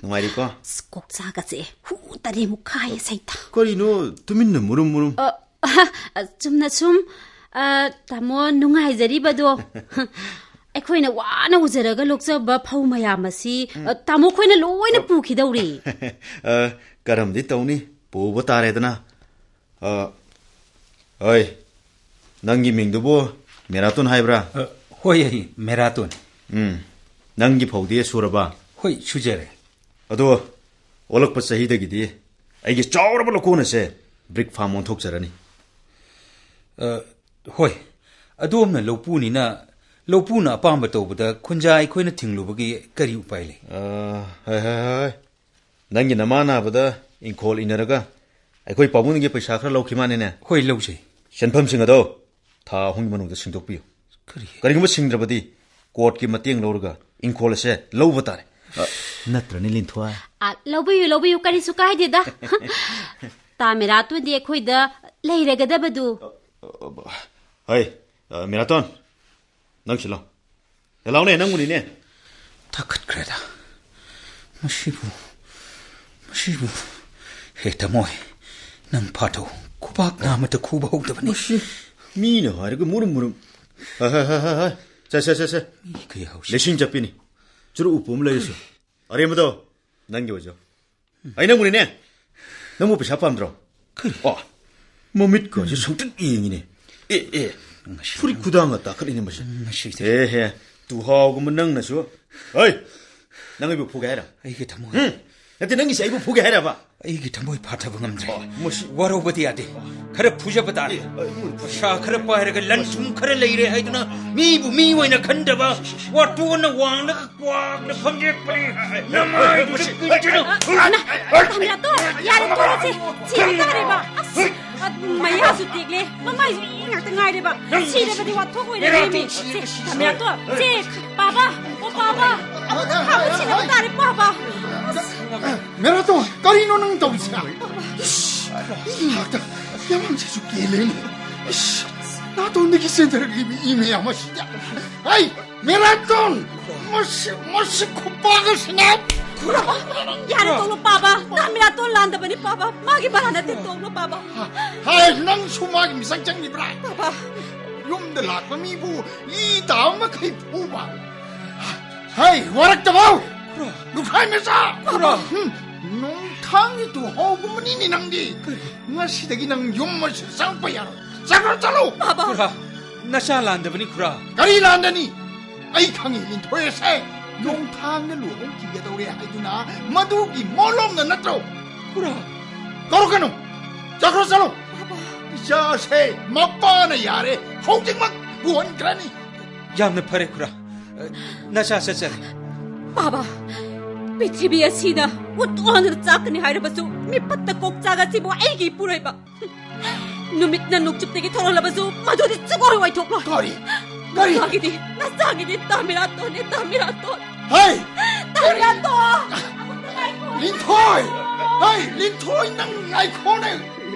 ꯅꯨꯡꯉꯥꯏꯔꯤꯀꯣ? ꯑꯁ, ꯀꯣꯛ ꯆꯥꯒꯁꯦ ꯍꯨ ꯇꯔꯦꯃꯨꯛ ꯈꯥꯏꯌꯦ ꯁꯩꯇ꯫ ꯀꯔꯤꯅꯣ ꯇꯨꯃꯤꯟꯅ ꯃꯨꯔꯨꯝ ꯃꯨꯔꯨꯝ? ꯑ, ꯑ, ꯆꯨꯝꯅ ꯁꯨꯝ, ꯑ, ꯇꯥꯃꯣ ꯅꯨꯡꯉꯥꯏꯖꯔꯤꯕꯗꯣ꯫ ꯑꯩꯈꯣꯏꯅ ꯋꯥꯅ ꯎꯖꯔꯒ ꯂꯣꯛꯆꯕ ꯐꯧ ꯃꯌꯥꯝ ꯑꯁꯤ, ꯎꯝ꯫ ꯑ, ꯇꯥꯃꯣ ꯈꯣꯏꯅ ꯂꯣꯏꯅ ꯑ, ꯄꯨꯈꯤꯗꯧꯔꯤ꯫ ꯑ, ꯀꯔꯝꯗꯤ ꯇꯧꯅꯤ? ꯄꯨꯕ ꯇꯥꯔꯦꯗꯅ꯫ ꯑ, ꯍꯣꯏ꯫ ꯅꯪꯒꯤ ꯃꯤꯡꯗꯨꯕꯨ ꯃꯦꯔꯥꯇꯣꯟ ꯍꯥꯏꯕ꯭ꯔꯥ? ꯑ, ꯍꯣꯏ, ꯑꯩ ꯃꯦꯔꯥꯇꯣꯟ꯫ ꯎꯝ, ꯅꯪꯒꯤ ꯐꯧꯗꯤ ꯁꯨꯔꯕ? ꯍꯣꯏ, ꯁꯨꯖꯔꯦ꯫ ꯑꯗꯣ ꯑꯣꯜꯂꯛꯄ ꯆꯍꯤꯗꯒꯤꯗꯤ ꯑꯩꯒꯤ ꯆꯥꯎꯔꯕ ꯂꯧꯀꯣꯟ ꯑꯁꯦ ꯕ꯭ꯔꯤꯛ ꯐꯥꯔꯝ ꯑꯣꯟꯊꯣꯛꯆꯔꯅꯤ꯫ ꯑ, ꯍꯣꯏ, ꯑꯗꯣꯝꯅ ꯂꯧꯄꯨꯅꯤꯅ, ꯂꯧꯄꯨꯅ ꯑꯄꯥꯝꯕ ꯇꯧꯕꯗ ꯈꯨꯟꯖꯥ ꯑꯩꯈꯣꯏꯅ ꯊꯤꯡꯂꯨꯕꯒꯤ ꯀꯔꯤ ꯎꯄꯥꯏ ꯂꯩ? ꯑ, ꯍꯣꯏ, ꯍꯣꯏ, ꯍꯣꯏ꯫ ꯅꯪꯒꯤ ꯅꯃꯥ ꯅꯥꯕꯗ ꯏꯪꯈꯣꯜ ꯏꯟꯅꯔꯒ ꯑꯩꯈꯣꯏ ꯄꯥꯕꯨꯡꯗꯒꯤ ꯄꯩꯁꯥ ꯈꯔ ꯂꯧꯈꯤ ꯃꯥꯅꯤꯅꯦ? ꯍꯣꯏ, ꯂꯧꯖꯩ꯫ ꯁꯦꯟꯐꯝꯁꯤꯡ ꯑꯗꯣ ꯊꯥ ꯑꯍꯨꯝꯒꯤ ꯃꯅꯨꯡꯗ ꯁꯤꯡꯗꯣꯛꯄꯤꯌꯨ꯫ ꯀꯔꯤ? ꯀꯔꯤꯒꯨꯝꯕ ꯁꯤꯡꯗ꯭ꯔꯕꯗꯤ ꯀꯣꯔꯠꯀꯤ ꯃꯇꯦꯡ ꯂꯧꯔꯒ ꯏꯪꯈꯣꯜ ꯑꯁꯦ ꯂꯧꯕ ꯇꯥꯔꯦ꯫ ꯑ, ꯅꯠꯇ꯭ꯔꯅꯦ, ꯂꯤꯟꯊꯣꯏ? ꯑ, ꯂꯧꯕꯤꯌꯨ, ꯂꯧꯕꯤꯌꯨ, ꯀꯔꯤꯁꯨ ꯀꯥꯏꯗꯦꯗ꯫ ꯇꯥ ꯃꯦꯔꯥꯇꯣꯟꯗꯤ ꯑꯩꯈꯣꯏꯗ ꯂꯩꯔꯒꯗꯕꯗꯨ꯫ ꯍꯩ, ꯑ, ꯃꯦꯔꯥꯇꯣꯟ, ꯅꯪ ꯁꯤꯂꯣ꯫ ꯍꯦ, ꯂꯥꯎꯅꯦ, ꯅꯪꯕꯨꯅꯤꯅꯦ꯫ ꯊꯛꯈꯠꯈ꯭ꯔꯦꯗ꯫ ꯃꯁꯤꯕꯨ, ꯃꯁꯤꯕꯨ꯫ ꯍꯦ, ꯇꯥꯃꯣꯏ, ꯅꯪ ꯐꯥꯊꯧ꯫ ꯈꯨꯕꯥꯛ ꯅꯥꯝꯃꯇ ꯈꯨꯕ ꯍꯧꯗꯕꯅꯤ꯫ ꯃꯁꯤ ꯃꯤꯅ ꯍꯥꯏꯔꯒ ꯃꯨꯔꯨꯝ ꯃꯨꯔꯨꯝ꯫ ꯍꯥ, ꯍꯥ, ꯍꯥ, ꯍꯥ, ꯍꯥ꯫ ꯁꯦ, ꯁꯦ, ꯁꯦ, ꯁꯦ꯫ ꯃꯤ ꯀꯌꯥ ꯍꯧꯁꯤ? ꯂꯤꯁꯤꯡ ꯆꯠꯄꯤꯅꯤ꯫ ꯆꯨꯔꯨꯞ ꯎꯄꯨ ꯑꯃ ꯂꯩꯔꯁꯨ꯫ ꯑꯔꯦꯝꯕꯗꯣ, ꯅꯪꯒꯤ ꯑꯣꯏꯖꯧ꯫ ꯑꯩ ꯅꯪꯕꯨꯅꯤꯅꯦ꯫ ꯅꯪꯕꯨ ꯄꯩꯁꯥ ꯄꯥꯝꯗ꯭ꯔꯣ? ꯀꯔꯤ? ꯑꯣ, ꯃꯃꯤꯠꯀꯁꯦ ꯁꯪꯇ꯭ꯔꯤꯛ ꯌꯦꯡꯉꯤꯅꯦ꯫ ꯑꯦ, ꯑꯦ, ꯉꯁꯤ ꯐꯨꯔꯤꯠ ꯈꯨꯗꯥꯡꯒ ꯇꯥꯈꯠꯂꯤꯅꯦ ꯃꯁꯤ꯫ ꯉꯁꯤꯗꯤ꯫ ꯑꯦ ꯍꯦ, ꯇꯨꯍꯥꯎꯒꯨꯝꯕ ꯅꯪꯅꯁꯨ꯫ ꯍꯩ, ꯅꯪ ꯑꯩꯕꯨ ꯐꯨꯒꯦ ꯍꯥꯏꯔꯣ? ꯑꯩꯒꯤ ꯊꯃꯣꯏ꯫ ꯎꯝ? ꯅꯠꯇꯦ, ꯅꯪꯒꯤꯁꯦ ꯑꯩꯕꯨ ꯐꯨꯒꯦ ꯍꯥꯏꯔꯕ? ꯑꯩꯒꯤ ꯊꯃꯣꯏ ꯐꯥꯊꯕ ꯉꯝꯗ꯭ꯔꯦ꯫ ꯑꯣ, ꯃꯁꯤ꯫ ꯋꯥꯔꯧꯕꯗꯤ ꯌꯥꯗꯦ꯫ ꯈꯔ ꯐꯨꯖꯕ ꯇꯥꯔꯦ꯫ ꯑꯦ, ꯑꯦ, ꯃꯣꯏ ꯐꯨ- ꯄꯩꯁꯥ ꯈꯔ ꯄꯥꯏꯔꯒ ꯂꯟ ꯊꯨꯝ ꯈꯔ ꯂꯩꯔꯦ ꯍꯥꯏꯗꯨꯅ ꯃꯤꯕꯨ ꯃꯤ ꯑꯣꯏꯅ ꯈꯟꯗꯕ, ꯋꯥꯇꯣꯟꯅ ꯋꯥꯡꯂꯒ ꯀ꯭ꯋꯥꯛꯅ ꯐꯝꯖꯤꯜꯂꯛꯄꯅꯤ꯫ ꯅꯃꯥꯏꯗꯨꯗ ꯀꯤꯟꯆꯨꯅ꯫ ꯑꯅ, ꯇꯥꯃꯤꯌꯥꯇꯣ, ꯌꯥꯔꯦ, ꯇꯣꯛꯑꯁꯦ꯫ ꯁꯤꯕ ꯇꯥꯔꯦꯕ꯫ ꯑꯁ, ꯑ, ꯃꯌꯥꯁꯨ ꯇꯦꯛꯂꯦ, ꯃꯃꯥꯏꯁꯨ ꯏ ꯉꯥꯛꯇ ꯉꯥꯏꯔꯦꯕ꯫ ꯁꯤꯔꯕꯗꯤ ꯋꯥꯊꯣꯛ ꯑꯣꯏꯔꯦ, ꯃꯦꯔꯥꯇꯣꯟ, ꯃꯦꯃꯤ꯫ ꯁꯤ, ꯁꯤ, ꯇꯥꯃꯤꯌꯥꯇꯣ, ꯁꯤ, ꯄꯥꯕ, ꯑꯣ ꯄꯥꯕ, ꯑꯃꯨꯛ ꯍꯥꯞꯄ ꯁꯤꯔꯕ ꯇꯥꯔꯦ, ꯄꯥꯕ꯫ ꯃꯦꯔꯥꯇꯣꯟ, ꯀꯔꯤꯅꯣ ꯅꯪ ꯇꯧꯔꯤꯁꯤꯅ? ꯏꯁ, ꯏ ꯉꯥꯛꯇ ꯌꯥꯝꯁꯤꯁꯨ ꯀꯦꯜꯂꯦꯅꯦ꯫ ꯏꯁ, ꯅꯥꯇꯣꯟꯗꯒꯤ ꯆꯦꯟꯊꯔꯛꯂꯤꯕ ꯏ ꯃꯌꯥꯝ ꯑꯁꯤꯗ꯫ ꯍꯩ, ꯃꯦꯔꯥꯇꯣꯟ! ꯃꯁꯤ, ꯃꯁꯤ ꯈꯨꯄꯥꯛ ꯑꯁꯤꯅ! ꯌꯥꯔꯦ, ꯇꯣꯛꯂꯣ, ꯄꯥꯕ꯫ ꯅꯍꯥꯟ ꯃꯦꯔꯥꯇꯣꯟ ꯂꯥꯟꯗꯕꯅꯤ, ꯄꯥꯕ꯫ ꯃꯥꯒꯤ ꯃꯔꯥ ꯅꯠꯇꯦ, ꯇꯣꯛꯂꯣ, ꯄꯥꯕ꯫ ꯍꯥꯏ, ꯅꯪꯁꯨ ꯃꯥꯒꯤ ꯃꯤꯆꯪ ꯆꯪꯂꯤꯕ꯭ꯔꯥ? ꯄꯥꯕ꯫ ꯌꯨꯝꯗ ꯂꯥꯛꯄ ꯃꯤꯕꯨ ꯏ ꯇꯥꯕ ꯃꯈꯩ ꯐꯨꯕ꯫ ꯍꯩ, ꯋꯥꯔꯛꯇꯕꯧ! ꯂꯨꯈꯥꯏ ꯃꯆꯥ! ꯈꯨꯔꯥ! ꯍꯨꯝ, ꯅꯣꯡꯊꯥꯡꯒꯤ ꯇꯨꯍꯥꯎꯒꯨꯝꯕꯅꯤꯅꯦ ꯅꯪꯗꯤ꯫ ꯀꯔꯤ? ꯉꯁꯤꯗꯒꯤ ꯅꯪ ꯌꯨꯝ ꯑꯁꯤꯗ ꯆꯪꯉꯛꯄ ꯌꯥꯔꯣꯏ꯫ ꯆꯠꯈ꯭ꯔꯣ, ꯆꯠꯂꯣ꯫ ꯕꯥꯕꯥ꯫ ꯈꯨꯔꯥ, ꯅꯆꯥ ꯂꯥꯟꯗꯕꯅꯤ, ꯈꯨꯔꯥ꯫ ꯀꯔꯤ ꯂꯥꯟꯗꯅꯤ? ꯑꯩ ꯈꯪꯉꯤ, ꯂꯤꯟꯊꯣꯏ ꯑꯁꯦ ꯅꯣꯡꯊꯥꯡꯗ ꯂꯨꯍꯣꯡꯈꯤꯒꯗꯧꯔꯦ ꯍꯥꯏꯗꯨꯅ ꯃꯗꯨꯒꯤ ꯃꯣꯂꯣꯝꯅ ꯅꯠꯇ꯭ꯔꯣ? ꯈꯨꯔꯥ꯫ ꯀꯧꯔꯛꯀꯅꯨ꯫ ꯆꯠꯈ꯭ꯔꯣ, ꯆꯠꯂꯣ꯫ ꯕꯥꯕꯥ꯫ ꯏꯆꯥꯁꯦ ꯃꯄꯥꯅ ꯌꯥꯔꯦ, ꯍꯧꯖꯤꯛꯃꯛ ꯄꯨꯍꯟꯈ꯭ꯔꯅꯤ꯫ ꯌꯥꯝꯅ ꯐꯔꯦ, ꯈꯨꯔꯥ꯫ ꯅꯆꯥ ꯆꯠꯆꯔꯦ꯫ ꯕꯥꯕꯥ, ꯄ꯭ꯔꯤꯊꯤꯕꯤ ꯑꯁꯤꯗ ꯎꯠ ꯑꯣꯟꯗꯨꯅ ꯆꯥꯛꯀꯅꯤ ꯍꯥꯏꯔꯕꯁꯨ, ꯃꯤꯄꯠꯇ ꯀꯣꯛ ꯆꯥꯒ ꯑꯁꯤꯕꯨ ꯑꯩꯒꯤ ꯏꯄꯨꯔꯣꯏꯕ꯫ ꯅꯨꯃꯤꯠꯅ ꯅꯣꯡꯆꯨꯞꯇꯒꯤ ꯊꯣꯛꯂꯛꯂꯕꯁꯨ ꯃꯗꯨꯗꯤ ꯁꯨꯡꯑꯣꯏ ꯑꯣꯏꯊꯣꯛꯂꯣꯏ꯫ ꯀꯔꯤ? ꯀꯔꯤ? ꯅꯆꯥꯒꯤꯗꯤ, ꯅꯆꯥꯒꯤꯗꯤ ꯇꯥꯃꯤꯔꯥꯇꯣꯟꯅꯦ, ꯇꯥꯃꯤꯔꯥꯇꯣꯟ꯫ ꯍꯩ! ꯇꯥꯃꯤꯔꯥꯇꯣꯟ! ꯂꯤꯟꯊꯣꯏ! ꯍꯩ, ꯂꯤꯟꯊꯣꯏ, ꯅꯪ ꯉꯥꯏꯈꯣꯅꯦ!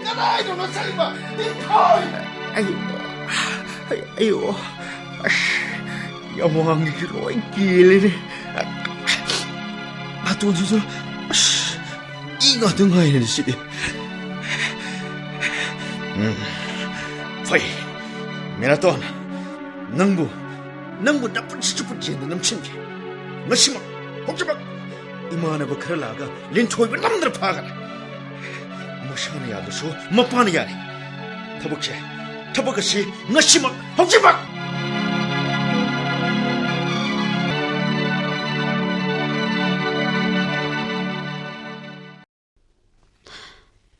ꯀꯗꯥꯏꯗꯅꯣ ꯆꯠꯂꯤꯕ? ꯂꯤꯟꯊꯣꯏ! ꯑꯩ, ꯑꯩ, ꯑꯩꯌꯣ, ꯑꯁ, ꯌꯥꯝꯋꯥꯡꯒꯤꯁꯨ ꯂꯣꯏ ꯀꯦꯜꯂꯦꯅꯦ꯫ ꯅꯥꯇꯣꯟꯁꯤꯁꯨ, ꯑꯁ, ꯏ ꯉꯥꯛꯇ ꯉꯥꯏꯔꯦꯅꯦ ꯁꯤꯗꯤ꯫ ꯎꯝ, ꯐꯩ꯫ ꯃꯤꯅꯥꯇꯣꯟ, ꯅꯪꯕꯨ, ꯅꯪꯕꯨ ꯅꯄꯨꯟꯁꯤ ꯆꯨꯞꯄ ꯖꯦꯟꯗ ꯅꯝꯁꯤꯟꯒꯦ꯫ ꯉꯁꯤꯃꯛ, ꯍꯧꯖꯤꯛꯃꯛ ꯏꯃꯥꯟꯅꯕ ꯈꯔ ꯂꯥꯛꯑꯒ ꯂꯤꯟꯊꯣꯏꯕꯨ ꯅꯝꯗꯅ ꯐꯥꯒꯅꯤ꯫ ꯃꯁꯥꯅ ꯌꯥꯗ꯭ꯔꯁꯨ ꯃꯄꯥꯅ ꯌꯥꯔꯦ꯫ ꯊꯕꯛꯁꯦ, ꯊꯕꯛ ꯑꯁꯤ ꯉꯁꯤꯃꯛ, ꯍꯧꯖꯤꯛꯃꯛ!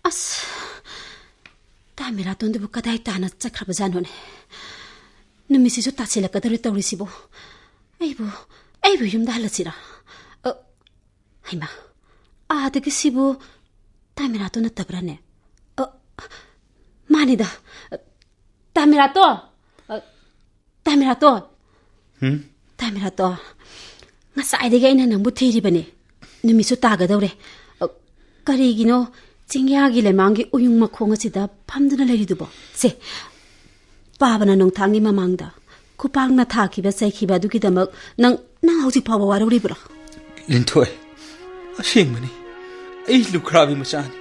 ꯑꯁ, ꯇꯥꯃꯤꯔꯥꯇꯣꯟꯗꯨꯕꯨ ꯀꯗꯥꯏ ꯇꯥꯅ ꯆꯠꯈ꯭ꯔꯕꯖꯥꯠꯅꯣꯅꯦ? ꯅꯨꯃꯤꯠꯁꯤꯁꯨ ꯇꯥꯁꯤꯜꯂꯛꯀꯗꯧꯔꯦ ꯇꯧꯔꯤꯁꯤꯕꯨ꯫ ꯑꯩꯕꯨ, ꯑꯩꯕꯨ ꯌꯨꯝꯗ ꯍꯜꯂꯁꯤꯔꯥ? ꯑ, ꯍꯩꯃꯥ, ꯑꯥꯗꯒꯤ ꯁꯤꯕꯨ ꯇꯥꯃꯤꯔꯥꯇꯣꯟ ꯅꯠꯇꯕ꯭ꯔꯥꯅꯦ? ꯑ, ꯃꯥꯅꯤꯗ꯫ ꯇꯥꯃꯤꯔꯥꯇꯣꯟ! ꯑ, ꯇꯥꯃꯤꯔꯥꯇꯣꯟ! ꯍꯨꯝ? ꯇꯥꯃꯤꯔꯥꯇꯣꯟ, ꯉꯁꯥꯏꯗꯒꯤ ꯑꯩꯅ ꯅꯪꯕꯨ ꯊꯤꯔꯤꯕꯅꯤ꯫ ꯅꯨꯃꯤꯠꯁꯨ ꯇꯥꯒꯗꯧꯔꯦ꯫ ꯑ, ꯀꯔꯤꯒꯤꯅꯣ ꯆꯤꯡꯌꯥꯒꯤ ꯂꯩꯃꯥꯡꯒꯤ ꯎꯌꯨꯡ ꯃꯈꯣꯡ ꯑꯁꯤꯗ ꯐꯝꯗꯨꯅ ꯂꯩꯔꯤꯗꯨꯕꯣ? ꯁꯦ, ꯄꯥꯕꯅ ꯅꯣꯡꯊꯥꯡꯒꯤ ꯃꯃꯥꯡꯗ ꯈꯨꯄꯥꯛꯅ ꯊꯥꯈꯤꯕ ꯆꯩꯈꯤꯕ ꯑꯗꯨꯒꯤꯗꯃꯛ ꯅꯪ, ꯅꯪ ꯍꯧꯖꯤꯛ ꯐꯥꯎꯕ ꯋꯥꯔꯧꯔꯤꯕ꯭ꯔꯣ? ꯂꯤꯟꯊꯣꯏ, ꯑꯁꯦꯡꯕꯅꯤ꯫ ꯑꯩ ꯂꯨꯈ꯭ꯔꯥꯕꯤ ꯃꯆꯥꯅꯤ꯫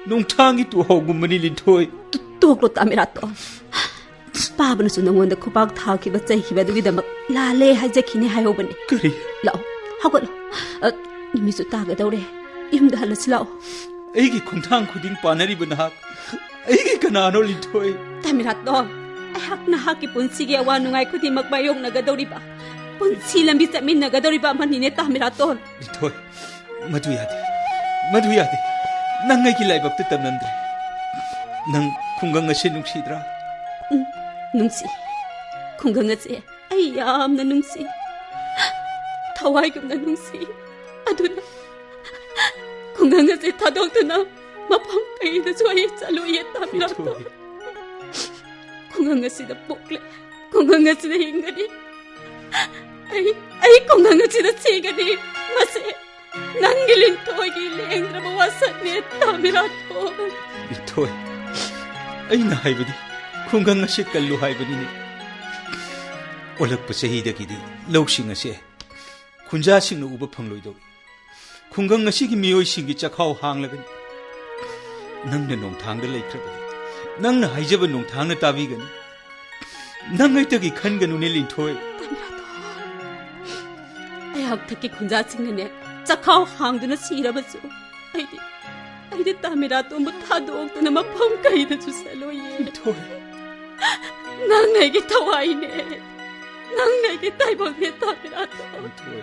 ꯅꯣꯡꯊꯥꯡꯒꯤ ꯇꯨꯍꯧꯒꯨꯝꯕꯅꯤ, ꯂꯤꯟꯊꯣꯏ꯫ ꯇꯣ-, ꯇꯣꯛꯂꯣ, ꯇꯥꯃꯤꯔꯥꯇꯣꯟ꯫ ꯄꯥꯕꯅꯁꯨ ꯅꯉꯣꯟꯗ ꯈꯨꯄꯥꯛ ꯊꯥꯈꯤꯕ, ꯆꯩꯈꯤꯕ ꯑꯗꯨꯒꯤꯗꯃꯛ ꯂꯥꯜꯂꯦ ꯍꯥꯏꯖꯈꯤꯅꯦ ꯍꯥꯏꯍꯧꯕꯅꯤ꯫ ꯀꯔꯤ? ꯂꯥꯛꯑꯣ, ꯍꯧꯒꯠꯂꯣ꯫ ꯑ, ꯅꯨꯃꯤꯠꯁꯨ ꯇꯥꯒꯗꯧꯔꯦ꯫ ꯌꯨꯝꯗ ꯍꯜꯂꯁꯤ ꯂꯥꯛꯑꯣ꯫ ꯑꯩꯒꯤ ꯈꯣꯡꯊꯥꯡ ꯈꯨꯗꯤꯡ ꯄꯥꯟꯅꯔꯤꯕ ꯅꯍꯥꯛ ꯑꯩꯒꯤ ꯀꯅꯥꯅꯣ, ꯂꯤꯟꯊꯣꯏ? ꯇꯥꯃꯤꯔꯥꯇꯣꯟ, ꯑꯩꯍꯥꯛ ꯅꯍꯥꯛꯀꯤ ꯄꯨꯟꯁꯤꯒꯤ ꯑꯋꯥ ꯅꯨꯡꯉꯥꯏ ꯈꯨꯗꯤꯡꯃꯛ ꯃꯥꯌꯣꯛꯅꯒꯗꯧꯔꯤꯕ, ꯄꯨꯟꯁꯤ ꯂꯝꯕꯤ ꯆꯠꯃꯤꯟꯅꯒꯗꯧꯔꯤꯕ ꯑꯃꯅꯤꯅꯦ, ꯇꯥꯃꯤꯔꯥꯇꯣꯟ꯫ ꯂꯤꯟꯊꯣꯏ, ꯃꯗꯨ ꯌꯥꯗꯦ, ꯃꯗꯨ ꯌꯥꯗꯦ꯫ ꯅꯪ ꯑꯩꯒꯤ ꯂꯥꯏꯕꯛꯇ ꯇꯝꯂꯝꯗ꯭ꯔꯦ꯫ ꯅꯪ ꯈꯨꯡꯒꯪ ꯑꯁꯤ ꯅꯨꯡꯁꯤꯗ꯭ꯔꯥ? ꯎꯝ, ꯅꯨꯡꯁꯤ꯫ ꯈꯨꯡꯒꯪ ꯑꯁꯤ ꯑꯩ ꯌꯥꯝꯅ ꯅꯨꯡꯁꯤ, ꯊꯋꯥꯏꯒꯨꯝꯅ ꯅꯨꯡꯁꯤ꯫ ꯑꯗꯨꯅ ꯈꯨꯡꯒꯪ ꯑꯁꯤ ꯊꯥꯗꯣꯛꯇꯨꯅ ꯃꯐꯝ ꯀꯩꯗꯁꯨ ꯑꯩ ꯆꯠꯂꯣꯏꯌꯦ, ꯇꯥꯃꯤꯔꯥꯇꯣꯟ꯫ ꯂꯤꯟꯊꯣꯏ꯫ ꯈꯨꯡꯒꯪ ꯑꯁꯤꯗ ꯄꯣꯛꯂꯦ, ꯈꯨꯡꯒꯪ ꯑꯁꯤꯗ ꯍꯤꯡꯒꯅꯤ꯫ ꯑꯩ, ꯑꯩ ꯈꯨꯡꯒꯪ ꯑꯁꯤꯗ ꯁꯤꯒꯅꯤ꯫ ꯃꯁꯤ ꯅꯪꯒꯤ ꯂꯤꯟꯊꯣꯏꯒꯤ ꯂꯦꯡꯗ꯭ꯔꯕ ꯋꯥꯁꯛꯅꯦ, ꯇꯥꯃꯤꯔꯥꯇꯣꯟ꯫ ꯂꯤꯟꯊꯣꯏ, ꯑꯩꯅ ꯍꯥꯏꯕꯗꯤ ꯈꯨꯡꯒꯪ ꯑꯁꯤ ꯀꯜꯂꯨ ꯍꯥꯏꯕꯅꯤꯅꯦ꯫ ꯑꯣꯜꯂꯛꯄ ꯆꯍꯤꯗꯒꯤꯗꯤ ꯂꯧꯁꯤꯡ ꯑꯁꯦ ꯈꯨꯟꯖꯥꯁꯤꯡꯅ ꯎꯕ ꯐꯪꯂꯣꯏꯗꯧꯔꯤ꯫ ꯈꯨꯡꯒꯪ ꯑꯁꯤꯒꯤ ꯃꯤꯑꯣꯏꯁꯤꯡꯒꯤ ꯆꯈꯥꯎ ꯍꯥꯡꯂꯒꯅꯤ꯫ ꯅꯪꯅ ꯅꯣꯡꯊꯥꯡꯗ ꯂꯩꯈ꯭ꯔꯕꯗꯤ, ꯅꯪꯅ ꯍꯥꯏꯖꯕ ꯅꯣꯡꯊꯥꯡꯅ ꯇꯥꯕꯤꯒꯅꯤ꯫ ꯅꯪ ꯑꯩꯇꯒꯤ ꯈꯟꯒꯅꯨꯅꯦ, ꯂꯤꯟꯊꯣꯏ꯫ ꯇꯥꯃꯤꯔꯥꯇꯣꯟ, ꯑꯩꯍꯥꯛ ꯊꯛꯀꯤ ꯈꯨꯟꯖꯥꯁꯤꯡꯅꯅꯦ ꯆꯈꯥꯎ ꯍꯥꯡꯗꯨꯅ ꯁꯤꯔꯕꯁꯨ, ꯑꯩꯗꯤ, ꯑꯩꯗꯤ ꯇꯥꯃꯤꯔꯥꯇꯣꯟꯕꯨ ꯊꯥꯗꯣꯛꯇꯨꯅ ꯃꯐꯝ ꯀꯩꯗꯁꯨ ꯆꯠꯂꯣꯏꯌꯦ꯫ ꯂꯤꯟꯊꯣꯏ꯫ ꯅꯪꯅ ꯑꯩꯒꯤ ꯊꯋꯥꯏꯅꯦ, ꯅꯪꯅ ꯑꯩꯒꯤ ꯇꯥꯏꯕꯪꯅꯦ, ꯇꯥꯃꯤꯔꯥꯇꯣꯟ꯫ ꯂꯤꯟꯊꯣꯏ꯫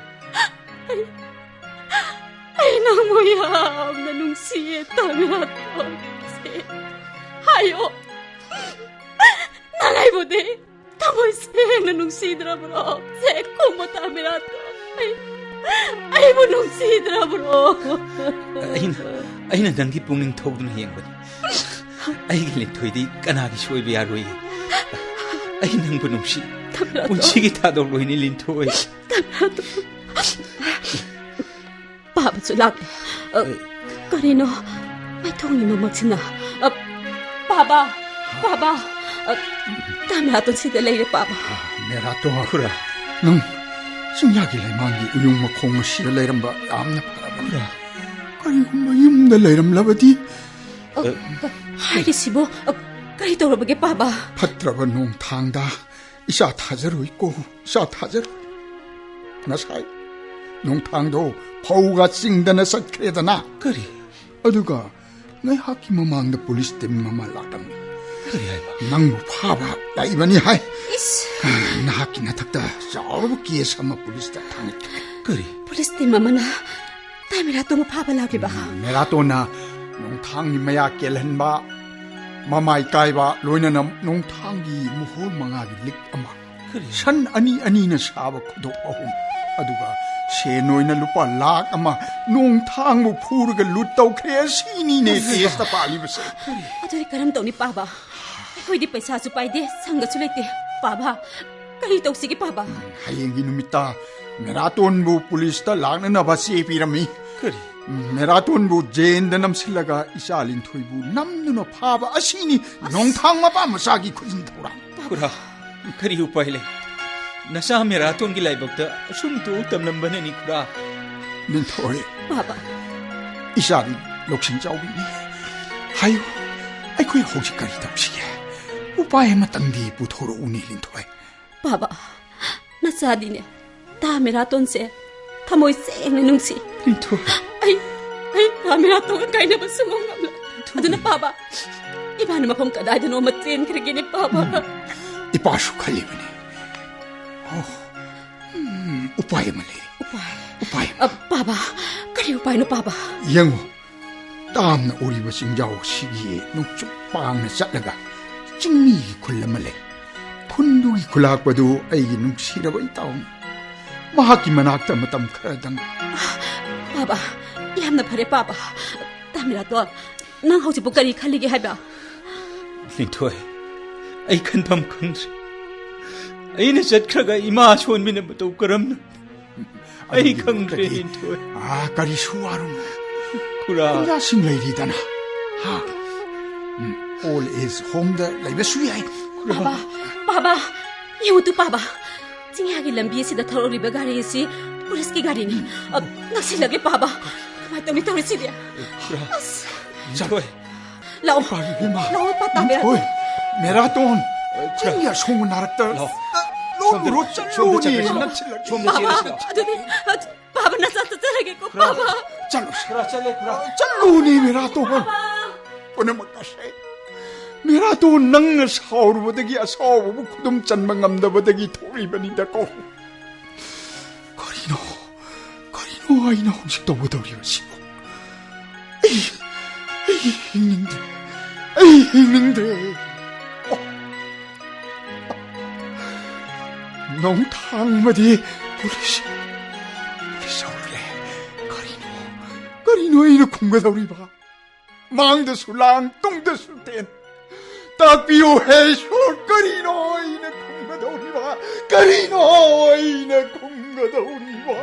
ꯑꯩ, ꯑꯩ ꯅꯪꯕꯨ ꯌꯥꯝꯅ ꯅꯨꯡꯁꯤꯌꯦ, ꯇꯥꯃꯤꯔꯥꯇꯣꯟ꯫ ꯍꯥꯏꯌꯣ, ꯅꯪ ꯑꯩꯕꯨꯗꯤ ꯊꯃꯣꯏ ꯁꯦꯡꯅ ꯅꯨꯡꯁꯤꯗ꯭ꯔꯕ꯭ꯔꯣ? ꯁꯦ, ꯈꯨꯝꯃꯣ, ꯇꯥꯃꯤꯔꯥꯇꯣꯟ꯫ ꯑꯩ, ꯑꯩꯕꯨ ꯅꯨꯡꯁꯤꯗ꯭ꯔꯕ꯭ꯔꯣ? ꯑꯩꯅ, ꯑꯩꯅ ꯅꯪꯒꯤ ꯄꯨꯛꯅꯤꯡ ꯊꯧꯗꯨꯅ ꯌꯦꯡꯕꯅꯤ꯫ ꯑꯩꯒꯤ ꯂꯤꯟꯊꯣꯏꯗꯤ ꯀꯅꯥꯒꯤꯁꯨ ꯑꯣꯏꯕ ꯌꯥꯔꯣꯏꯌꯦ꯫ ꯑꯩ ꯅꯪꯕꯨ ꯅꯨꯡꯁꯤ꯫ ꯇꯥꯃꯤꯔꯥꯇꯣꯟ꯫ ꯄꯨꯟꯁꯤꯒꯤ ꯊꯥꯗꯣꯛꯂꯣꯏꯅꯦ, ꯂꯤꯟꯊꯣꯏ꯫ ꯇꯥꯃꯤꯔꯥꯇꯣꯟ꯫ ꯄꯥꯕꯁꯨ ꯂꯥꯛꯂꯦ꯫ ꯑ, ꯑꯩ ꯀꯔꯤꯅꯣ? ꯃꯥꯏꯊꯣꯡꯒꯤ ꯃꯃꯛꯁꯤꯅ꯫ ꯑ, ꯄꯥꯕ, ꯄꯥꯕ꯫ ꯑ, ꯇꯥꯃꯤꯔꯥꯇꯣꯟ ꯁꯤꯗ ꯂꯩꯔꯦ, ꯄꯥꯕ꯫ ꯃꯦꯔꯥꯇꯣ꯫ ꯈꯨꯔꯥ꯫ ꯅꯪ ꯆꯤꯡꯌꯥꯒꯤ ꯂꯩꯃꯥꯡꯒꯤ ꯎꯌꯨꯡ ꯃꯈꯣꯡ ꯑꯁꯤꯗ ꯂꯩꯔꯝꯕ ꯌꯥꯝꯅ ꯐꯔꯕꯅꯤ꯫ ꯈꯨꯔꯥ꯫ ꯀꯔꯤꯒꯨꯝꯕ ꯌꯨꯝꯗ ꯂꯩꯔꯝꯂꯕꯗꯤ꯫ ꯑ, ꯑ, ꯍꯥꯏꯔꯤꯁꯤꯕꯨ, ꯑ, ꯀꯔꯤ ꯇꯧꯔꯕꯒꯦ, ꯄꯥꯕ? ꯐꯠꯇ꯭ꯔꯕ ꯅꯣꯡꯊꯥꯡꯗ ꯏꯆꯥ ꯊꯥꯖꯔꯨꯏꯀꯣ, ꯏꯆꯥ ꯊꯥꯖꯔꯨꯏ꯫ ꯉꯁꯥꯏ ꯅꯣꯡꯊꯥꯡꯗꯣ ꯐꯧꯒ ꯆꯤꯡꯗꯅ ꯆꯠꯈ꯭ꯔꯦꯗꯅ꯫ ꯀꯔꯤ? ꯑꯗꯨꯒ ꯉꯥꯏꯍꯥꯛꯀꯤ ꯃꯃꯥꯡꯗ ꯄꯨꯂꯤꯁ ꯇꯤꯝ ꯑꯃ ꯂꯥꯛꯂꯝꯃꯤ꯫ ꯀꯔꯤ ꯍꯥꯏꯕ? ꯅꯪꯕꯨ ꯐꯥꯕ ꯂꯥꯛꯏꯕꯅꯤ ꯍꯥꯏ꯫ ꯏꯁ! ꯅꯍꯥꯛꯀꯤ ꯅꯊꯛꯇ ꯆꯥꯎꯔꯕ ꯀꯦꯁ ꯑꯃ ꯄꯨꯂꯤꯁꯇ ꯊꯥꯡꯒꯠꯈ꯭ꯔꯦ꯫ ꯀꯔꯤ? ꯄꯨꯂꯤꯁ ꯇꯤꯝ ꯑꯃꯅ ꯇꯥ ꯃꯦꯔꯥꯇꯣꯟꯕꯨ ꯐꯥꯕ ꯂꯥꯛꯂꯤꯕ? ꯃꯦꯔꯥꯇꯣꯟꯅ ꯅꯣꯡꯊꯥꯡꯒꯤ ꯃꯌꯥ ꯀꯦꯜꯍꯟꯕ, ꯃꯃꯥꯏ ꯀꯥꯏꯕ, ꯂꯣꯏꯅꯅ ꯅꯣꯡꯊꯥꯡꯒꯤ ꯃꯨꯍꯣꯔ ꯃꯉꯥꯒꯤ ꯂꯤꯛ ꯑꯃ, ꯀꯔꯤ? ꯁꯟ ꯑꯅꯤ ꯑꯅꯤꯅ ꯁꯥꯕ ꯈꯨꯗꯣꯞ ꯑꯍꯨꯝ, ꯑꯗꯨꯒ ꯁꯦꯟ ꯑꯣꯏꯅ ꯂꯨꯄꯥ ꯂꯥꯈ ꯑꯃ ꯅꯣꯡꯊꯥꯡꯕꯨ ꯐꯨꯔꯒ ꯂꯨꯠ ꯇꯧꯈ꯭ꯔꯦ꯫ ꯑꯁꯤꯅꯤꯅꯦ ꯀꯦꯁꯇ ꯄꯥꯜꯂꯤꯕꯁꯦ꯫ ꯑꯗꯨꯗꯤ ꯀꯔꯝ ꯇꯧꯅꯤ ꯄꯥꯕ? ꯑꯩꯈꯣꯏꯗꯤ ꯄꯩꯁꯥꯁꯨ ꯄꯥꯏꯗꯦ, ꯁꯪꯒꯁꯨ ꯂꯩꯇꯦ꯫ ꯄꯥꯕ, ꯀꯔꯤ ꯇꯧꯁꯤꯒꯦ ꯄꯥꯕ? ꯍꯌꯦꯡꯒꯤ ꯅꯨꯃꯤꯠꯇ ꯃꯦꯔꯥꯇꯣꯟꯕꯨ ꯄꯨꯂꯤꯁꯇ ꯂꯥꯛꯅꯅꯕ ꯆꯦ ꯄꯤꯔꯝꯃꯤ꯫ ꯀꯔꯤ? ꯃꯦꯔꯥꯇꯣꯟꯕꯨ ꯖꯦꯟꯗ ꯅꯝꯁꯤꯜꯂꯒ ꯏꯆꯥ ꯂꯤꯟꯊꯣꯏꯕꯨ ꯅꯝꯗꯨꯅ ꯐꯥꯕ ꯑꯁꯤꯅꯤ ꯅꯣꯡꯊꯥꯡ ꯃꯄꯥ ꯃꯆꯥꯒꯤ ꯈꯨꯖꯤꯟ ꯊꯧꯔꯥꯡ꯫ ꯈꯨꯔꯥ, ꯀꯔꯤ ꯎꯄꯥꯏ ꯂꯩ? ꯅꯆꯥ ꯃꯦꯔꯥꯇꯣꯟꯒꯤ ꯂꯥꯏꯕꯛꯇ ꯑꯁꯨꯝ ꯇꯣꯛ ꯇꯝꯂꯝꯕꯅꯅꯤ ꯈꯨꯔꯥ꯫ ꯂꯤꯟꯊꯣꯏ, ꯄꯥꯕ꯫ ꯏꯆꯥꯗꯤ ꯂꯧꯁꯤꯡ ꯆꯥꯎꯕꯤꯅꯤ꯫ ꯍꯥꯏꯌꯨ, ꯑꯩꯈꯣꯏ ꯍꯧꯖꯤꯛ ꯀꯔꯤ ꯇꯧꯁꯤꯒꯦ? ꯎꯄꯥꯏ ꯑꯃꯇꯪꯗꯤ ꯄꯨꯊꯣꯔꯛꯎꯅꯦ, ꯂꯤꯟꯊꯣꯏ꯫ ꯄꯥꯕ, ꯅꯆꯥꯗꯤꯅꯦ, ꯇꯥ ꯃꯦꯔꯥꯇꯣꯟꯁꯦ ꯊꯃꯣꯏ ꯁꯦꯡꯅ ꯅꯨꯡꯁꯤ꯫ ꯂꯤꯟꯊꯣꯏ꯫ ꯑꯩ, ꯑꯩ ꯇꯥ ꯃꯦꯔꯥꯇꯣꯟꯒ ꯀꯥꯏꯅꯕ ꯁꯨꯡꯉꯝ ꯉꯝꯂꯣꯏ꯫ ꯂꯤꯟꯊꯣꯏ꯫ ꯑꯗꯨꯅ ꯄꯥꯕ, ꯏꯃꯥꯅ ꯃꯐꯝ ꯀꯗꯥꯏꯗꯅꯣ ꯑꯃ ꯆꯦꯟꯈ꯭ꯔꯒꯦꯅꯦ ꯄꯥꯕ꯫ ꯏꯄꯥꯁꯨ ꯈꯜꯂꯤꯕꯅꯤ꯫ ꯑꯣ, ꯎꯝ, ꯎꯄꯥꯏ ꯑꯃ ꯂꯩ꯫ ꯎꯄꯥꯏ? ꯎꯄꯥꯏ ꯑꯃ꯫ ꯑ, ꯄꯥꯕ, ꯀꯔꯤ ꯎꯄꯥꯏꯅꯣ ꯄꯥꯕ? ꯌꯦꯡꯉꯨ, ꯇꯥꯝꯅ ꯎꯔꯤꯕ ꯆꯤꯡꯖꯥꯎ ꯑꯁꯤꯒꯤ ꯅꯣꯡꯆꯨꯞ ꯄꯥꯡꯅ ꯆꯠꯂꯒ ꯆꯤꯡꯃꯤꯒꯤ ꯈꯨꯜ ꯑꯃ ꯂꯩ꯫ ꯈꯨꯟꯗꯨꯒꯤ ꯈꯨꯂꯥꯛꯄꯗꯨ ꯑꯩꯒꯤ ꯅꯨꯡꯁꯤꯔꯕ ꯏꯇꯥꯎꯅꯤ꯫ ꯃꯍꯥꯛꯀꯤ ꯃꯅꯥꯛꯇ ꯃꯇꯝ ꯈꯔꯗꯪ꯫ ꯄꯥꯕ, ꯌꯥꯝꯅ ꯐꯔꯦ ꯄꯥꯕ꯫ ꯇꯥ ꯃꯦꯔꯥꯇꯣꯟ, ꯅꯪ ꯍꯧꯖꯤꯛꯄꯨ ꯀꯔꯤ ꯈꯜꯂꯤꯒꯦ ꯍꯥꯏꯕ? ꯂꯤꯟꯊꯣꯏ, ꯑꯩ ꯈꯟꯐꯝ ꯈꯪꯗ꯭ꯔꯦ꯫ ꯑꯩꯅ ꯆꯠꯈ꯭ꯔꯒ ꯏꯃꯥ ꯑꯁꯣꯟꯕꯤꯅ ꯃꯇꯧ ꯀꯔꯝꯅ ꯑꯩ ꯑꯗꯨꯒꯤ ꯈꯪꯗ꯭ꯔꯦ, ꯃꯍꯨꯠꯇꯗꯤ, ꯂꯤꯟꯊꯣꯏ꯫ ꯑꯥ, ꯀꯔꯤꯁꯨ ꯋꯥꯔꯨꯅꯨ꯫ ꯈꯨꯔꯥ꯫ ꯈꯨꯟꯖꯥꯁꯤꯡ ꯂꯩꯔꯤꯗꯅ꯫ ꯍꯥ? ꯎꯝ, ꯑꯣꯜ ꯑꯦꯖ ꯍꯣꯝꯗ ꯂꯩꯕꯁꯨ ꯌꯥꯏ꯫ ꯈꯨꯔꯥ꯫ ꯄꯥꯕ, ꯄꯥꯕ, ꯌꯦꯡꯉꯨ ꯇꯨ ꯄꯥꯕ꯫ ꯆꯤꯡꯌꯥꯒꯤ ꯂꯝꯕꯤ ꯑꯁꯤꯗ ꯊꯧꯔꯛꯂꯤꯕ ꯒꯥꯔꯤ ꯑꯁꯤ ꯄꯨꯂꯤꯁꯀꯤ ꯒꯥꯔꯤꯅꯤ꯫ ꯑ, ꯅꯛꯁꯤꯜꯂꯛꯂꯦ ꯄꯥꯕ꯫ ꯀꯃꯥꯏꯅ ꯇꯧꯅꯤ ꯇꯧꯔꯤꯁꯤꯗꯤ? ꯈꯨꯔꯥ꯫ ꯑꯁ꯫ ꯂꯤꯟꯊꯣꯏ꯫ ꯂꯥꯛꯑꯣ꯫ ꯏꯄꯥ ꯏꯕꯦꯝꯃ꯫ ꯂꯥꯛꯑꯣ, ꯄꯥ ꯇꯥꯕꯤꯔꯣ꯫ ꯍꯣꯏ, ꯃꯦꯔꯥꯇꯣꯟ꯫ ꯈꯨꯔꯥ꯫ ꯆꯤꯡꯒꯤ ꯑꯁꯣꯡꯕ ꯅꯥꯔꯛꯇ ꯂꯥꯛꯑꯣ꯫ ꯂꯣꯏꯔꯨꯔꯣ, ꯁꯣꯝꯗ, ꯁꯣꯝꯗ ꯆꯠꯂꯨꯅꯦ, ꯆꯠꯂꯁꯤ ꯂꯥꯛꯑꯣ꯫ ꯅꯛꯁꯤꯜꯂꯛꯂꯦ꯫ ꯁꯣꯝꯗ ꯄꯥꯕ, ꯆꯦꯜꯂꯁꯤ ꯂꯥꯛꯑꯣ꯫ ꯑꯗꯨꯗꯤ, ꯑ, ꯄꯥꯕ ꯅꯆꯥ ꯆꯠꯆꯔꯒꯦꯀꯣ, ꯈꯨꯔꯥ꯫ ꯄꯥꯕ꯫ ꯆꯠꯂꯣ꯫ ꯈꯨꯔꯥ, ꯆꯠꯂꯦ, ꯈꯨꯔꯥ꯫ ꯆꯠꯂꯨꯅꯦ, ꯃꯦꯔꯥꯇꯣꯟ꯫ ꯄꯥꯕ꯫ ꯄꯨꯝꯅꯃꯛ ꯑꯁꯦ ꯃꯦꯔꯥꯇꯣꯟ, ꯅꯪꯅ ꯁꯥꯎꯔꯨꯕꯗꯒꯤ, ꯑꯁꯥꯎꯕꯕꯨ ꯈꯨꯗꯨꯝ ꯆꯟꯕ ꯉꯝꯗꯕꯗꯒꯤ ꯊꯣꯛꯂꯤꯕꯅꯤꯗꯀꯣ꯫ ꯀꯔꯤꯅꯣ? ꯀꯔꯤꯅꯣ ꯑꯩꯅ ꯍꯧꯖꯤꯛ ꯇꯧꯒꯗꯧꯔꯤꯕꯁꯤꯕꯨ? ꯑꯩ, ꯑꯩ ꯍꯤꯡꯅꯤꯡꯗ꯭ꯔꯦ꯫ ꯑꯩ ꯍꯤꯡꯅꯤꯡꯗ꯭ꯔꯦ꯫ ꯑꯣ꯫ ꯅꯣꯡꯊꯥꯡꯃꯗꯤ ꯄꯨꯂꯤꯁ, ꯄꯨꯂꯤꯁ ꯌꯧꯔꯛꯂꯦ꯫ ꯀꯔꯤꯅꯣ? ꯀꯔꯤꯅꯣ ꯑꯩꯅ ꯈꯨꯝꯒꯗꯧꯔꯤꯕ? ꯃꯥꯡꯗꯁꯨ ꯂꯥꯡ, ꯇꯨꯡꯗꯁꯨ ꯇꯦꯟ꯫ ꯇꯥꯛꯄꯤꯌꯨ ꯍꯦ ꯏꯁꯣꯔ, ꯀꯔꯤꯅꯣ ꯑꯩꯅ ꯈꯨꯝꯒꯗꯧꯔꯤꯕ? ꯀꯔꯤꯅꯣ ꯑꯩꯅ ꯈꯨꯝꯒꯗꯧꯔꯤꯕ?